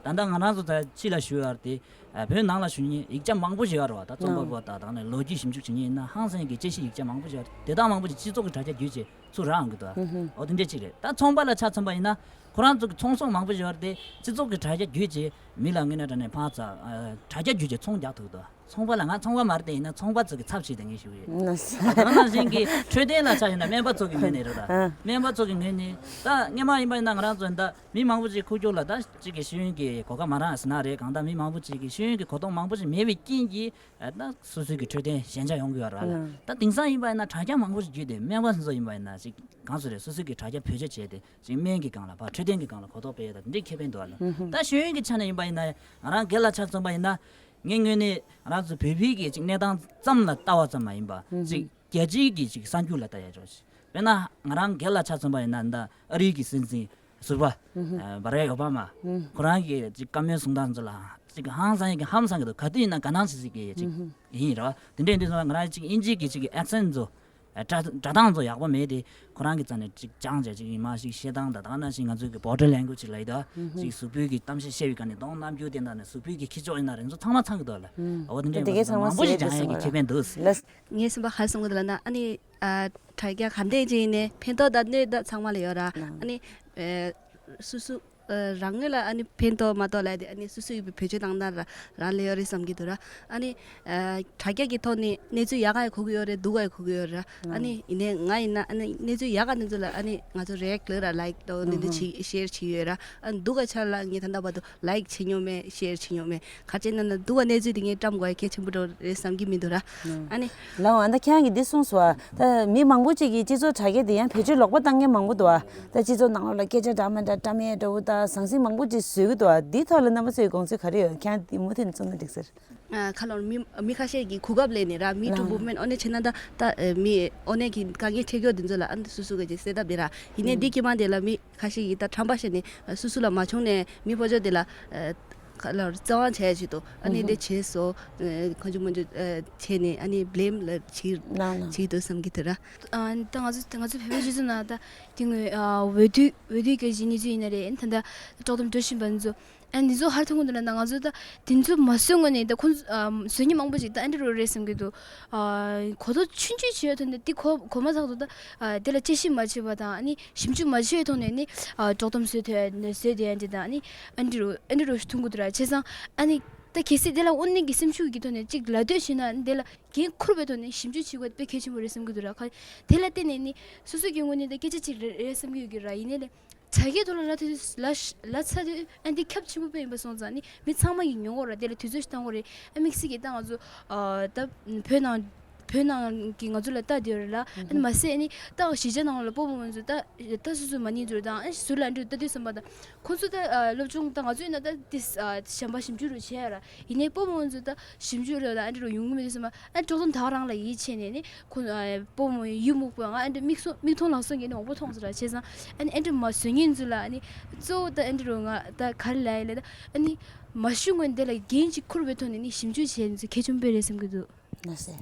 ད་ལྟ་ང་རང་ཚོ་ད་ཕྱི་ལ་བཞུགས་ཡོད་རེད་དེ། ཨ། བོད་ནང་ལ་བཞུགས་མཁན་ཡིག་ཆ་མང་པོ་ཞིག་ཡོད་རེད་བ། ད་རྩོམ་པ་པོ་དང་ད་ནས་ལོ་རྒྱུས་ཞིབ་འཇུག་བྱེད་མཁན་ཡིན་ན་ཧང་སང་གི་དཔྱད་ཞིབ་ཡིག་ཆ་མང་པོ་ཞིག་ཡོད་རེད། དེ་དག་མང་པོ་ཅིག་སྤྱི་ཚོགས་ཀྱི་དྲ་རྒྱ་བརྒྱུད་བྱས་ཚུར་རག་ཡོང་གི་འདུག་འོ་དེ་འདྲས་ཅིག་རེད། ད་ཚོང་པ་ལ་ཆ་མཚོན་པ་ཡིན་ན་ཁོ་རང་ཚོ་གི་ཚོང་ཟོག་མང་པོ་ཞིག་ཡོད་རེད་དེ་སྤྱི་ཚོགས་ཀྱི་དྲ་རྒྱ་བརྒྱུད་བྱས་མི་ལ་དངོས་གནས་དྲང་གནས་ཕར་ཚུར་དྲ་རྒྱ་བརྒྱུད་བྱས་ཚོང་རྒྱག་ཐུབ་འདུག་ཚོང་པ་ལ་ང་ཚོང་པ་མ་རེད་དེ་ཡིན་ན་ཚོང་པ་ཚོ་གི་ཚབ་བྱས་དེ་ངས་ཞུ་གི་ཡོད། ད་ནང་བཞིན་གྱི་འཕྲོད་བསྟེན་ལ་ཆ་བཞག་ན་སྨན་པ་ཚོ་གི་ངོས་ནས་རེད་ད། སྨན་པ་ཚོ་གི་ངོས་ནས་ད་སྔོན་མ་ཡིན་པ་ཡིན་ན་ང་རང་ཚོ་ད་མི་མང་པོ་ཅིག་ཁུག་ཀྱོག་ལ་ད་ཅིག་གི་ཤེས་ཡོན་གྱི་གོ་སྐབས་མ་རག་ཟེར་ན་རེད། གང་ལྟར་མི་མང་པོ་ཅིག་གི་ཤེས་ཡོན་གྱི་གོ་རྟོགས་མང་པོ་ཅིག་མེད་པའི་རྐྱེན་གྱིས་ད་སོ་སོའི་གི་འཕྲོད་བསྟེན་ཞན་ཆ་ཡོང་གི་ཡོད་རེད་ལ། ད་དེང་སང་ཡིན་པ་ཡིན་ན་དྲ་རྒྱ་མང་པོ་ཞིག་བརྒྱུད་དེ་སྨན་པ་སོ་སོ་ཡིན་པ་ཡིན་ན་ཅིག་གང་སུ་རེད་སོ་སོའི་གི་དྲ་རྒྱ་བེད་སྤྱོད་བྱས་ཏེ་ཅིག་སྨན་གྱི་སྒང་ལ་ཕར་འཕྲོད་བསྟེན་གྱི་སྒང་ལ་གོ་རྟོགས་སྤེལ་ཡས་ད་འདི་ཁེ་ཕན་འདུག་ཨ་ལ། ད་ཤེས་ཡོན་གྱི་ཆ་ནས་ཡིན་པ་ཡིན་ན་ང་རང་སྒེར་ལ་ཆ་མཚོན་པ་ཡིན་ན། ངའི་ངོས་ནས་ང་རང་ཚོ་བོད་པའི་གི་ཅིག་གནས་སྟངས་ཙམ་ལ་ལྟ་བ་ཙམ་མ་ཡིན་པ་ཅིག་རྒྱལ་སྤྱིའི་གི་ཅིག་གསར་འགྱུར་ལ་ལྟ་ཡ་འགྲོ་ཞིག་དཔེར་ན་ང་རང་སྒེར་ལ་ཆ་མཚོན་པ་ཡིན་ན་ད་ཨ་རིའི་གི་སྲིད་འཛིན་ཟུར་པ་ཨ་བྷ་རེག་ཨོ་བྷ་མ་ཁོ་རང་གི་ཅིག་བཀའ་མོལ་གསུང་སྟངས་ཚོ་ལ་ཅིག་ཧང་སང་ཡིན་གི་ཧང་སང་གི་འདུག་ག་དུས་ཡིན་ན་དགའ་སྣང་ཞིག་ཞིག་གི་ཅིག་ཡིན་རེད་བ། དེ་འདྲ་ཡིན་དུས་ཙང་ང་རང་ཅིག་དབྱིན་ཇིའི་གི་ཅིག་གི་ཨེག་སེན་ཚོ། སྒྲ་སྒྲ་གདངས་ཚོ་ཡག་པོ་མེད་དེ། ཁོ་རང་གི་རྩ་ནས་ཅིག་སྦྱངས་བྱས་ཅིག་ཡིན་མ་ཞིག་བཤད་སྟངས་དང་ད་ག་ནང་བཞིན་ང་ཚོའི་གི་body language་ཅིག་ལ་ཡི་ད། ཅིག་གཟུགས་པོའི་གི་གཏམ་བཤད་བཤད་པའི་སྒང་ནས་གདོང་རྣམ་འགྱུར་དེ་འདྲ་ནས་གཟུགས་པོའི་གི་ཁྱི་ཅོག་ཡིན་ན་རེ་ཚོ་ཚང་མ་ཚང་གི་འདུག་ལ། འོ་དེ་འདྲ་དེ་གའི་ཚང་མ་མང་པོ་ཞིག་སྦྱང་ཡས་ཀྱི་ཁེ་ཕན་འདུག་ལགས། ངས་སེམས་པ་ཧ་གསུང་གི་འདུག་ལ་ན་ཨ་ནི། དྲ་རྒྱ་ག་འདྲས་ཅིག་ཡིན་ནའི་ཕན་ཐོགས་དང་གནོད་ད་ཚང་མ་ལ་ཡོད་ར། ཨ་ནི། སུ་སུ། རང་ངོས་ལ་ཨ་ནི་ཕན་ཐོགས་མ་གཏོགས་ལ་དེ་ཨ་ནི་སུ་སུ་ཡིས་བེད་སྤྱོད་བཏང་ན་ར་རང་ལ་ཡོད་རེད་བསམ་གྱི་འདུག་ར། ཨ་ནི་དྲ་རྒྱ་གི་ཐོག་ནས་གནས་ཚུལ་ཡག་ག་ཡང་གོ་གི་ཡོད་རེད། སྡུག་ག་ཡང་གོ་གི་ཡོད་ར། ཨ་ནི་ཡིན་ནའི་ང་ཡིན་ན་ཨ་ནི་གནས་ཚུལ་ཡག་ག་གནས་ཚུལ་ལ་ཨ་ནི་ང་ཚོ་རེ་ཨེག་ལ་ར་ལའིག་དང་འདི་འདི་བྱེད་ཤེར་བྱེད་ཡོད་ར། ཨ་ནི་སྡུག་ག་ཆ་ལ་ངས་ད་ལྟ་བར་དུ་ལའིག་བྱེད་མྱོང་མེད། ཤེར་བྱེད་མྱོང་མེད། ག་རེ་བྱས་ན་ན་སྡུག་ག་གནས་ཚུལ་དེ་ངས་བཀྲམ་དགོས་ཡ་གལ་ཆེན་པོ་འགྲོ་རེད་བསམ་གྱི་མི་འདུག་ར། ཨ་ནི། ལའོ་ཨ་ད་ཁྱེད་རང་གིས་འདི་གསུངས་སོང་ཨ། ད་མི་མང་པོ་ཅིག་གིས་སྤྱི་ཚོགས་དྲ་རྒྱ་དེ་ཡང་བེད་སྤྱོད་ལོག་པ་བཏང་མཁན་མང་པོ་འདུག་ཨ། ད་སྤྱི་ཚོགས་ནང་ལོགས་ལ་སྐད་ཆ་འདྲ་མི་འདྲ་བཀྲམ་ཡས་འདྲ་བོ་ད། ཨ། ཟང་ཟིང་མང་པོ་ཅིག་བཟོ་གི་འདུག་ཨ། འདིའི་ཐོག་ལ་རྣམ་པ་ཚོའི་དགོངས་ཚུལ་ག་རེ་ཡོད། ཁྱེད་རང་འདི་མུ་མཐུད་ནས་གསུང་ན་འགྲིག་ཟེར། ཨ། ཁ་ལོར་མི་མི་ཁ་ཤས་ཀྱིས་གོ་སྐབས་ལེན་ནས་ར། མི་ཊུ་ལགས། མུབ་མེན་ཊི་ཨོ་ནེ་བྱས་ན་ད་ད་མི་ཨོ་ནེ་གི་དཀའ་ངལ་འཕྲད་མཁན་དེ་ཚོ་ལ་ཨ་ནི་སོ་སོ་གི་ཅིག་སེལ་ཐབས་དེ་ར། ཡིན་ནའི་འདི་དཀྱིལ་མ་དེ་ལ་མི་ཁ་ཤས་ཀྱིས་ད་ཁྲམ་པ་བྱས་ནས་སོ་སོ་ལ་མ་བྱུང་ནས་མི་ཕོ་ཅོ་དེ་ལ་ཨ། ཁ་ལོར་བཙན་དབང་བྱས་བྱས་འདུག་ཨ་ནི་དེ་བྱས་སོ། ཨ། གང་བྱུང་མང་བྱུང་ཨ། བྱས་ནས་ཨ་ནི་བྷི་ལེམ་ལ་བྱེད་ནང་ན་བྱེད་འདུག་བསམ་གྱི་འདུག་ར། ཨ། ད་ང་ཚོ་ང་ཚོ་བོད་པའི་སྤྱི་ཚོགས་ནང་ད་དེ་སྔོན་ཨ། འོས་བསྡུ་འོས་བསྡུ་སྐད་ཀྱི་གནས་ཚུལ་ཡིན་ན་རེད། ཨ་ནི་ད་ལྟ་དཀྲོག་གཏམ་འགྲོ་བཞིན་པ་འདི་ཚོ། ཨ། འདི་ཚོ་ཧར་ཐུག་གི་འདུག་ལ། ད་ང་ཚོ་ད་དེ་ཚོ་མ་བཟོས་སྔོན་ནས་ད་ཁོང་ཚོ་ཨ། བཟོ་མཁན་མང་པོ་ཞིག་ད་ཨ་འདྲ་རོ་རེད་བསམ་གྱི་འདུག་ཨ། གོ་རྟོགས་ཆུང་ཆུང་བྱས་ཡོད་དོན་དེ་འདི་གོ་གོ་མ་ཚར་དུས་ད་ཨ། དེ་ལ་དཔྱད་ཞིབ་མ་བྱས་པ་དང་ཨ་ནི་ཞིབ་འཇུག་མ་བྱས་ཐོག་ནས་ནི་ཨ། དཀྲོག་གཏམ་བཟོས་ཐོན་བཟོས་དེ་ཨ་འདྲ་དང་ཨ་ནི་ཨ་འདྲ་རོ་ཨ་འདྲ་རོ་ཞིག་མཐོང་གི་འདུག་ར། བྱས་ཙང་ཨ་ནི་ད་གལ་སྲིད་དེ་ལ་དངོས་གནས་ཀྱི་སེམས་ཤུགས་ཀྱི་ཐོག་ནས་ཅིག་ལད་ཟློས་བྱས་ན་ཨ་ནི་དེ་ལ་འགན་འཁུར་བའི་ཐོག་ནས་ཞིབ་འཇུག་བྱེད་དགོས་དཔེ་གལ་ཆེན་པོ་རེད་བསམ་གྱི་འདུག་ར། ཁ་དེ་ལ་བརྟེན་ནས་ནི་སོ་སོ་གི་ངོས་ནས་ད་སྐད་ཆ་ཅིག་རེད་རེད་བསམ་གྱི་ཡོད་ཀྱི་ར། ཡིན་ནའི་ལས་དྲ་རྒྱའི་ཐོག་ལ་ལད་ཟློས་ལད་ཟློས་ཚར་དུས་ཨ་འདི་ཁྱབ་ཆེན་པོ་དཔེ་ཡིན་པ་སོང་ཙང་ནི་མི་ཚང་མ་ཡིས་མྱོང་གི་རེད། དེ་ལ་དུས་ཚོད་ཞིག་བཏང་དགོས་རེད། ཨ་དམིགས་བསལ་གྱི་ད་ང་ཚོ་ཨ། ད་བོད་ནང་བོད་ནང་གི་ང་ཚོ་ལ་ལྟ་དེ་རེད་ལ། ཨ་ནི་མ་ཟད་ནི་ད་གཞིས་ཆགས་ནང་ལ་སྤོ་བོ་ང་ཚོ་ད་ད་སོ་སོ་མ་ནིང་ཚོ་དང་ཨ་ཟུར་ལ་འགྲོ་ལྟ་དུས་བསམ་པ་དང་ཁོང་ཚོ་ད་ཨ། སློབ་སྦྱོང་ད་ང་ཚོ་ཡིན་ན་ད་དེ་ཨ། གཞན་པ་ཞིབ་འཇུག་རུ་བྱས་ཡ་ར། ཡིན་ནའི་སྤོ་བོ་ང་ཚོ་ད་ཞིབ་འཇུག་རུ་ད་ཨ་འདྲ་རུ་ཡོང་གི་མེད་དུས་བསམ་པ་ཨ། དཀྲོག་གཏམ་ད་ག་རང་ལ་ཡིད་ཆེས་ནས་ནི་ཁོང་ཨ། སྤོ་བོ་ཡུལ་མུག་པོ་ང་ཨ་འདྲ་མིག་སོ་མིག་མཐོང་ལག་སོ་གྱི་ནི་འོང་པོ་མཐོང་ཟེར་ར། བྱས་ཙང་ཨ་ནི་ཨ་འདྲ་མ་བཟོ་མཁན་ཚོ་ལ་ཨ་ནི་གཙོ་བོ་ད་ཨ་འདྲ་རུ་ང་ད་ག་རེ་ལབ་ཡ་ལས་ད་ཨ་ནི་མ་ཞུ་སྔོན་དེ་ལ་འགན་ཅིག་འཁུར་བའི་ཐོག་ནས་ནི་ཞིབ་འཇུག་བྱས་ནས་ཚོ་གལ་ཆེན་པོ་རེད་བསམ་གྱི་འདུག་ལགས་སེ།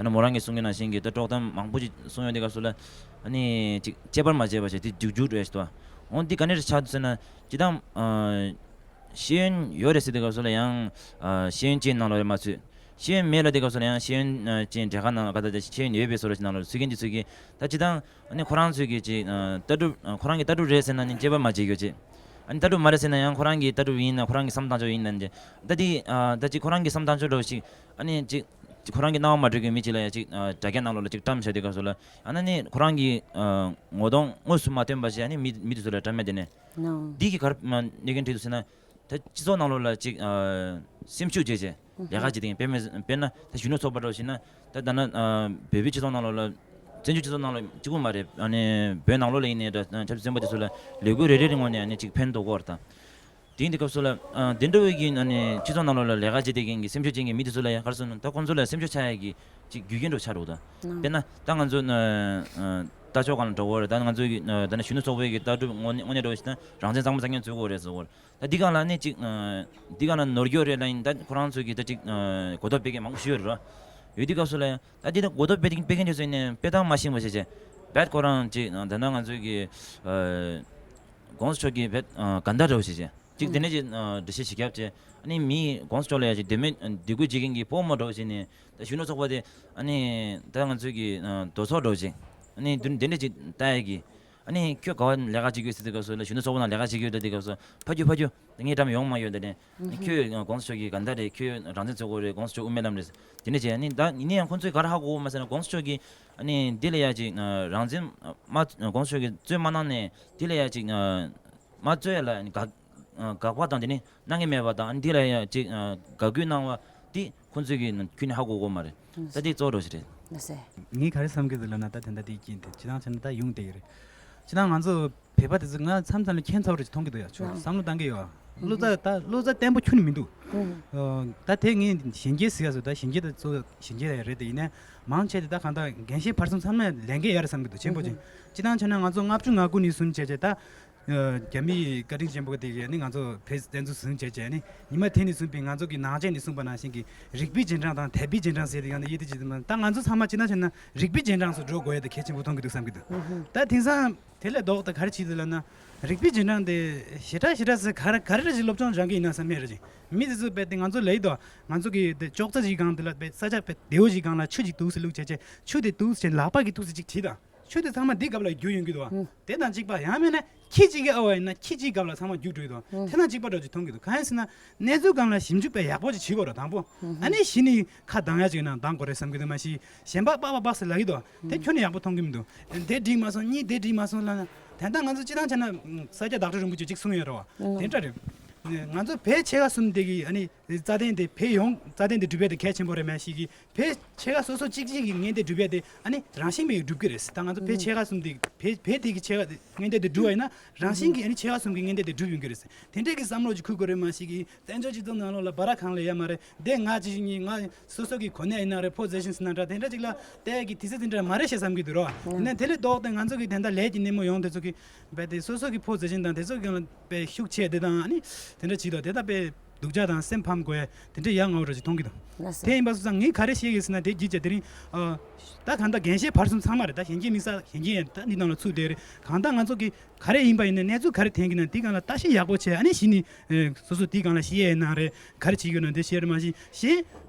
ད་ནི་མོ་རང་གིས་གསུང་གི་ནང་བཞིན་གྱི་ད་དཀྲོག་གཏམ་མང་པོ་ཅིག་གསུང་ཡོང་དུས་སྐབས་སུ་ལ་ཨ་ནི་ཅིག་དཔྱད་པ་མ་བྱས་པ་ཞིག་དེ་རྒྱུག་རྒྱུག་རེད་ཞུ་དོ། འོ་འདི་ག་ནས་ཆགས་འདུག་ཟེར་ན་སྤྱིར་བཏང་ཨ། ཤེས་ཡོན་ཡོད་རེད་ཟེར་དུས་སྐབས་སུ་ལ་ཡང་ཨ། ཤེས་ཡོན་ཅན་ནང་ལོགས་ལ་མ་ཚུད། ཤེས་ཡོན་མེད་ལབ་དུས་སྐབས་སུ་ལ་ཡང་ཤེས་ཡོན་ཨ། ཅན་གྲས་ཁག་ནང་ལ་ག་ད་ཤེས་ཡོན་ཡོད་པའི་བཟོ་འདྲ་ཞིག་ནང་ལོགས་ཚུད་མཁན་དེ་ཚོ་གིས་ད་སྤྱིར་བཏང་ཨ་ནི་ཁོ་རང་ཚོས་ཀྱི་ཅིག་ཨ། ལྟ་གྲུབ་ཨ། ཁོ་རང་གི་ལྟ་གྲུབ་རེད་ཟེར་ན་ནི་དཔྱད་པ་མ་བྱེད་རྒྱུ་བྱེད། ཨ་ནི་ལྟ་གྲུབ་མ་རེད་ཟེར་ན་ཡང་ཁོ་རང་གི་ལྟ་གྲུབ་ཡིན་ན་ཁོ་རང་གི་བསམ་བློ་བཏང་ཕྱོགས་ཡིན་ན་ནི་ད་དེ་ཨ། ད་ཅིག་ཁོ་རང་གི་བསམ་བློ་བཏང་ཕྱོགས་འདྲ་བོ་ཞིག་ཨ་ནི་ཅིག་ཅིག་ཁོ་རང་གི་སྣང་བ་མ་འགྲོ་གི་མི་ཅིག་ལ་ཡང་ཅིག་ཨ། དྲ་རྒྱ་ནང་ལོགས་ལ་ཅིག་བཀྲམ་བཞག་དུས་སྐབས་སུ་ལ་ཨ་ནི་ཁོ་རང་གི་ཨ། ངོ་གདོང་དངོས་སུ་མ་སྟོན་པ་ཞིག་ཨ་ནི་མི་མི་དེ་ཚོ་ལ་བཀྲམ་ཡ་དེ་ནི་ནོ། འདི་གི་ག་རེ་གནོད་སྐྱོན་འཕྲད་འདུག་ཟེར་ན། ད་སྤྱི་ཚོགས་ནང་ལོགས་ལ་ཅིག་ཨ། སེམས་ཤུགས་བྱས་བྱས་ལས་ཀ་བྱེད་དེ་དཔེ་མེད་དཔེར་ན་ད་གཞོན་ནུ་ཚོགས་པ་འདྲ་བོ་ཞིག་ན་ད་ད་ན་ཨ། བོད་པའི་སྤྱི་ཚོགས་ནང་ལོགས་ལ་བཙན་བྱོལ་སྤྱི་ཚོགས་ནང་ལ་གཅིག་པུ་མ་རེད། ཨ་ནི་བོད་ནང་ལོགས་ལ་ཡིན་ནའི་འདྲ་ཆབ་སྲིད་བཙོན་པ་དེ་ཚོ་ལ་ལས་འགུལ་རེ་རེ་རེ་ངོས་ནས་ཨ་ནི་ཅིག་ཕན་ཐོགས་ཀྱི་ཡོད་རེད་ད། དེ་ཡིན་དུས་སྐབས་སུ་ལ་ཨ། དེ་འདྲ་བོའི་གི་ཨ་ནི་སྤྱི་ཚོགས་ནང་ལོགས་ལ་ལས་ཀ་བྱེད་བསྡད་མཁན་གྱི་སེམས་ཤུགས་ཅན་གྱི་མི་དེ་ཚོ་ལ་ཡང་ག་རེ་ཟེར་ན་ད་ཁོང་ཚོ་ལ་སེམས་ཤུགས་ཆག་ཡག་གི་ཅིག་རྒྱུ་རྐྱེན་འདྲ་བོ་ཆགས་འགྲོ་གི་ད། དཔེར་ན་ད་ང་ཚོ་ཨ། ལྟ་ཕྱོགས་སྒང་ལ་འགྲོ་གི་ཡོད་རེད། ད་ང་ཚོ་གི་ཨ། ད་ནི་གཞོན་ནུ་ཚོགས་པའི་གི་ལྟ་གྲུབ་དངོས་གནས་དངོས་གནས་འདྲ་བོ་ཞིག་ད་རང་བཙན་གཙང་མ་རྩ་འགེངས་བྱེད་དགོས་རེད་ཟེར་གི་ཡོད་རེད། ད་འདི་སྒང་ལ་ནི་ཅིག་ཨ། འདི་སྒང་ལ་ནོར་འཁྱོག་རེད་ལབ་ཡིན། ད་ཁོ་རང་ཚོས་ཀྱི་ད་ཅིག་ཨ། གོ་རྟོགས་སྤེལ་མཁན་མང་པོ་ཞིག་ཡོད་རེད་ར། ཡོད་དུས་སྐབས་སུ་ལ་ཡང་ད་འདི་ད་གོ་རྟོགས་སྤེལ་སྤེལ་མཁན་དེ་ཚོས་ནི་དཔེ་ཐག་མ་ཤིང་བ་བྱས་བྱས་བེད་ཁོ་རང་ཅིག་ད་ནང་ང་ཚོས་ཀྱི་ཨ། གོང་ས་མཆོག་གི་བེད་ཨ། དགའ་ཟླ་འདྲ་བོ་ཞིག་བྱས་ཅིག་དེ་ནས་ཅིག་ཨ། འགྲེལ་བཤད་ཞིག་བརྒྱབ་བྱས་ཨ་ནི་མི་གོང་ས་མཆོག་ལ་ཡང་ཅིག་དད་མོས་ཨ། དད་གུས་བྱེད་མཁན་གྱི་ཕོ་མོ་འདྲ་བོ་ཞིག་ནས་ད་གཞོན་ནུ་ཚོགས་པ་དེ་ཨ་ནི་ད་ང་ཚོས་ཀྱི་ཨ། རྡོ་སོལ་འདྲ་བོ་ཞིག་ཨ་ནི་དེ་འདྲ་ཅིག་ལྟ་ཡག་གི་ཨ་ནི་ཁྱོད་ག་བ་ལས་ཀ་བྱེད་ཀྱི་ཡོད་ཟེར་དུས་སྐབས་སུ་ལ་གཞོན་ནུ་ཚོགས་པ་ནང་ལས་ཀ་བྱེད་ཀྱི་ཡོད་ལབ་དུས་སྐབས་སུ་ཕ་རྒྱུ་ཕ་རྒྱུ་ད་ངས་བཀྲམ་ཡོང་མ་ཡོང་། དེ་ནས་ཨ་ནི་ཁྱོད་གོང་ས་མཆོག་གི་དགའ་ཟླ་རེད། ཁྱོད་རང་བཙན་རྩོད་དགོས་རེད། གོང་ས་མཆོག་དབུ་མའི་ལམ་རེད། དེ་འདྲ་བྱས་ཨ་ནི་ད་ཡིན་ན་ཡང་ཁོང་ཚོས་ག་རེ་ཧ་གོ་གོ་མ་ཟེར་ན་གོང་ས་མཆོག་གིས་ཨ་ནི་འདི་ལ་ཡ་ཅིག་རང་བཙན་མ་གོང་ས་མཆོག་གིས་རྩོད་མ་གནང་ནས་འདི་ལ་ཡ་ཅིག་མ་རྩོད་ཡ་ལ་ཨ་ནི་དགག་དགག་པ་དང་དེ་ནི་གནང་གི་མེད་པ་དང་ཨ་ནི་འདི་ལ་ཡ་ཅིག་དགག་སྐུལ་གནང་བ་འདི་ཁོང་ཚོས་ཀྱིས་ཁྱོན་ནས་ཧ་གོ་གོ་མ་རེད། ད་འདི་གཙོ་བོ་ཞིག་རེད། ལགས་སེ། ངས་ག་རེ་བསམ་གྱི་འདུག་ལབ་ན་ད་དེ་འདྲ་དེའི་རྐྱེན་དེ་སྤྱིར་བཏང་བྱས་ན་ད་ཡོང་བསྡད་ཀྱི་རེད། སྤྱིར་བཏང་ང་ཚོ་བོད་པ་དེ་ཚོ་ང་མཚམས་མཚམས་ལ་ཁྱད་མཚར་བོ་ཅིག་མཐོང་གི་འདུག་ཡ། ཁྱོད་ལགས། བསམ་བློ་བཏང་གི་ཡོད། བློ་རྩ་ད་བློ་རྩ་བརྟན་པོ་ཁྱོན་ནས་མི་འདུག་ཨུ་ཧུ། ཨོ། ད་དེ་ངས་གཞོན་སྐྱེས་ཟེར་ཡ་ཚོ་ད་གཞོན་སྐྱེས་དེ་ཚོ་གཞོན་སྐྱེས་རེད་དེ་ཡིན་ནའི་མང་ཆེ་དེ་ད་གང་ལྟར་འགན་ཤེས་ཕར་ཚུར་ཚང་མས་ལེན་གྱི་ཡོད་རེད་བསམ་གྱི་འདུག་ཆེན་པོ་ཅིག་ཨུ་ཧུ། སྤྱིར་བཏང་བྱས་ན་ང་ཚོ་ལྔ་བཅུ་ང་དགུ་ནས་བཟུང་བྱས་བྱས་ད། ཨ། རྒྱ་མིའི་བཀའ་དྲིན་ཆེན་པོ་དེ་གིས་ནི་ང་ཚོ་བོད་བཙན་འཛུལ་བཟུང་བྱས་བྱས་ནི་ཉི་མ་དེ་ནས་བཟུང་བའི་ང་ཚོ་གི་ནང་ཆོས་ནས་གསུངས་པ་ནང་བཞིན་གྱི་རིག་པའི་རྗེས་འབྲང་དང་དད་པའི་རྗེས་འབྲང་ཟེར་ཏེ་ཡང་ན་ཡེ་དེ་ཅི་ད་ང་ཚོ་ཚང་མ་སྤྱིར་བཏང་བྱས་ན་རིག་པའི་རྗེས་འབྲང་སུ་འགྲོ་དགོས་ཡ་དེ་གལ་ཆེན་པོ་མཐོང་གི་འདུག་བསམ་གྱི་འདུག་ད་དེང་སང་དེ་ལས་ལྡོག་ད་ག་རེ་བྱེད་འདུག་ལབ་ན། རིག་པའི་རྗེས་འབྲང་དེ་ཞེ་དྲག་ཞེ་དྲག་ཟེར་ག་རེ་ག་རེ་རེ་ཞིག་སློབ་སྦྱོང་སྦྱང་གི་ཡིན་ན་བསམ་ཡས་རེ་ཅིག་མི་དེ་ཚོ་རྦད་དེ་ང་ཚོ་ལབ་ཡི་དོ། ང་ཚོ་གི་དེ་ཅོག་ཙེ་ཞིག་སྒང་དེ་ལ་རྦད་ས་ཆ་རྦད་བདེ་བོ་ཞིག་སྒང་ལ་ཆུ་ཞིག་འདུག་སེ་བླུགས་བྱས་བྱས་ཆུ་དེ་འདུག་སེ་ལག་པ་གིས་འདུག་སེ་ཅིག་བྲིས་དང་། ཆུ་དེ་ཚང་མ་འདི་རྒྱབ་ལ་རྒྱུག་ཡོང་གི་འདུག་བ། ཨུ། དེ་དང་གཅིག་པ་ཡང་མིན་ན་ཁྱི་གཅིག་གིས་ཨ་བ་ཡིན་ན་ཁྱི་གཅིག་རྒྱབ་ལ་ཚང་མ་རྒྱུག་འགྲོ་ཡི་འདུག་ཨུ། དེ་དང་གཅིག་པ་འདྲ་ཅིག་མཐོང་གི་འདུག་གང་ཡིན་ཟེར་ན་གནས་ཚུལ་སྒང་ལ་ཞིབ་འཇུག་དཔེ་ཡག་པོ་ཅིག་བྱེད་དགོས་རེད་དང་པོ། ཨུ། ཨ་ནི་གཞི་ནས་ཁ་གདངས་ཡ་ཅིག་ན་གདངས་དགོས་རེད་བསམ་གི་འདུག་མ་གཞི་གཞན་པ་པག་པག་པག་ཟེར་ལབ་ཀྱི་འདུག་དེ་ཁྱོན་ནས་ཡག་པོ་མཐོང་གི་མི་འདུག་དེ་འགྲིག་མ་སོང་གཉིས་དེ་འགྲིག་མ་སོང་ལབ་ན་དེ་ལྟར་ང་ཚོ་སྤྱིར་བཏང་བྱས་ན་ས་སྐྱ་བདག་ཁྲི་རིན་པོ་ཆེ་གཅིག་གསུངས་ཡོད་རེད་བ། ཨུ། དེ་འདྲ་རེད། ང་ཚོ་བོད་ཆོལ་ཁ་གསུམ་དེ་གི་ཨ་ནི་རྩ་དོན་དེ་བོད་ཡོངས་རྩ་དོན་དེ་སྒྲུབ་ཡ་དེ་གལ་ཆེན་པོ་རེད་མ་ཞིག་གི། བོད་ཆོལ་ཁ་སོ་སོ་གཅིག་གཅིག་གི་ངན་དེ་སྒྲུབ་ཡ་དེ་ཨ་ནི་རང་བཞིན་མེད་སྒྲུབ་ཀྱི་རེད། ད་ང་ཚོ་བོད་ཆོལ་ཁ་གསུམ་དེ་བོད་བོད་དེ་གི་ཆོལ་ཁ་ངན་དེ་དེ་སྒྲུབ་པ་ཡིན་ན་རང་བཞིན་གྱི་ཨ་ནི་ཆོལ་ཁ་གསུམ་གྱི་ངན་དེ་དེ་སྒྲུབ་ཡོང་གི་རེད། དེ་འདྲས་ཀྱི་བསམ་བློ་ཅིག་འཁུར་དགོས་རེད་མ་ཞིག་གི། བཙན་བྱོལ་སྤྱི་ཚོགས་ནང་ལོགས་ལ་སྦ་ར་གང་ལ་ཡ་མ་རེད། དེ་ང་ཅིག་ཡིན། ང་སོ་སོ་གི་གོ་གནས་ཡིན་ན་རེད། ཕོ་ཟེར་བཞིན་ཟིན་ན་འདྲ་དེ་འདྲ་ཅིག་ལ་བལྟས་ཀྱི་དུས་ཚོད་དེ་འདྲ་མ་རེད་ཤག་བསམ་གྱི་འདུག་རོ། ཡིན་ན་དེ་ལས་ལྡོག་སྟེ་ང་ཚོ་གི་དེ་འདྲ་ལས་ཀྱི་སྣེ་མོ་ཡོང་དེ་ཚོ་གི་བས་དེ་སོ་སོ་གི་ཕོ་ཟེར་བཞིན་དང་དེ་ཚོ་གི་ལ་བས་ཤུགས་ཆེ་དེ་དང་ཨ་ནི་དེ་འདྲ་བྱེད་དོ་དེ་ད་བས་སྡུག་ཅག་དང་སེམས་ཕམ་དགོས་དེ་འདྲ་ཡ་ང་འོ་ར་ཅིག་མཐོང་གི་འདུག་ལགས་སོ། དེ་ཡིན་པ་སོང་ཙང་ངས་ག་རེ་བཤད་ཡོད་ཟེར་ན་དེ་གྱིས་ཀྱང་དེ་རིང་ཨ་ད་གང་ལྟར་རྒན་གཞོན་བར་གསུམ་ཚང་མ་རེད། ད་གཞོན་སྐྱེས་དམིགས་བསལ་གཞོན་སྐྱེས་ཡང་ད་འདི་ནང་ལ་ཚུད་བསྡད་རེད། གང་ལྟར་ང་ཚོ་གི་ག་རེ་ཡིན་པ་ཡིན་ན་གནས་ཚུལ་ག་རེ་ཐོན་གྱི་ན་འདི་སྒང་ལ་བརྟག་ཞིབ་ཡག་པོ་བྱས། ཨ་ནི་གཞི་ནས་ཨེ་སོ་སོ་འདི་སྒང་ལ་ཤེས་ཡས་ཡིན་ན་རེད། ག་རེ་བྱེད་ཀྱི་ཡོད་ན་འདི་ཤེས་རེད་མ་གཞི་གཞན་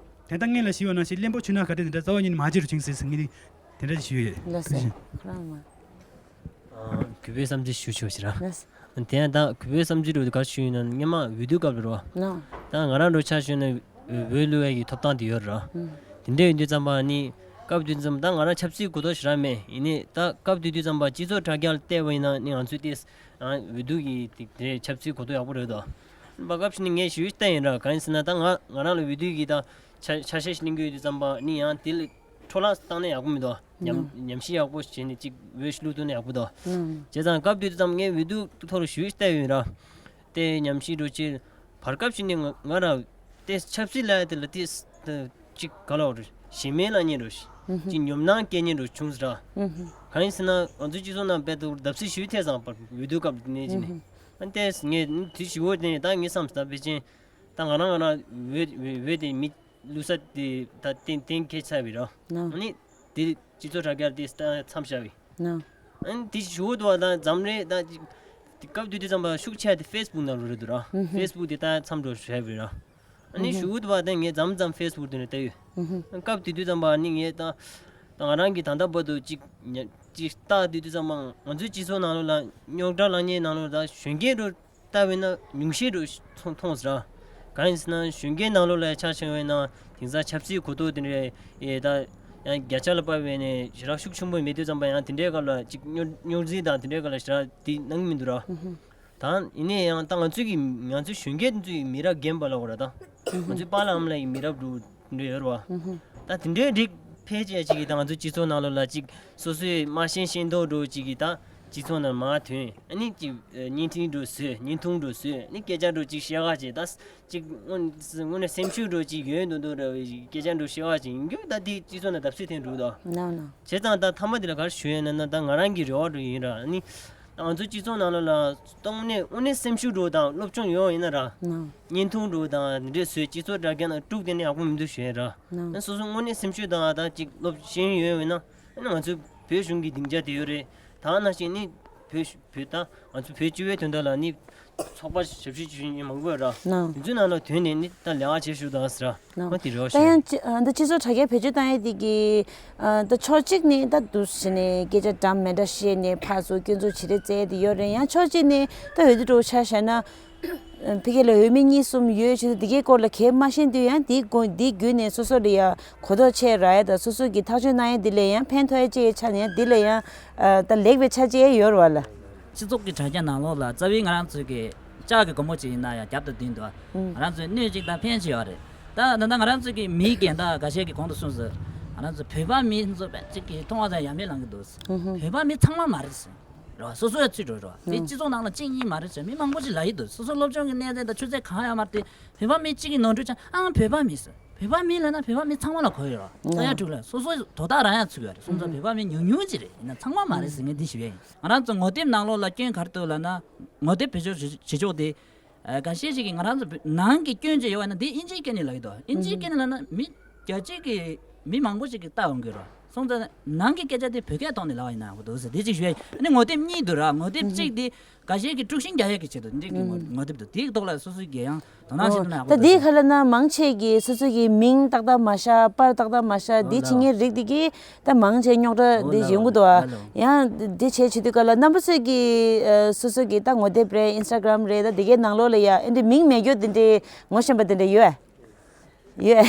དེ་ལྟར་སྔོན་ལ་ཞུས་པ་ནང་བཞིན་གླེན་པོ་ཆུ་ནག་ག་དེ་འདི་འདྲ་རྩ་བ་ཉིད་ནས་མ་བྱེད་རུ་བྱུང་ཟེར་ཟེར་ངས་ནི་དེ་འདྲ་ཞུས་ཡོད། ལགས་སོ། ཁོ་རང་མ། ཨ། གུས་པའི་བསམ་ཚུལ་ཞུ་ཆོག་ཞེ་ར། ལགས་སོ། དེ་ཡང་ད་གུས་པའི་བསམ་ཚུལ་རུ་ག་ཞུས་ཡིན་ན་སྔོན་མ་འོས་བསྡུ་སྐབས་རུ་རོ། ལགས། ད་ང་རང་འགྲོ་ཆ་ཞུས་ན་འོས་བླུག་ཡས་ཀྱི་ཐོབ་ཐང་དེ་ཡོད་ར། ཨུམ། དེ་འདྲ་ཡིན་དུས་ཙམ་པ་ནི་སྐབས་དུས་ཙམ་ད་ང་རང་ཆབ་སྲིད་གོ་རྟོགས་ཞེ་དྲག་མེད། ཡིན་ནའི་ད་སྐབས་དུས་དུས་ཙམ་པ་སྤྱི་ཚོགས་དྲ་རྒྱ་ལ་བལྟས་པ་ཡིན་ན་ནི་ང་ཚོའི་ཏེ་ཨ་འོས་བསྡུ་གི་དེ་དེ་ཆབ་སྲིད་གོ་རྟོགས་ཡག་པོ་རེད་དོ། བ་སྐབས་ཤིག་ནི་ངས་ཞུས་བལྟས་ཡིན་ར། གང་ཡིན་ཟེར་ན་ད་ང་ང་རང་ལ་འོས་བསྡུ་གི་ད་ཆ་ཆ་ཤས་ཤིག་གླེང་གི་ཡོད་དུས་ཙམ་པ་ནི་ཡང་དེ་ལ་འཕྲོ་བརླག་བཏང་ན་ཡག་པོ་མི་འདུག་ཉམས་ཉམས་ཞིབ་ཡག་པོ་བྱས་ནས་ཅིག་འོས་ཤིག་བླུག་ཐུབ་ན་ཡག་པོ་འདུག་བྱས་ཙང་སྐབས་དུས་ཙམ་ངས་འོས་བསྡུ་ཐོག་ལ་ཞུས་བལྟས་ཡོད་ར། དེ་ཉམས་ཞིབ་འགྲོ་ཆེད་བར་སྐབས་ཤིག་ནས་ང་ང་རང་དེ་ཆབ་སྲིད་ལ་དེ་ལ་དེ་ཅིག་ག་ལ་བར་ཞེ་མེད་ལ་ཉེ་འགྲོ་ཞིག་ཅིག་ཉོབ་སྣང་སྐྱེ་ཉེ་འགྲོ་བྱུང་ཟེར་ར། གང་ཡིན་ཟེར་ན་ང་ཚོའི་སྤྱི་ཚོགས་ནང་དཔེ་ཏོག་བརྡབ་གསིག་ཞུས་ཐེབས་ཙང་བར་འོས་བསྡུ་སྐབས་ནས་ཅི་ནས་ཨ་ནི་དེ་ངས་དུས་ཞིག་འོས་དེ་ད་ངས་བསམ་ད་ཕལ་ཆེར་ད་ང་རང་ང་རང་འོས་འོས་འོས་དེ་མི་བླུག་ས་དེ་ད་གཏན་གཏན་འཁེལ་ཚར་བའི་ར། ཨ་ནི་དེ་སྤྱི་ཚོགས་དྲ་རྒྱ་དེ་ད་མཚམས་བཞག་བའི། ཨ་ནི་དེ་ཞུ་འོ་དུ་བ་དང་འཛམ་རེད་ད། དེ་སྐབས་དུས་དུས་ཙམ་པ་ཤུགས་ཆེ་དེ་ཕེ་སི་བུག་ནང་ལོ་རེད་འདུག་ར། ཕེ་སི་བུག་དེ་ད་མཚམས་འགྲོ་བྱས་བའི་ར། ཨ་ནི་ཞུ་འོ་དུ་བ་དང་ངས་མཚམས་མཚམས་ཕེ་སི་བུག་དེ་ནས་བལྟ་ཡོད། སྐབས་དུས་དུས་ཙམ་པ་ནི་ངས་ད་ད་ང་རང་གི་ད་ལྟ་བར་དུ་ཅིག་ཉ་ཅིག་ལྟ་དུས་དུས་ཙམ་པ་ང་ཚོའི་སྤྱི་ཚོགས་ནང་ལོགས་ལ་རྙོག་དྲ་ལངས་ཉེན་ནང་ལོགས་ལ་གཞོན་སྐྱེས་རུ་ལྟ་བས་ན་ཉུང་ཤས་རུ་མཐོང་མཐོང་ཟེར། གང་ཡིན་ཟེར་ན་གཞོན་སྐྱེས་ནང་ལོགས་ལ་ཆ་བཞག་པས་ན་དེང་སང་ཆབ་སྲིད་གོ་རྟོགས་དེ་འདྲའི་ཨེ་ད་ཡང་བརྒྱ་ཆ་ལ་དཔག་པས་ནས་ཞེ་དྲག་ཤུགས་ཆེན་པོ་མེད་དུས་ཙམ་པ་ཡང་དེ་འདྲའི་སྐབས་ལ་ཅིག་རྙོག་རྙོག་འཛིང་དང་དེ་འདྲའི་སྐབས་ལ་ཞེ་དྲག་དེ་གནང་གི་མི་འདུག་ར། ད་ཡིན་ནའི་ཡང་ད་ང་ཚོའི་གི་ང་ཚོའི་གཞོན་སྐྱེས་ཚོའི་མི་རབས་རྒན་པ་ལ་འོ་ར་ད་ང་ཚོའི་པཱ་ལགས་ཨ་མ་ལགས་ཀྱི་མི་རབས་འདྲ་འདྲ་ཡོད་ར་བ། ད་དེ་འདྲའི་རིགས་ཕལ་ཆེར་ཅིག་གིས་ད་ང་ཚོའི་སྤྱི་ཚོགས་ནང་ལོགས་ལ་ཅིག་སོ་སོའི་མ་ཤེས་ཤེས་མདོག་འདྲ་ཅིག་གིས་ད་སྤྱི་ཚོགས་ནང་མར་ཐོན། ཨ་ནི་ཅིག་བརྙན་འཕྲིན་འདྲ་བཟོས། བརྙན་ཐུང་འདྲ་བཟོས། ཨ་ནི་སྐད་ཆ་འདྲ་ཅིག་བཤད་ག་བྱས། ད་ཅིག་དངོས་དངོས་གནས་སེམས་ཤུགས་འདྲ་ཅིག་ཡོད་མདོག་མདོག་འདྲ་བའི་སྐད་ཆ་འདྲ་བཤད་ག་བྱས་ཡིན་རྒྱུ་ད་དེ་སྤྱི་ཚོགས་ནང་བརྡབ་གསིག་ཐེབས་འགྲོ་གི་འདུག་ནོ་ནོ། བྱས་ཙང་ད་མཐའ་མ་དེ་ལ་ག་རེ་ཞུ་ཡ་ཡིན་ན་ད་ང་རང་གི་རེ་བ་འདྲ་ཡིན་ར། ཨ་ནི་ད་ང་ཚོ་སྤྱི་ཚོགས་ནང་ལོགས་ལ་དངོས་གནས་དངོས་གནས་སེམས་ཤུགས་འདྲ་དང་སློབ་སྦྱོང་ཡོད་ཡིན་ན་ར། ནོ། བརྙན་ཐུང་འདྲ་དང་འདི་འདྲས་བཟོས་སྤྱི་ཚོགས་དྲ་རྒྱ་ནང་དཀྲུགས་དེ་ནི་ཡག་པོ་མི་འདུག་ཞུ་ཡ་ར། ནོ། ཨ་སོ་སོ་དངོས་གནས་སེམས་ཤུགས་དང་ད་ཅིག་སློབ་ཤེས་ཡོན་ཡོད་ཡིན་ན། ཨ་ནི་ང་ཚོའི་བོད་གཞུང་གི་སྡིངས་ཆ་དེ་ཡོད་རེད། ད་ནང་བཞིན་ནི་བོད་བོད་ད་ང་ཚོ་བོད་སྤྱི་པའི་དོན་དག་ལ་ནི་ཚོགས་པ་ཞབས་ཞུ་བྱེད་མཁན་མང་པོ་ཡོད་ར། ནོ། དེ་ཚོའི་ནང་ལ་ཐོན་ནས་ནི་ད་ལས་ཀ་བྱེད་ཤོག་དང་ཟེར་ར། ནོ། ང་དེ་རེ་བ་ད་ཞུ་ཡང་ཅི་ཨ་འདི་སྤྱི་ཚོགས་དྲ་རྒྱ་བེད་སྤྱོད་བཏང་ཡས་དེ་གི་ཨ་ད་ཕྱོགས་གཅིག་ནས་ད་འདུག་ཟེར་ནས་སྐད་ཆ་འདྲ་མི་འདྲ་བཤད་ནས་ཕར་ཚུར་སྐྱོན་འཛུགས་བྱེད་རེས་བཙལ་ཡས་དེ་ཡོད་རེད། ཡང་ཕྱོགས་གཅིག་ནས་ད་འོས་བསྡུ་འདྲ་བོ་ཆ་བཞག་ན། ཕ་གི་ལ་འོས་མི་གཉིས་གསུམ་ཡོད་ཕྱིན་དུས་དེ་གའི་སྐོར་ལ་གས་མ་ཤེས་དུས་ཡང་དེའི་སྒོ་དེའི་བརྒྱུད་ནས་སོ་སོ་ལ་ཡང་གོ་རྟོགས་ཆེ་རག་ཡ་དང་སོ་སོ་གི་ཐག་གཅོད་གནང་ཡ་དེ་ལ་ཡང་ཕན་ཐོགས་ཡ་བཅས་ཡ་ཆ་ནས་དེ་ལ་ཡང་ཨ་ད་ལེགས་པའི་ཆ་བཅས་ཡ་ཡོད་རེད་བ་ལ། སྤྱི་ཚོགས་ཀྱི་དྲ་རྒྱ་ནང་ལོགས་ལ་རྩ་བའི་ང་རང་ཚོའི་གི་ལྕགས་ཀྱི་སྒོར་མོ་ཅིག་ཡིན་ན་ཡང་རྒྱབ་ཏུ་བསྡུས་འདུག་ཨ་ང་རང་ཚོའི་སྣོད་ཅིག་དང་ཕན་ཅིག་ཡོད་རེད། ད་ད་ལྟ་ང་རང་ཚོའི་གི་མིའི་འགན་ད་འགའ་ཤས་ཀྱིས་གོང་དུ་གསུངས་སོང་། ང་རང་ཚོ་བོད་པ་མི་ཚོ་དཔེ་ཅིག་གི་མཐོང་བ་ཙམ་ཡ་མེད་ལངས་ཀྱི་འདུག་བོད་པ་མི་ཚང་མ་མ་རེད་ཟེར། རེད་བ། སོ་སོ་ཡ་ཚུད་འགྲོ་རེད་བ། དེ་སྤྱི་ཚོགས་ནང་ལ་གཅིག་གཉིས་མ་རེད་ཟེར་མི་མང་པོ་ཞིག་ལབ་ཡི་འདུག་སོ་སོ་སློབ་སྦྱོང་གི་གནས་ཚད་དང་ཆུ་ཚད་གང་ཡང་མ་རེད་དེ། བོད་པ་མི་གཅིག་གི་ནོར་འཁྲུལ་ཆགས་ཨང་བོད་པ་མི་ཟེར། བོད་པ་མི་ལབ་ན་བོད་པ་མི་ཚང་མ་ལ་གོ་ཡོད་རེད་བ། ས་ཡ་དྲུག་ལ་སོ་སོ་དོ་བདག་རང་ཡང་ཚུད་ཡོད་རེད། སོང་ཙང་བོད་པ་མི་ཉུང་ཉུང་ཅིག་རེད། ཡིན་ན་ཚང་མ་མ་རེད་ཟེར་ངས་འདི་ཞུ་ཡ་ཡིན། ང་རང་ཚོ་ངོ་དེབ་ནང་ལོགས་ལ་སྐྱོན་ག་རེ་འདུག་ལབ་ན། ངོ་དེབ་བེད་སྤྱོད་བྱེད་ཕྱོགས་དེ། ཨ་འགའ་ཤས་ཤིག་གིས་ང་རང་ཚོ་བོད་ནང་གི་སྐྱོན་ཅིག་ཡོད་པ་ན་འདི་དབྱིན་ཇིའི་སྐད་ནས་ལབ་ཀྱི་འདུག་དབྱིན་ཇིའི་སྐད་ནས་ལབ་ན་མི་བརྒྱ་གཅིག་གིས་མི་མང་པོ་ཞིག་གིས་ལྟ་ཡོང་གི་རེད། སོང་ཙང་ནང་གི་སྐད་ཆ་དེ་བོད་སྐད་ཐོག་ནས་ལབ་པ་ཡིན་ན་འོ་འདུག་ཟེར་འདི་ཅིག་ཞུ་ཡ་ཡིན། ཨ་ནི་ངོ་དེབ་གཉིས་འདུག་ར། ངོ་དེབ་གཅིག་དེ་འགའ་ཤས་ཀྱིས་དཀྲུག་ཤིང་རྒྱག་ཡ་གི་ཆེད་དུ་འདི་གི་ངོ་ངོ་དེབ་འདུག་དེའི་ཐོག་ལ་སོ་སོའི་གི་ཡང་དོ་སྣང་བྱེད་ཐུབ་ན་ཡག་པོ་འདུག་ད་འདི་ག་ལབ་ན་མང་ཆེ་གིས་སོ་སོ་གི་མིང་ཏག་ཏག་མ་ཤར་པར་ཏག་ཏག་མ་ཤར་འདི་བྱེད་མཁན་རིགས་འདི་གིས་ད་མང་ཆེ་རྙོག་དྲ་འདི་ཡོང་གི་འདུག་ཨ། ཡང་འདི་བྱེད་བྱེད་དུས་ག་ལ་རྣམ་པ་ཚོས་ཀྱི་ཨ་སོ་སོ་གི་ད་ངོ་དེབ་རེད་ཨིན་སི་ཊ་གྷ་རམ་རེད་ད་འདི་གའི་ནང་ལོགས་ལ་ཡ་ཨེ་འདྲ་མིང་མེད་རྒྱུ་འདི་འདྲའི་ངོ་ཤེས་པ་འདི་འདྲ་ཡོད་ཨ། ཡོད་ཨ།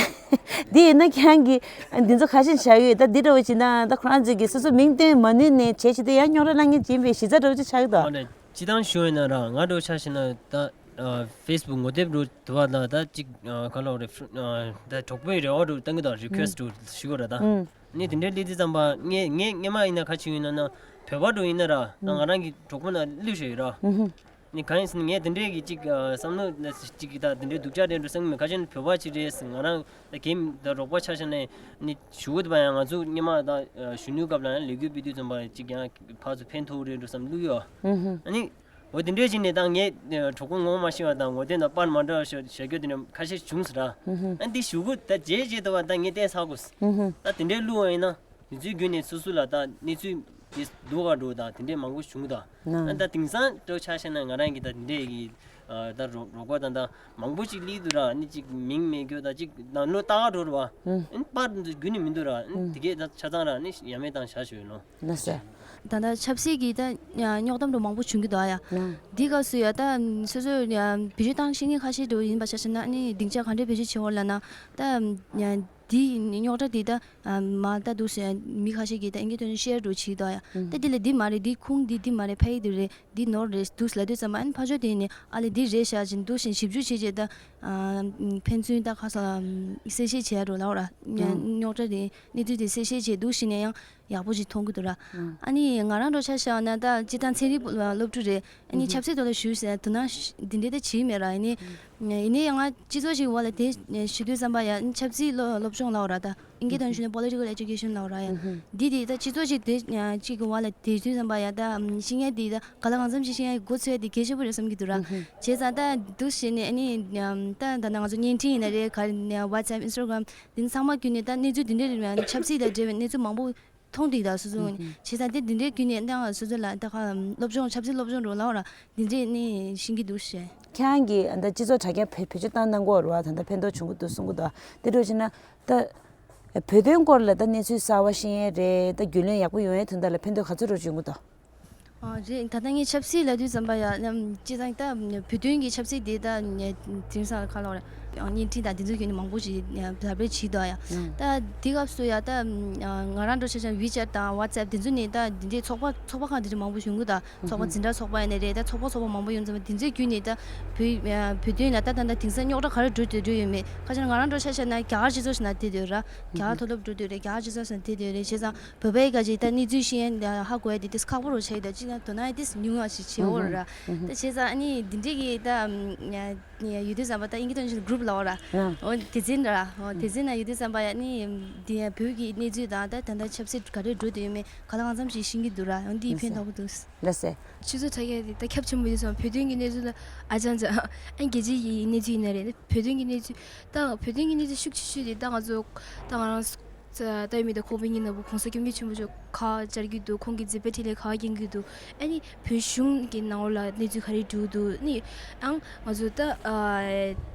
འདི་ཡིན་ན་ཁྱེད་རང་གི་ཨ་འདི་ཚོ་ཁ་ཤས་བཞག་ཡོད་ད་འདི་འདྲ་བོ་བྱེད་ན་ད་ཁོ་རང་ཚོས་ཀྱི་སོ་སོ་མིང་བཏོན་མ་ནུས་ནས་བྱེད་བྱེད་དུས་ཡང་རྙོག་དྲ་གནང་མཁན་བྱེད་པའི་གཞི་རྩ་འདྲ་བོ་ཅིག་ཆགས་ཀྱི་འདུག་ཨ། སྤྱིར་བཏང་ཞུ་ཡིན་ན་ར་ང་འདྲ་བོ་ཆ་བཞག་ན་ད། ཨ་ཕེ་སི་བུག་ངོ་དེབ་རུ་དུ་བ་ལ་ད་ཅིག་ཨ་ག་ལབ་རེད། ཨ་ད་གྲོགས་པོའི་རེ་བ་རུ་བཏང་གི་དང་རི་ཁུ་ཨེ་སི་ཊི་རུ་ཞུ་གི་རེད་ད། ཨུམ། ནི་དེ་འདྲའི་སླེབས་དུས་ཙམ་པ་ངས་ངས་སྔོན་མ་ཡིན་ན་ག་ཅིག་ཡིན་ན་ན་བོད་པ་རུ་ཡིན་ན་ར་ད་ང་རང་གི་གྲོགས་པོ་ན་བླུགས་བཞག་ཡོད་ར། ཨུམ་ཧུམ། ནི་གང་ཡིན་ཟེར་ན་ངས་དེ་འདྲའི་གི་ཅིག་ཨ་བསམ་བློ་ཅིག་གི་ད་དེ་འདྲའི་སྡུག་ཅག་དེ་འདྲ་བསམ་གི་མེད། ག་ཅིག་བོད་པ་ཅིག་རེད་ཟེར་ང་རང་ད་གེམ་ད་རོགས་པ་ཆ་བཞག་ནས་ནི་ཞུ་གི་འདུག་པ། ཡང་ང་ཚོ་སྔོན་མ་ད་ཨ་གཞོན་ནུའི་སྐབས་ལ་ཡང་ལས་འགུལ་སྤེལ་དུས་ཙམ་པ་ཅིག་ཡང་ཕར་ཚུར་ཕན་ཐོགས་རེད་འགྲོ་བསམ་བླུགས་ཡོད། ཨུམ་ཧུམ། ཨ་ནི། འོ་དེ་འདྲའི་ཅིག་ནས་ད་ངས་ཨ་གྲོགས་པོ་ངོ་མ་ཤེས་པ་དང་ངོ་དེབ་ནང་པར་མ་འདྲ་བ་ཤོ་བཞག་རྒྱུ་དེ་འདྲ་ཁ་ཤས་བྱུང་སོང་ར། ཨ་འདི་ཞུ་གི་ད་རྗེས་རྗེས་དུ་བ་ད་ངས་བལྟས་ཚར་གོ། ཨ་དེ་འདྲའི་བླུགས་པ་ཡིན་ན་དེ་ཚོའི་བརྒྱུད་ནས་སོ་སོ་ལ་ད་གནས་ཚུལ་དེ་སྡུག་ག་འགྲོ་ད་དེ་འདྲའི་མང་པོ་བྱུང་གི་ད། ཨ་ད་དེང་སང་འགྲོ་ཆ་བཞག་ན་ང་རང་གི་ད་དེ་འདྲའི་གི་ཨ་ད་རོགས་རོགས་པ་ད་ད་མང་པོ་ཅིག་སླེབས་འདུག་ར། ནི་ཅིག་མིང་མེད་རྒྱུ་ད་ཅིག་ནང་ལོ་ལྟ་ག་འགྲོ་ར་བ། ཨ་པར་འདི་བརྒྱུད་ནས་མི་འདུག་ར། ཨ་དེ་གས་ད་ཆ་ཚང་ར་ནི་ཡ་མེད་བཏང་བཞག་ཞུ་ཡོད་ནོ། ལགས་སོ། ད་ལྟ་ཆབ་སྲིད་ཀྱི་ད་རྙོག་གཏམ་འདྲ་མང་པོ་བྱུང་གི་འདུག་ཨ་ཡ། ཨང་། འདི་སྐབས་སུ་ཡ་ད་སོ་སོ་ཡ་བེད་སྤྱོད་བཏང་ཤེས་མཁན་ཁ་ཤས་འདྲ་ཡིན་པ་ཆ་བཞག་ན་ནི་སྡིངས་ཆ་ག་འདྲས་བེད་སྤྱོད་བྱེད་འོ་ལབ་ན་ད་ཡ་འདི་རྙོག་དྲ་འདི་ད་མ་ད་འདུག་སེ་མི་ཁ་ཤས་ཀྱིས་ད་ཨིན་སྐད་ཐོག་ནས་ཤེར་འདྲ་བྱེད་འདུག་ཨ་ཡ། ཨང་། ད་འདི་ལ་འདི་མ་རེད། འདི་ཁུངས་འདི་འདི་མ་རེད། ཕ་ཡིག་འདི་རེད། འདི་ནོར་རེད་འདུག་ལབ་དུས་ཙམ་པ་ཨ་ནི་ཕར་ཕྱོགས་དེ་ནས་ཨ་ལས་འདི་རེད་བཞག་ཅིང་འདུག་སེ་ཞིབ་འཇུག་བྱེད་བྱེད་ད་ཕན་ཚུན་ད་ཁ་སང་གསལ་བཤད་བྱེད་འགྲོ་ལབ་ར། ཨང་། རྙོག་དྲ་དེ་གནས་ཚུལ་དེ་གསལ་བཤད་བྱས་འདུག་ཞིག་ནས་ཡང་ཡག་པོ་ཞིག་མཐོང་གི་འདུག་ར། ཨང་། ཨ་ནི་ང་རང་འགྲོ་ཆ་བཞག་ན་ད་སྤྱིར་བཏང་ཚན་རིག་སློབ་ཕྲུག་རེད། ཨ་ནི་ཆབ་སྲིད་ཐོག་ལ་ཞུགས་ཟེར་ན་དོ་སྣང་འདི་འདྲའི་ད་བྱེད་མེད་ར། ཨ་ནི་ཡིན་ནའི་ཡང་ང་སྤྱི་ཚོགས་ཤིག་འོག་ལ་དེ་ཞུ་དུས་ཙམ་པ་ཡང་ཆབ་སྲིད་སློབ་སློབ་སྦྱོང་ལབ་ར། ད་ཨིན་སྐད་ཐོག་ཞུས་ན་political education ལབ་ར། ཡང་འདི་དེ་ད་སྤྱི་ཚོགས་ཤིག་དེ་གཅིག་གི་འོག་ལ་དེ་དུས་ཙམ་པ་ཡང་ད་ཤེས་མཁན་དེ་ད་ག་ལ་གང་འཚམ་ཞིག་ཤེས་ཡ་གི་འགོ་ཚུགས་ཡ་དེ་གལ་ཆེན་པོ་རེད་བསམ་གྱི་འདུག་ར། བྱས་ཙང་ད་འདུག་བྱས་ནས་ཨ་ནི་ད་ད་ནང་ང་ཚོ་བརྙན་འཕྲིན་ཡིན་ན་རེད། ག་རེ་ནས་WhatsApp Instagram འདི་ཚང་མ་བརྒྱུད་ནས་ད་གནས་ཚུལ་འདི་འདྲའི་རིགས་ཆབ་སྲིད་དང་འབྲེལ་བའི་གནས་ཚུལ་མང་པོ་མཐོང་འདུག་ད་སོ་སོ་ངོས་ནས། བྱས་ཙང་དེ་འདི་འདྲའི་བརྒྱུད་ནས་ད་སོ་སོ་ལ་ད་ག་སློབ་སྦྱོང་ཆབ་སྲིད་སློབ་སྦྱོང་རོགས་ལ་འོ་ར་འདི་འདྲའི་ནས་ཤེས་ཀྱི་འདུག་ཞེས། ཁྱེད་རང་གིས་ད་སྤྱི་ཚོགས་དྲ་རྒྱ་བེད་བེད་སྤྱོད་བཏང་གནང་གི་ཡོད་རེད་བ། ད་ལྟ་ཕན་ཐོགས་བྱུང་གི་འདུག་གསུང་གི་འདུག་དེ་འདྲ་བྱས་ན་ད་བོད་དོན་སྐོར་ལ་ད་གནས་ཚུལ་གསར་བ་ཤེས་ཡས་རེད། ད་རྒྱུས་ལོན་ཡག་པོ་ཡོང་ཡས་དོན་དག་ལ་ཕན་ཐོགས་ག་ཚོད་འདྲ་བྱུང་གི་འདུག་ཨ་རེད། ད་ལྟ་ངས་ཆབ་སྲིད་ལབ་དུས་ཙམ་པ་ཡ་ནམ་སྤྱིར་བཏང་ད་བོད་དོན་གྱི་ཆབ་སྲིད་དེ་ད་དེང་སང་ལ་ཁ་ལོ་རེད། བརྙན་འཕྲིན་དང་དེ་ཚོའི་བརྒྱུད་ནས་མང་པོ་ཞིག་ལབ་རེས་བྱེད་འདུག་ཡ། ད་དེ་སྐབས་སུ་ཡ་ད་ང་རང་འགྲོ་ཆ་ཆ་WeChat དང་WhatsApp དེ་ཚོ་ནས་ད་དེ་འདྲའི་ཚོགས་པ་ཚོགས་པ་ཁག་དེ་འདྲ་མང་པོ་ཡོང་གི་ད། ཚོགས་པ་འཛིན་གྲྭ་ཚོགས་པ་ཡིན་ན་རེད། ད་ཚོགས་པ་ཚོགས་པ་མང་པོ་ཡོང་ཙམ་པ་དེ་ཚོའི་བརྒྱུད་ནས་ད་བོད་བོད་དོན་ལ་ད་ད་ད་དེང་སང་རྙོག་དྲ་ག་རེ་འགྲོ་འདོད་འགྲོ་ཡོད་མེད་ཁ་ཆེ་ན་ང་རང་འགྲོ་ཆ་ཆ་ན་རྒྱ་གར་སྤྱི་ཚོགས་ཤིག་ན་བསྡད་ཡོད་ར། རྒྱ་གར་མཐོ་སློབ་འགྲོ་འདོད་རེད། རྒྱ་གར་སྤྱི་ཚོགས་ཤིག་ན་བསྡད་ཡོད་རེད། བྱས་ཙང་བོད་པའི་ག་ཅིག་ད་གནས་ཚུལ་ཤེས་ཡ་ཧ་གོ་ཡ་དེ་ཏིས་ཁག་པོ་རུ་ཆགས་ཡོད། ད་ཅི་ན་དོ་སྣང་ཡ་ཏིས་ཉུང་བ་ཞིག་བྱེད་འོ་ར། ད་བྱས་ཙང་ཨ་ནི་འདི་འདྲས་ཀྱི་ད་ཡོད་དུས་ཙམ་པ་ད་ཨིན་སྐད་ཐོག་ནས་group ལབ་འོ་ར། འོ་དེ་འཛིན་ར། འོ་དེ་འཛིན་ན་ཡོད་དུས་ཙམ་པ་ཡ་ནི་འདི་ཡ་བོད་ཀྱི་གནས་ཚུལ་དང་ད་ད་ལྟ་ཆབ་སྲིད་ག་རེ་འགྲོ་འདོད་ཡོད་མེད་ག་ལ་གང་འཚམ་ཞིག་ཤེས་ཀྱི་འདུག་ར། འོ་འདི་ཕན་ཐོགས་པོ་འདུག་ལགས་སེ། སྤྱི་ཚོགས་དྲ་རྒྱ་དེ་ད་ཁྱབ་ཆེན་པོ་ཡོད་སོང་། བོད་དོན་གྱི་གནས་ཚུལ་ལ་ཨ་ཅང་ཅང་ཨ་རྒྱལ་སྤྱི་ཡི་གནས་ཚུལ་ཡིན་ན་རེད། བོད་དོན་གྱི་གནས་ཚུལ་ད་བོད་དོན་གྱི་གནས་ཚུལ་ཤུགས་ཆེ་ཤོས་དེ་ད་ང་ཚོ་ད་ང་རང་ད་ཡོད་མེད་ད་ཁོང་པའི་ཉིན་ནག་པོ་གོང་ས་སྐྱབས་མགོན་ཆེན་པོ་མཆོག་ཁ་བཅར་གྱི་འདུག་ཁོང་གི་མཛད་པའི་འཕྲིན་ལས་ག་བ་སྐྱོན་གྱི་འདུག་ཨ་ནི་བོད་གཞུང་གི་ནང་ལོགས་ལ་གནས་ཚུལ་ག་རེ་འགྲོ་གི་འདུག་ནི་ཨང་ང་ཚོ་ད་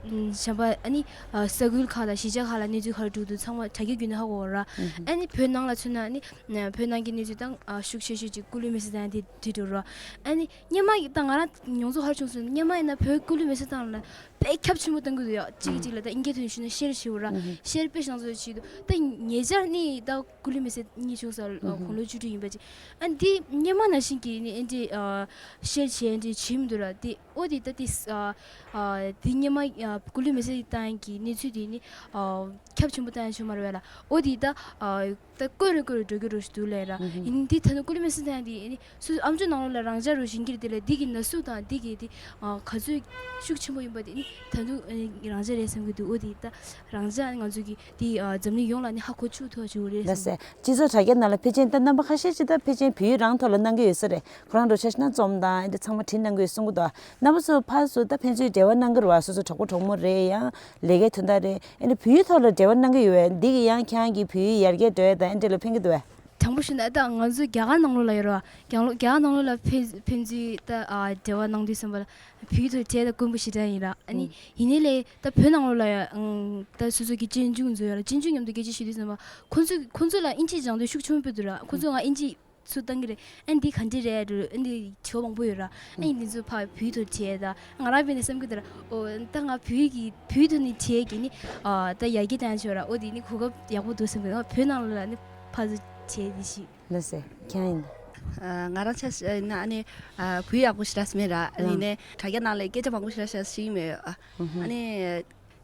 གཞན་པ་ཨ་ནི་ས་ཁུལ་ཁག་ལ་གཞིས་ཆགས་ཁག་ལ་གནས་ཚུལ་ག་རེ་འགྲོ་གི་འདུག་ཚང་མ་དྲ་རྒྱ་བརྒྱུད་ནས་ཧ་གོ་བ་ར། ཨ་ནི་བོད་ནང་ལ་མཚོན་ན་ནི་བོད་ནང་གི་གནས་ཚུལ་ད་ཤུགས་ཆེ་ཤོས་ཅིག་སྐུ་ལུས་མེར་སྲེག་བཏང་ཡ་དེ་དུས་འགྲོ་ར། ཨ་ནི་སྔོན་མ་ཡི་ད་ང་རང་མྱོང་ཚོར་ཧར་བྱུང་སོང་། སྔོན་མ་ཡིན་ན་བོད་སྐུ་ལུས་མེར་སྲེག་བཏང་ལ་དཔེ་ཁྱབ་ཆེན་པོ་བཏང་གི་འདུག་ཡ། གཅིག་གིས་གཅིག་ལ་ད་ཨིན་སྐད་ཐོག་ནས་ཞུས་ན་ཤེར་བྱེད་འོ་ར། ཤེར་དཔེ་བྱང་ཚོ་བྱེད་འདུག་ད་ཉེ་ཆར་ནི་ད་སྐུ་ལུས་མེར་སྲེག་རྙེད་བྱུང་ས་དགུང་ལོ་བཅུ་དྲུག་ཡིན་པ་ཅིག་ཨ་འདི་སྔོན་མ་ནང་བཞིན་གྱི་ནི་ཨེ་འདྲི་ཤེར་བྱེད་ཨེ་འདྲི་བྱེད་མི་འདུག་ར། དེ་ཨོ་དེ་ད་དེ་དེ་སྔོན་མ་སྐུ་ལུས་མེར་སྲེག་བཏང་གི་གནས་ཚུལ་དེ་ནི་ཁྱབ་ཆེན་པོ་བཏང་ཡ་བྱུང་མ་རེད་བས་ལ། ཨོ་དེ་ད་ད་བསྐོས་རེ་བསྐོས་རེ་འགྲོ་གི་རོ་ཞིག་འདུག་ལས་ར། ཡིན་འདི་ད་ནི་སྐུ་ལུས་མེར་སྲེག་བཏང་ཡ་དེ་ནི་སུ་ཨམ་ཅོག་ནང་ལོགས་ལ་རང་འཇགས་རུ་བཞིན་གྱི་རེད། དེ་ལས་འདི་གི་ན་ཟུག་དང་འདི་གི་དེ་ག་ཚོད་ཤུགས་ཆེན་པོ་ཡིན་པ་དེ་ནི་ད་དུང་རང་འཇགས་རེད་བསམ་གྱི་འདུག་ཨོ་དེ་ད་རང་འཇགས་ང་ཚོ་གི་དེ་འཛམ་གླིང་ཡོངས་ལ་ནི་ཧ་གོ་བཅུག་ཐུབ་བཅུག་རེད་བསམ། ལགས་སེ། སྤྱི་ཚོགས་དྲ་རྒྱ་ནང་ལ་ཕལ་ཆེར་ད་རྣམ་པ་ཁ་ཤས་ཅིག་ད་ཕལ་ཆེར་བོད་ཡིག་རང་ཐོག་ལ་གནང་གི་ཡོད་ས་རེད། ཁོ་རང་འགྲོ་ཆ་ཤི་ན་རྩོམ་དང་ཨེ་འདྲ་ཚང་མ་བྲིས་གནང་གི་ཡོད་གསུང་གི་འདུག་རྣམ་པ་ཚོ་ཕར་ཚུར་ད་ཕན་ཚུན་འབྲེལ་བ་གནང་གི་རེད་བ། སོ་སོ་གྲོགས་པོ་གྲོགས་མོ་རེད། ཡང་ལས་ཀའི་དོན་དག་རེད། ཨེ་འདྲ་བོད་ཡིག་ཐོག་ལ་འབྲེལ་བ་གནང་གི་ཡོད་བས། འདི་གི་ཡང་ཁྱེད་རང་གི་བོད་ཡིག་ཡར་རྒྱས་འགྲོ་ཡ་དང་ཨེ་འདྲ་ལ་ཕན་གི་འདུག་བས། དྲང་པོ་ཞུ་ན་ད་ང་ཚོ་རྒྱ་གར་ནང་ལོགས་ལ་ཡོད་རེད་བ། རྒྱ་ལོ་རྒྱ་གར་ནང་ལོགས་ལ་ཕན་ཕན་ཚུན་ད་འབྲེལ་བ་གནང་དུས་ཙམ་པ་ལ་བོད་ཡིག་ཐོག་བྲིས་ད་དཀོན་པོ་ཞེ་དྲག་ཡིན་ར། ཨ་ནི་ཡིན་ནའི་ལས་ད་བོད་ནང་ལོགས་ལ་ཡང་ད་སོ་སོ་གི་གཅེན་གཅུང་ཚོ་ཡོད་ར། གཅེན་གཅུང་མཉམ་དུ་སྐད་ཆ་བཤད་དུས་ཙམ་པ་ཁོ་ཚོ་ཁོ་ཚོ་ལ་ཨིན་ཇི་སྦྱང་འདོད་ཤུགས་ཆེན་པོ་ཡོད་འདུག་ར། ཁོ་ཚོ་ང་ཨིན་ཇི་ཚུར་བཏང་གི་རེད། ཨ་ནི་འདི་ག་འདྲ་རེད་འགྲོ། ཨ་ནི་དྲི་བ་མང་པོ་ཡོད་ར། ཨ་ནི་འདི་ཚོ་ཕར་བོད་ཡིག་ཐོག་བྲིས་ད་ང་རང་བས་ནས་བསམ་གི་འདུག་ར། ཨོ་ད་ང་བོད་ཡིག་གི་བོད་ཡིག་ཐོག་ནས་བྲིས་གི་ནི་ཨ་ད་ཡར་རྒྱས་བཏང་ཆོག་ར། ཨོ་དེ་ནི་གོ་སྐབས་ཡག་པོ་འདུག་བསམ་གི་འདུག་བོད་ནང་ལ་ནི་ཕར་ཚུར་བྲིས་དེ་ཞིག་ལགས་སེ། ཁྱེད་ཡིན། ཨ། ང་རང་ཆ་བཞག་ན་ཨ་ནི་ཨ་བོད་ཡག་པོ་ཞེ་དྲག་མེད་ར། ཨ་ནི་ཡིན་ནའི་དྲ་རྒྱ་ནང་ལ་སྐད་ཆ་མང་པོ་ཞེ་དྲག་ཞིག་ཤེས་ཀྱི་མེད། ཨ་ནི་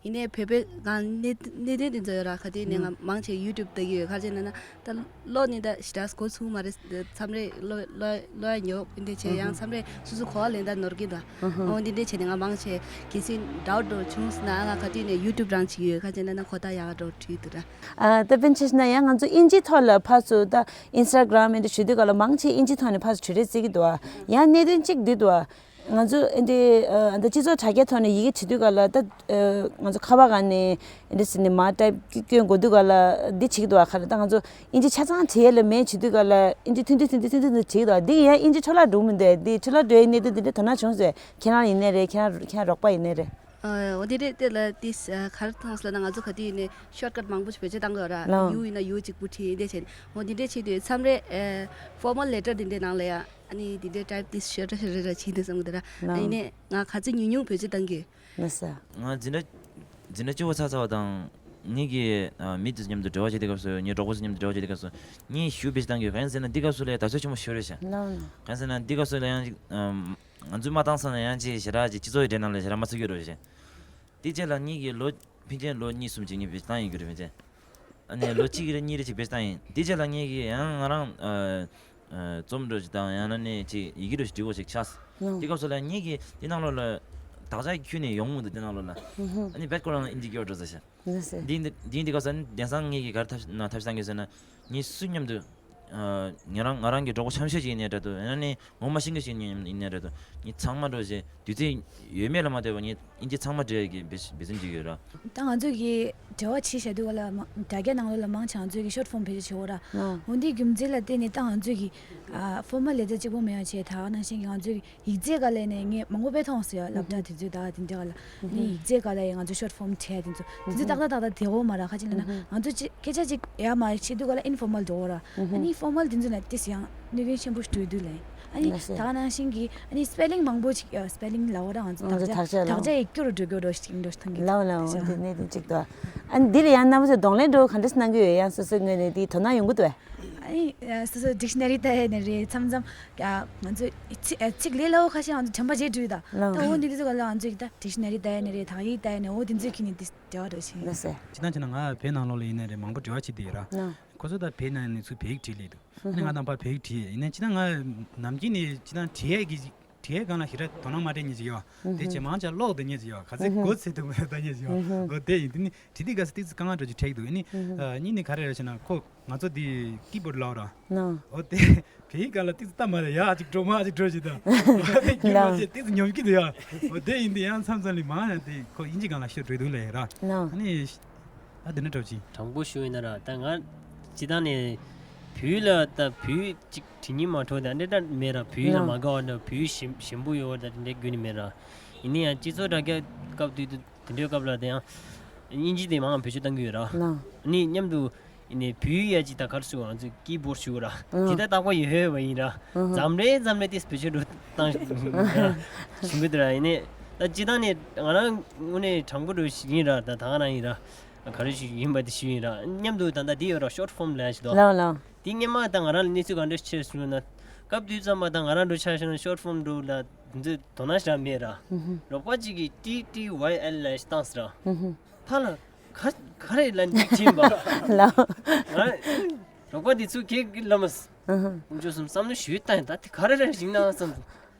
ཡིན་ནའི་བོད་པའི་སྒང་གནད་གནད་དོན་དེ་ཚོ་ཡོད་ར། ག་དུས་ནས་ང་མང་ཆེ་ཡུ་ཊུབ་ལྟ་གི་ཡོད། ག་རེ་ཟེར་ན་ད་ལོ་ནི་ད་ཞེ་དྲག་འགོ་ཚུགས་མ་རེད། མཚམས་རེ་ལོ་ལོ་ལོ་ཡ་ཉོབ་འདི་འདྲ་བྱས། ཡང་མཚམས་རེ་སོ་སོ་གོ་བ་ལེན་ད་ནོར་གི་འདུག་འོ་འདི་འདྲ་བྱས་ནས་ང་མང་ཆེ་གལ་སྲིད་ཌའུཊ་འདྲ་བྱུང་སོང་ན་ང་ག་དུས་ནས་ཡུ་ཊུབ་རང་བྱེད་ཀྱི་ཡོད། ག་རེ་ཟེར་ན་ན་གོ་བརྡ་ཡག་འདྲ་བྲིས་འདུག་ར། ཨ། ད་དཔེར་ན་ཆ་བཞག་ན་ཡང་ང་ཚོ་ཨིན་ཇིའི་ཐོག་ལ་ཕར་ཚུར་ད་ཨིན་སི་ཊ་གྷི་རམ་འདི་འདྲ་བྱེད་དུས་ག་ལ་མང་ཆེ་ཨིན་ཇིའི་ཐོག་ནས་ཕར་ཚུར་བྲིས་རེས་བརྩི་གི་འདུག་ཡང་གནད་དོན་གཅིག་འདི་འདུག་ང་ཚོ་འདི་ཨ་འདི་སྤྱི་ཚོགས་དྲ་རྒྱའི་ཐོག་ནས་ཡི་གེ་བྲིས་དུས་ག་ལ་ད་ཨ་ང་ཚོ་ཁ་པར་སྒང་ནས་འདི་འདྲ་ཟེར་ནས་མར་ཊའིབ་སྐྱོན་དགོས་དུས་ག་ལ་འདི་བྱེད་ཀྱི་འདུག་ག་ལ་ད་ང་ཚོ་ཨིན་ཇི་ཆ་ཚང་བྲིས་ཡས་ལ་མེད་བྱེད་དུས་ག་ལ་ཨིན་ཇི་ཐུང་ཐུང་ཐུང་ཐུང་ཐུང་ཐུང་བྲིས་ཀྱི་འདུག་འདི་ཡང་ཨིན་ཇི་འཕྲོ་བརླག་འགྲོ་གི་མི་འདུག་ཁྱེད་རང་ལ་ཡིན་ནའི་རེད། ཁྱེད་རང་རོགས་པ་ཡིན་ནའི་རེད། ཁྱེད་རང་ཁྱེད་རང་རོགས་པ་ཡིན་ནའི་རེད། ཨ། འོ་དེ་རེད། དེ་ལ་དེ་ཨ་ག་རེ་མཐོང་སོང་ལབ་ན་ང་ཚོ་ག་དུས་ནས་ཤོཊ་ཀཊ་མང་པོ་ཞིག་བེད་སྤྱོད་བཏང་གི་ཡོད་ར། ལའོ། ཡུ་ཡིན་ན་ཡུ་གཅིག་པུ་བྲིས་འདི་བྱས་ནས། འོ་དེ་འདྲས་བྱེད་དུས་མཚམས་རེ་ཨ་ཕོར་མལ་ལེ་ཊར་དེ་འདྲས་ནང་ལ་ཡ་ཨ་ནི་དེ་འདྲས་ཊའིབ་དེ་ཤོཊ་ཀཊ་ཤོཊ་ཀཊ་ར་བྱེད་འདུག་བསམ་གི་འདུག་ར། ཨ་ལའོ། ཡིན་ནའི་ང་ག་ཚོད་ཉུང་ཉུང་བེད་སྤྱོད་བཏང་གི་ཡོད། ལགས་སོ། ང་འཛིན་གྲྭ་འཛིན་གྲྭ་བཅུ་པ་ཚར་ཚར་བ་དང་ངེད་ཀྱི་ཨ་མི་དེ་ཚོ་མཉམ་དུ་འབྲེལ་བ་བྱེད་དུས་སྐབས་སུ། ངའི་གྲོགས་པོ་ཚོ་མཉམ་དུ་འབྲེལ་བ་བྱེད་དུས་སྐབས་སུ་ངས་ཞུ་བེད་སྤྱོད་བཏང་གི་ཡོད། གང་ཡིན་ཟེར་ན་འདི་སྐབས་སུ་ལ་ཡ་དར་ཁྱབ་ཆེན་པོ་ཤོར་རེད་ཤག་ལའོ་ལའོ། གང་ཡིན་ཟེར་ན་འདི་སྐབས་སུ་ལ་ཡང་ཅིག་ཨམ། ང་ཚོས་མ་བཏང་ས་ན་ཡང་ཅིག་ཞེ་དྲག་ཅིག་སྤྱི་ཚོགས་ཀྱི་གྲས་ནང་ལ་ཞེ་དྲག་མ་ཚོར་གྱི་རེད་ཤག་དེ་རྗེས་ལ་ངེད་ཀྱིས་ལོ་ཕལ་ཆེར་ལོ་གཉིས་གསུམ་ཅིག་ངས་བེད་བཏང་ཡོད་ཀྱི་རེད། ཕལ་ཆེར་ཨ་ནི་ལོ་གཅིག་རེ་གཉིས་རེ་ཅིག་བེད་བཏང་ཡིན། དེ་རྗེས་ལ་ངེད་ཀྱིས་ཡང་ང་རང་ཨ་ཨ་རྩོམ་འདྲ་ཞིག་དང་ཡང་ན་ནི་ཅིག་ཡི་གེ་འདྲ་ཞིག་འབྲི་དགོས་ཞིག་ཆགས་སོང་། དེ་སྐབས་སུ་ལ་ངེད་ཀྱིས་དེ་ནང་ལོགས་ལ་དག་ཆ་ཁྱོན་ནས་ཡོང་མི་འདུག་དེ་ནང་ལོགས་ལ། ཨ་ནི་བེད་ཁོ་རང་ཨིན་ཇི་སྐྱོར་འགྲོ་ས་ཤག་འདི་འདི་འདི་འདི་ག་ས་གདན་སང་ངེད་ཀྱིས་ག་རེ་ཐབས་ན་ཐབས་བྱས་བཏང་གི་ཟེར་ན། ངེད་སུ་མཉམ་དུ་ཨ་ང་རང་ང་རང་གི་གྲོགས་པོ་འཆམ་ཤོས་ཅིག་ཡིན་ནའི་འདྲ་འདུག་ཡང་ན་ནི་ངོ་མ་ཤེས་མཁན་ཞིག་ཡིན་ནའི་འདྲ་འདུག་ངེད་ཚང་མ་འགྲོ་བྱས་དུས་ཚོད་ཡོད་མེད་ལ་མ་ལྟོས་པར་ངས་ཨིན་ཇི་ཚང་མ་འབྲི་ཡག་གི་འབད་འབད་བརྩོན་བྱེད་ཀྱི་ཡོད་ར། ད་ང་ཚོ་གི་འབྲེལ་བ་བྱེད་བྱ་དུས་ག་ལ་མ་དྲ་རྒྱ་ནང་ལོགས་ལ་མང་ཆེ་ང་ཚོ་གི་ཤོཊ་ཕོམ་བེད་སྤྱོད་བྱེད་འོ་ར། ཨ། འོ་འདི་རྒྱུ་མཚན་ལ་བརྟེན་ནས་ད་ང་ཚོ་གི་ཨ་ཕོར་མལ་ལེ་ཊར་གཅིག་པོ་མེད་པ་བྱས། ད་ག་ནང་བཞིན་གྱི་ང་ཚོ་གི་ཡིག་ཚད་སྒང་ལ་ནས་ངས་མང་པོ་དཔེ་མཐོང་སོང་ཡ། སློབ་གྲྭ་དེ་ཚོའི་ད་དེ་འདྲ་ག་ལ་ནི་ཡིག་ཚད་སྒང་ལ་ཡ་ང་ཚོ་ཤོཊ་ཕོམ་བྲིས་དེ་ཚོ་དེ་ཚོ་ཏག་ཏག་ཏག་ཏག་བསྡད་ཡོད་མ་ར། ཁ་ཅིག་ལབ་ན་ང་ཚོ་ཅིག་སྐད་ཆ་ཅིག་ཡ་མ་བྱེད་དུས་ག་ལ་ཨིན་ཕོར་མལ་འགྲོ་གི་ར། ཨ་ནི་ཕོར་མལ་དེ་ཚོ་ལ་ཏིས་ཡང་གནོད་སྐྱོན་ཆེན་པོ་ཞིག་འགྲོ་གི་འདུག་ལབ། ཨ་ནི་ད་ག་ནང་བཞིན་གྱི་ཨ་ནི་སྤེ་ལིང་མང་པོ་ཅིག་ཡ་སྤེ་ལིང་ལབ་འོ་ར། ང་ཚོ་ང་ཚོ་དག་ཆ་དག་ཆ་ཡ་སྐྱོ་རུ་འགྲོ་གི་འགྲོ་ཞིག་འགྲོ་ཞིག་མཐོང་གི་ལའོ་ལའོ། འདི་གནད་དོན་གཅིག་འདུག་ཨ་ནི་འདི་ལ་ཡང་རྣམ་པ་ཚོས་གདོང་ལེན་འགྲོ་ག་འདྲ་ཞིག་གནང་གི་ཡོད། ཡང་སོ་སོའི་ངོས་ནས་འདི་དོ་སྣང་ཡོང་གི་འདུག་བས། ཨ་ནི་ཨ་སོ་སོ་ཌིག་ཤ་ན་རི་ལྟ་ཡས་ནས་རེད། མཚམས་མཚམས་ཡ་ང་ཚོ་ཚིག་ཨ་ཚིག་ལས་སླ་བོ་ཁ་ཤས་ང་ཚོ་དྲན་པ་བརྗེད་འགྲོ་ཡི་ད། ལགས། ད་འོ་འདི་ཚོ་ག་ལ་ང་ཚོ་ཡི་ད་ཌིག་ཤ་ན་རི་ལྟ་ཡས་ནས་རེད། དག་ཡིག་ལྟ་ཡས་ནས་འོ་འདི་ཚོའི་ཁྱོན་ནས་འདི་འབྲེལ་བ་འགྲོ་ཕྱིན། ལགས་སོ། སྤྱིར་བཏང་བྱས་ན་ང་བོད་ནང་ལོགས་ལ་ཡིན་ན་རེད། མང་པོ་འབྲེལ་བ་བྱེད་བསྡད་ཡོད་ར། ལགས། ཁོ་ཚོ་ད་བོད་ནང་ནས་ཚུར་བོད་ཡིག་བྲིས་ལས་འདུག་ཨ་ནི་ང་དང་ཕར་བོད་ཡིག་བྲིས་ཡིན་ན། སྤྱིར་བཏང་ང་ནམ་རྒྱུན་ནས་སྤྱིར་བཏང་བྲིས་ཡས་ཡིན་ན་བྲིས་ཡས་སྒང་ལ་ཞེ་དྲག་དོ་སྣང་མ་སྤྲད་མཁན་ཅིག་ཡོད། དེ་རྗེས་མང་ཆེ་ཀློག་བསྡད་མཁན་ཅིག་ཡོད། ག་ཚོད་མགོ་ཚོས་ཐུབ་མེད་བསྡད་མཁན་ཅིག་ཡོད། འོ་དེ་ཡིན་དུས་ནི་བྲིས་དུས་སྐབས་སུ་ཏོག་ཙམ་དཀའ་ངལ་འདྲ་ཅིག་འཕྲད་ཀྱི་འདུག་ཨ་ནི་ཨ་གཉིས་ནས་ག་རེ་རེད་ཟེར་ན་ཁོ་ང་ཚོ་འདི་ཀི་བོཌ་ལབ་ར། ལགས། འོ་དེ་བོད་ཡིག་སྒང་ལ་ཏོག་ཙམ་སྟབས་མ་རེད་ཡ། ཨ་ཅིག་འགྲོ་མ་ཨ་ཅིག་འགྲོ་ཞིག་དང་། འོ་དེ་རྒྱུན་མ་ལགས། ཆད་ཏོག་ཙམ་ཉོབ་ཀྱི་འདུག་ཡ། འོ་དེ་ཡིན་དུས་ཡང་མཚམས་མཚམས་ལ་མང་ཡང་དེ་ཁོ་དབྱིན་ཇི་སྒང་ལ་ཤོར་འགྲོ་འདུག་ལབ་ཡ་ར། ལགས། ཨ་ནི་ཨ་དེ་འདྲ་འདྲ་ཅིག་དྲང་པོ་ཞུ་ཡིན་ན་ར། ད་ང་སྤྱིར་བཏང་ནས་བོད་ཡིག་ལ་ད་བོད་ཡིག་ཅིག་བྲིས་སྙིང་མ་བྲོ་ད་འདྲ་འདྲ་མེད་ར། བོད་ཡིག་ལ་ལགས། མ་དགའ་བ་འདྲ་བོད་ཡིག་ཞན་ཞན་པོ་ཡོད་བ་ད་དེ་འདྲ་རྒྱུན་ནས་མེད་ར། ཡིན་ན་ཡང་སྤྱི་ཚོགས་དྲ་རྒྱ་སྐབས་དུས་དུས་དེ་འདྲའི་སྐབས་ལ་དེ་ཡང་དབྱིན་ཇི་དེ་མང་བེད་སྤྱོད་གཏང་གི་ཡོད་ར། ལགས། ཨ་ནི་མཉམ་དུ་ཡིན་ནའི་བོད་ཡིག་ཡ་ཅིག་ད་ག་རེ་ཞུ་དགོས། ང་ཚོས་ཀི་བོཌ་ཞུ་དགོས་ར། ལགས། དེ་ད་རྟག་པར་ཡོད་ཡོད་པ་ཡིན་ར། ཨ་ཧ། མཚམས་རེ་མཚམས་རེ་ཏོག་ཙམ་བེད་སྤྱོད་འགྲོ་བཏང་བྱུང་གི་འདུག་ར། ཡིན་ནའི་ད་སྤྱིར་བཏང་ནས་ང་རང་དངོས་གནས་དྲང་པོ་འགྲོ་ཞིག་ཡིན་ར། ད་ད་ག་རང་ཡིན་ར། ག་རེ་ཞིག་ཡིན་པ་དེ་ཞུ་ཡིན་ར། མཉམ་དུ་ད་ལྟ་འདི་ཡོད་ར། ཤོཊ་ཕོམ་ལབ་ཡ་ཞིག་འདུག་ལགས་ལགས། དེ་སྔོན་མ་ད་ང་རང་ལ་གནས་ཚུལ་ག་འདྲ་ཆེར་བྱུང་ན། སྐབས་དུས་ཙམ་པ་ད་ང་རང་འགྲོ་ཆ་བཞག་ན་ཤོཊ་ཕོམ་འགྲོ་ལ་འདི་དོ་སྣང་ཞེ་དྲག་མེད་ར། ཨུ་ཧུ། རོགས་པ་གཅིག་གིས་ཊི་ཊི་ཝའི་ཨེལ་ལབ་ཞིག་བཏང་ཟེར་ར། ཨུ་ཧུ། ཕར་ལ་ག་ག་རེ་ལབ་འདི་བྱིན་པ། ལགས། ང་རོགས་པ་འདི་ཚོ་ཁྱེད་ཀྱིས་ལབ་མ་སོང་། ཨུ་ཧུ། འུ་ཅོ་གསུམ་བསམ་བློ་ཞུས་བཏང་ཡིན། ད་དེ་ག་རེ་རེད་ཞིག་ན་བསམ་སོང་།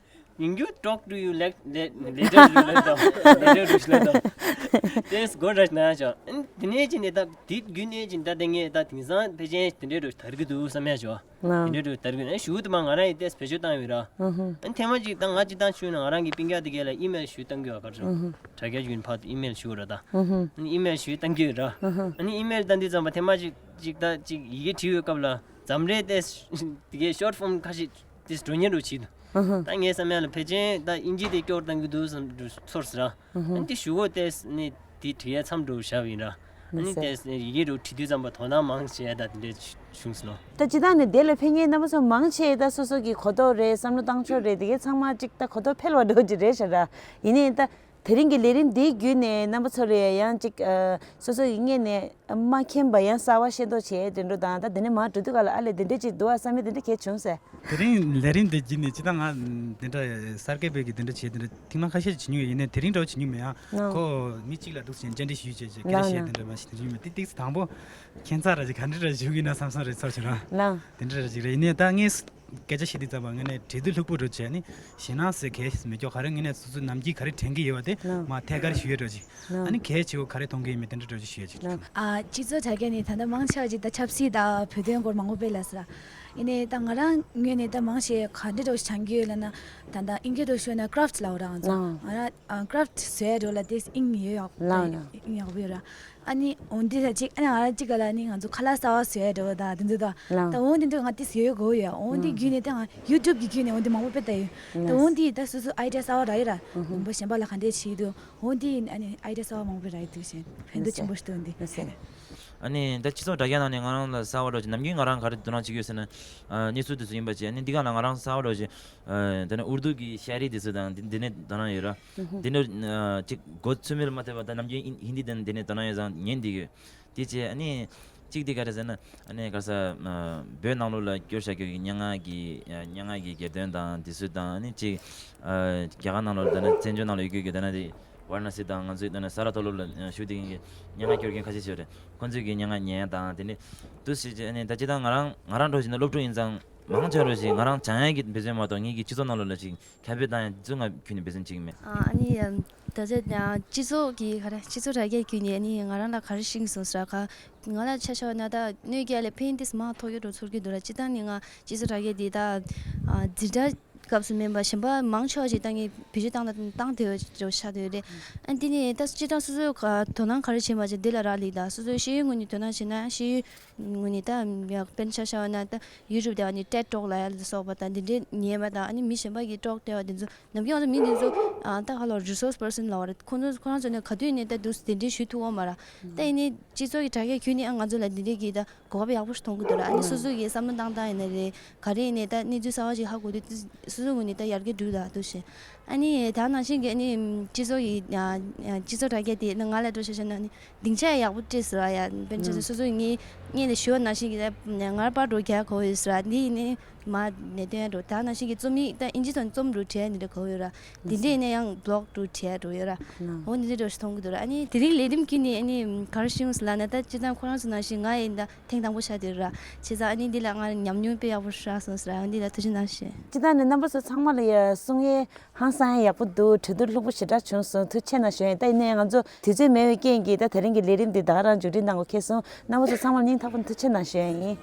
ཡིན་རྒྱུ་talk to you later ལབ་དང་། later ལབ་དང་། དེ་སྒོ་ར་ན་ཡང་ཅང་། དེ་ནས་ཅི་ནས་ད་དེ་རྒྱུ་ནས་ཅི་ད་དེ་ངས་ད་དེང་སང་ཕལ་ཆེར་དེ་འདྲའི་རུ་དར་གི་འདུག་བསམ་ཡ་ཅོ། དེ་འདྲའི་རུ་དར་གི་ན་ཞུ་དུ་མ་ང་རང་ཡི་ཏེས་བེད་སྤྱོད་བཏང་ཡོད་ར། ཨ་ནི་ཐེངས་མ་ཅིག་ད་ང་ཅི་བཏང་ཞུས་ན་ང་རང་གི་སྤུན་ཀྱག་དེ་གས་ལ་ཨི་མེལ་ཞུས་བཏང་གི་ཡོད་ག་རེ། དྲ་རྒྱ་བརྒྱུད་ཕར་དུ་ཨི་མེལ་ཞུ་ར་ད། ཨ་ནི་ཨི་མེལ་ཞུས་བཏང་གི་ཡོད་ར། ཨ་ནི་ཨི་མེལ་བཏང་དུས་ཙམ་པ་ཐེངས་མ་ཅིག་ཅིག་ད་ཅིག་ཡི་གེ་བྲིས་ཡོད་སྐབས་ལ་འཛམ་རེ་ཏེས་དེ་གས་ཤོཊ་ཕོམ་ཁ་ཤས་ཏེས་འགྲོ་ཉེན་རུ་བྱེད་འདུག་ད་ངའི་བསམ་ཡ་ལ་ཕལ་ཆེར་ད་དབྱིན་ཇི་དེ་སྐྱོར་བཏང་གི་འདུག་བསམ་འདུག་ཚོར་སི་ར། ཨ་ནི་དེ་ཞུ་གོ་ཏེས་ནི་དེ་བྲིས་ཡ་མཚམས་འགྲོ་བཞག་ཡིན་ར། ཨ་ནི་ཏེས་ནི་ཡི་གེ་རུ་བྲིས་དུས་ཙམ་པ་དོ་སྣང་མང་ཆེ་ད་དེ་འདྲས་བྱུང་སོང་ལོ། ད་སྤྱིར་བཏང་ནི་དེ་ལ་ཕན་ངེས་རྣམ་པ་ཚོ་མང་ཆེ་ད་སོ་སོ་གི་གོ་རྟོགས་རེད། བསམ་བློ་བཏང་ཕྱོགས་རེད། དེ་གའི་ཚང་མ་གཅིག་ད་གོ་རྟོགས་འཕེལ་བ་འགྲོ་གི་རེད་ཤག་ར། ཡིན་ནའི་ད། དེ་རིང་གི་ལས་རིམ་འདིའི་བརྒྱུད་ནས་རྣམ་པ་ཚོ་ལ་ཡང་ཅིག་ཨ་སོ་སོ་ཡི་སྔས་ནས་མ་མཁྱེན་པ་ཡང་གསར་བ་ཤེས་རྟོགས་བྱས་དེ་འདྲ་དང་། ད་དེ་ནས་མར་འགྲོ་དུས་ག་ལ་ཨ་ལས་དེ་འདྲ་ཅིག་འདུག་ཨ་བསམ་ཡས་དེ་འདྲ་གས་བྱུང་ཟེར། དེ་རིང་ལས་རིམ་འདི་བརྒྱུད་ནས་ཅི་ད་ང་འདི་འདྲ་གསར་སྐད་པའི་གི་འདི་འདྲ་བྱས་དེ་འདྲ་ཐེངས་མ་ཁ་ཤས་ཅིག་བྱེད་མྱོང་ཡོད། ཡིན་ནའི་དེ་རིང་འདྲ་བོ་བྱེད་མྱོང་མེད་ཨ། ལགས། ཁོ་མི་གཅིག་ལ་འདུག་ཟེར་བཅར་འདྲི་ཞུས་བྱས་བྱས་སྐད་ཆ་བཤད་དེ་འདྲ་མ་ཞིག་དེ་འདྲ་ཡོད་མེད། དེ་ཏིག་ཙམ་དང་པོ་ཁྱད་མཚར་ར་ཅིག་ག་འདྲ་ར་ཞུ་གི་ན་བསམ་བསམ་རེད་ཚོར་བྱུང་ར། ལགས། དེ་འདྲ་ར་ཅིག་རེད། ཡིན་ནའི་ད་ངས་སྐད་ཆ་བཤད་དུས་ཙམ་པ་ངས་ནས་འབྲེལ་གཏུག་ལྷུག་པོ་འགྲོ་བྱས་ནི་ཞེད་སྣང་ཟེར་གས་མེད་ཀྱོག་ག་རེ་ངས་ནས་སོ་སོའི་ནམ་རྒྱུན་ག་རེ་དྲན་གི་ཡོད་པ་དེ་ལགས། མ་ཐད་ཀར་ཞུ་ཡས་འགྲོ་ཅིག་ལགས། ཨ་ནི་གལ་ཆེ་བོ་ག་རེ་མཐོང་གི་ཡིན་མིན་དེ་འདྲ་འགྲོ་ཅིག་ཞུ་ཡས་ཅིག་ལགས། ཨ་སྤྱི་ཚོགས་དྲ་རྒྱ་ནས་ད་ལྟ་མང་ཆེ་བ་ཅིག་ད་ཆབ་སྲིད་དང་བོད་དོན་སྐོར་མང་པོ་སྤེལ་ལ་ཟེར། ཡིན་ནའི་ད་ང་རང་ངོས་ནས་ད་མང་ཆེ་ག་འདྲ་འགྲོ་ཞིག་བྱང་གི་ཡོད་ལ་ན། ད་ལྟ་ཨིན་སྐད་དུ་ཤོད་ན་ཀ་རབ་ལབ་ར་ང་ཚོ་ལགས། ང་རང་ཀ་རབ་བཟོ་ཡ་འགྲོ་ལ་དེ་ཨིན་ཡོད་ཡག་ལགས་ལགས། ཨིན་ཡག་པོ་ཡོད་ར། ཨ་ནི་འོན་ཏེ་ད་ཅིག་ཨ་ནི་ང་རང་ཅིག་ག་ལ་ནི་ང་ཚོ་ཁ་ལག་གསར་བ་བཟོ་ཡ་འགྲོ་ད་དེ་ཚོ་ད། ལགས། ད་འོན་ཏེ་འདི་ང་དེ་བཟོ་ཡ་གོ་ཡ་འོན་ཏེ་ལགས། བརྒྱུད་ནས་ད་ང་ཡུ་ཊུབ་གི་བརྒྱུད་ནས་འོན་ཏེ་མང་པོ་དཔེ་ལྟ་ཡོད། ད་ལགས། འོན་ཏེ་ད་སོ་སོ་ཨའི་ཌི་ཡ་གསར་བ་རག་ཡོད་ར། ལགས། མང་པོ་གཞན་པ་ལ་ག་འདྲས་བྱེད་འདུག་འོན་ཏེ་ཨ་ནི་ཨའི་ཌི་ཡ་གསར་བ་མང་པོ་རག་ཡོད་འདུག་བཞིན་ཕན་ཐོགས་ཆེན་པོ་ཞིག་འདུག་འདི། ལགས་སོ། ཨ་ནི་ད་སྤྱི་ཚོགས་དྲ་རྒྱ་ནང་ནས་ང་རང་ལ་གསར་བ་འགྲོ་ཅིག་ནམ་རྒྱུན་ང་རང་ག་རེ་དོ་སྣང་བྱེད་ཀྱི་ཡོད་ཟེར་ན། ཨ་གནས་ཚུལ་དེ་ཚོ་ཡིན་པ་ཅིག་ཨ་ནི་འདི་ག་ལ་ང་རང་གསར་བ་འགྲོ་ཅིག་ཨ་དེ་ནས་ཨུར་དུ་གི་ཤ་ཡི་རི་དེ་ཚོ་དང་འདི་འདི་ནས་དོ་སྣང་ཡོད་ར། འདི་འདྲ་ཅིག་མགོ་ཚོད་མེད་ལ་མ་ཐེབས་པ་ད་ནམ་རྒྱུན་ཧིན་དི་དང་འདི་ནས་དོ་སྣང་ཡོད་ཙང་ཉན་འདི་ཡོད། དེ་བྱས་ཨ་ནི་གཅིག་འདི་ག་རེ་ཟེར་ན། ཨ་ནི་ག་ས་བོད་ནང་ལོགས་ལ་སྐྱོར་བཞག་རྒྱུ་གི་སྙན་ངག་གི་སྙན་ངག་གི་གྱེར་འདོན་དང་འདི་ཚོ་དང་ཨ་ནི་གཅིག་རྒྱ་གར་ནང་ལོགས་ལ་ད་ནི་བཙན་བྱོལ་ནང་ལ་ཡོད་རྒྱུ་གི་ད་ནི་དེ་ཝཱ་ར་ཎ་སི་དང་ང་ཚོའི་ད་ནི་ས་རཱ་མཐོ་སློབ་ལ་བཞུགས་བསྡད་མཁན་གྱི་སྙན་ངག་སྐྱོར་མཁན་ཁ་ཤས་ཤིག་ཡོད་རེད། ཁོང་ཚོས་ཀྱི་སྙན་ངག་ཉན་དང་དེ་འདྲ་འདུག་སེ་བྱས་ཨ་ནི་ད་སྤྱིར་བཏང་ང་རང་ང་རང་འདྲ་བོ་ཞིག་ན་སློབ་ཕྲུག་ཡིན་ཙང་མང་ཆེ་བ་ཞིག་ང་རང་སྦྱང་ཡག་གི་འབད་བརྩོན་མ་གཏོགས་ངེད་ཀྱི་སྤྱི་ཚོགས་ནང་ལོགས་ལ་ཞིག་ཁྱབ་སྤེལ་བཏང་ཡག་ཚོ་ང་ཁྱོན་ནས་འབད་བརྩོན་བྱེད་ཀྱི་མེད། ཨ་ནི་ད་ཆ་སྤྱི་ཚོགས་ཀྱི་ག་རེ་སྤྱི་ཚོགས་དྲ་རྒྱ་ཁྱོན་ནས་ཨ་ནི་ང་རང་ལ་ག་རེ་ཤེས་སོང་ཟེར་ག་ང་ལ་ཆ་བཞག་ན་ད་གནོད་སྐྱེལ་ལ་ཕན་ཏིས་མ་ཐོགས་ཡོད་འགྲོ་ཚོར་གྱི་འདུག་ར། སྤྱིར་བཏང་ནི་ང་སྤྱི་ཚོགས་དྲ་རྒྱ་འདི་ད་འཛིན་གྲྭ་སྐབས་སུ་མིན་པ་གཞན་པ་མང་ཆེ་བ་ཞིག་ད་ངས་བེད་སྤྱོད་བཏང་ད་བཏང་དེ་བས་ཆགས་དེ་རེད། ཨ་འདི་ནི་ད་སྤྱིར་བཏང་སོ་སོའི་ག་དོ་སྣང་ག་རེ་བྱེད་མ་བྱེད་འདི་ལ་རག་ལས་ད་སོ་སོའི་ཤེས་ཡོན་ངོས་ནས་དོ་སྣང་བྱེད་ན་ཤེས་ཡོན་ངོས་ནས་ད་ཡག་དཔེར་ན་ཆ་བཞག་ན་ད་ཡུ་ཊུབ་དེ་བ་ནི་ཊེད་ཊོག་ལ་ཡ་ལ་སོགས་པ་དང་འདི་འདྲའི་ཉན་པ་དང་ཨ་ནི་མི་གཞན་པ་གི་ཊོག་སྟེར་བ་དེ་ཚོ་ནམ་རྒྱུན་ང་ཚོ་མི་འདི་ཚོ་ཨ་ད་ཧ་ལོ་རི་སོར་སི་པར་སན་ལབ་པ་རེད། ཁོང་ཚོ་ཁོ་རང་ཚོ་ནས་ག་དུས་ནས་ད་འདུག་དེ་འདྲའི་ཞུ་ཐུབ་ཡོད་མ་རེད། ད་ཡིན་ནའི་སྤྱི་ཚོགས་ཀྱི་དྲ་རྒྱ་ཁྱོན་ནས་ཨ་ང་ཚོ་ལ་འདི་འདྲའི་གི་ད་གོ་སྐབས་ཡག་པོ་ཞིག་མཐོང་གི་འདུག་ར། ཨ་ནི་སོ་སོ་གི་བསམ་བློ་བཏང་སྟངས་ཡིན་ན་རེད། ག་རེ་ཡིན་ནའི་ད་གནས་ཚུལ་གསར་བ་ཞིག་ཧ་གོ་དུས་སོ་སོའི་ངོས་ནས་ད་ཡར་རྒྱས་འགྲོ་གི་འདུག་ཞེས། ཨ་ནི་ད་ནང་བཞིན་གྱི་ཨ་ནི་སྤྱི་ཚོགས་ཀྱི་ཨ་ཨ་སྤྱི་ཚོགས་དྲ་རྒྱ་དེ་ནི་ང་ལ་འགྲོ་ཤེས་ཤེས་ན་ནི་སྡིངས་ཆ་ཡག་པོ་སྤྲད་ཟེར་བ་ཡ། དཔེར་ན་ཆ་ཚོད་སོ་སོ་ངའི་སྔོན་ལ་ཞུ་བ་ནང་བཞིན་གྱི་ད་ངར་པར་འགྲོ་རྒྱག་གོ་ཡོད་ཟེར་བ་འདི་ནི་མ་ནས་སྟོན་འགྲོ་ད་ནང་བཞིན་གྱི་རྩོམ་ཡིག་ད་ཨིན་ཇི་དང་རྩོམ་འགྲོ་བྲིས་ནི་འདྲ་གོ་ཡོད་ར། འདི་འདྲས་ནས་ཡང་བི་ལོག་འགྲོ་བྲིས་འགྲོ་ཡོད་ར། འོ་འདི་འདྲས་འགྲོ་ཞིག་མཐོང་གི་འདུག་ར། ཨ་ནི་དེ་རིང་ལས་རིམ་ཀུན་ནས་ཨ་ནི་གར་ཤིང་ལ་ན་ད་སྤྱི་བཏང་ཁོ་རང་ཚོ་ནང་བཞིན་ང་ཡིན་ད་ཐེངས་དང་པོ་ཤར་དེ་ར། བྱས་ཙང་ཨ་ནི་འདི་ལ་ང་ཉམས་མྱོང་དཔེ་ཡག་པོ་ཤར་སོང་ཟེར་ར། འདི་ལ་ཐུགས་རྗེ་གནང་ཞུ། སྤྱི་བཏང་ནས་རྣམ་པ་ཚོ་ཚང་མ་ལ་ཡ་གསུང་ཡས་ཧང་སང་ཡག་པོ་འདུག་གྲོས་བསྡུར་ལྷུག་པོ་ཞེ་དྲག་བྱུང་སོང་། ཐུགས་རྗེ་གནང་ཞུ་ཡིན། ད་ཡིན་ནའི་ང་ཚོ་དུས་ཚོད་མེད་པའི་རྐྱེན་གྱིས་ད་དེ་རིང་གི་ལས་རིམ་འདི་ད་ག་རང་མཇུག་སྒྲིལ་གནང་དགོས་ཁེལ་སོང་། རྣམ་པ་ཚོ་ཚང་མར་སྙིང་ཐག་པ་ནས་ཐུགས་རྗེ་གནང་ཞུ་ཡ་ཡིན།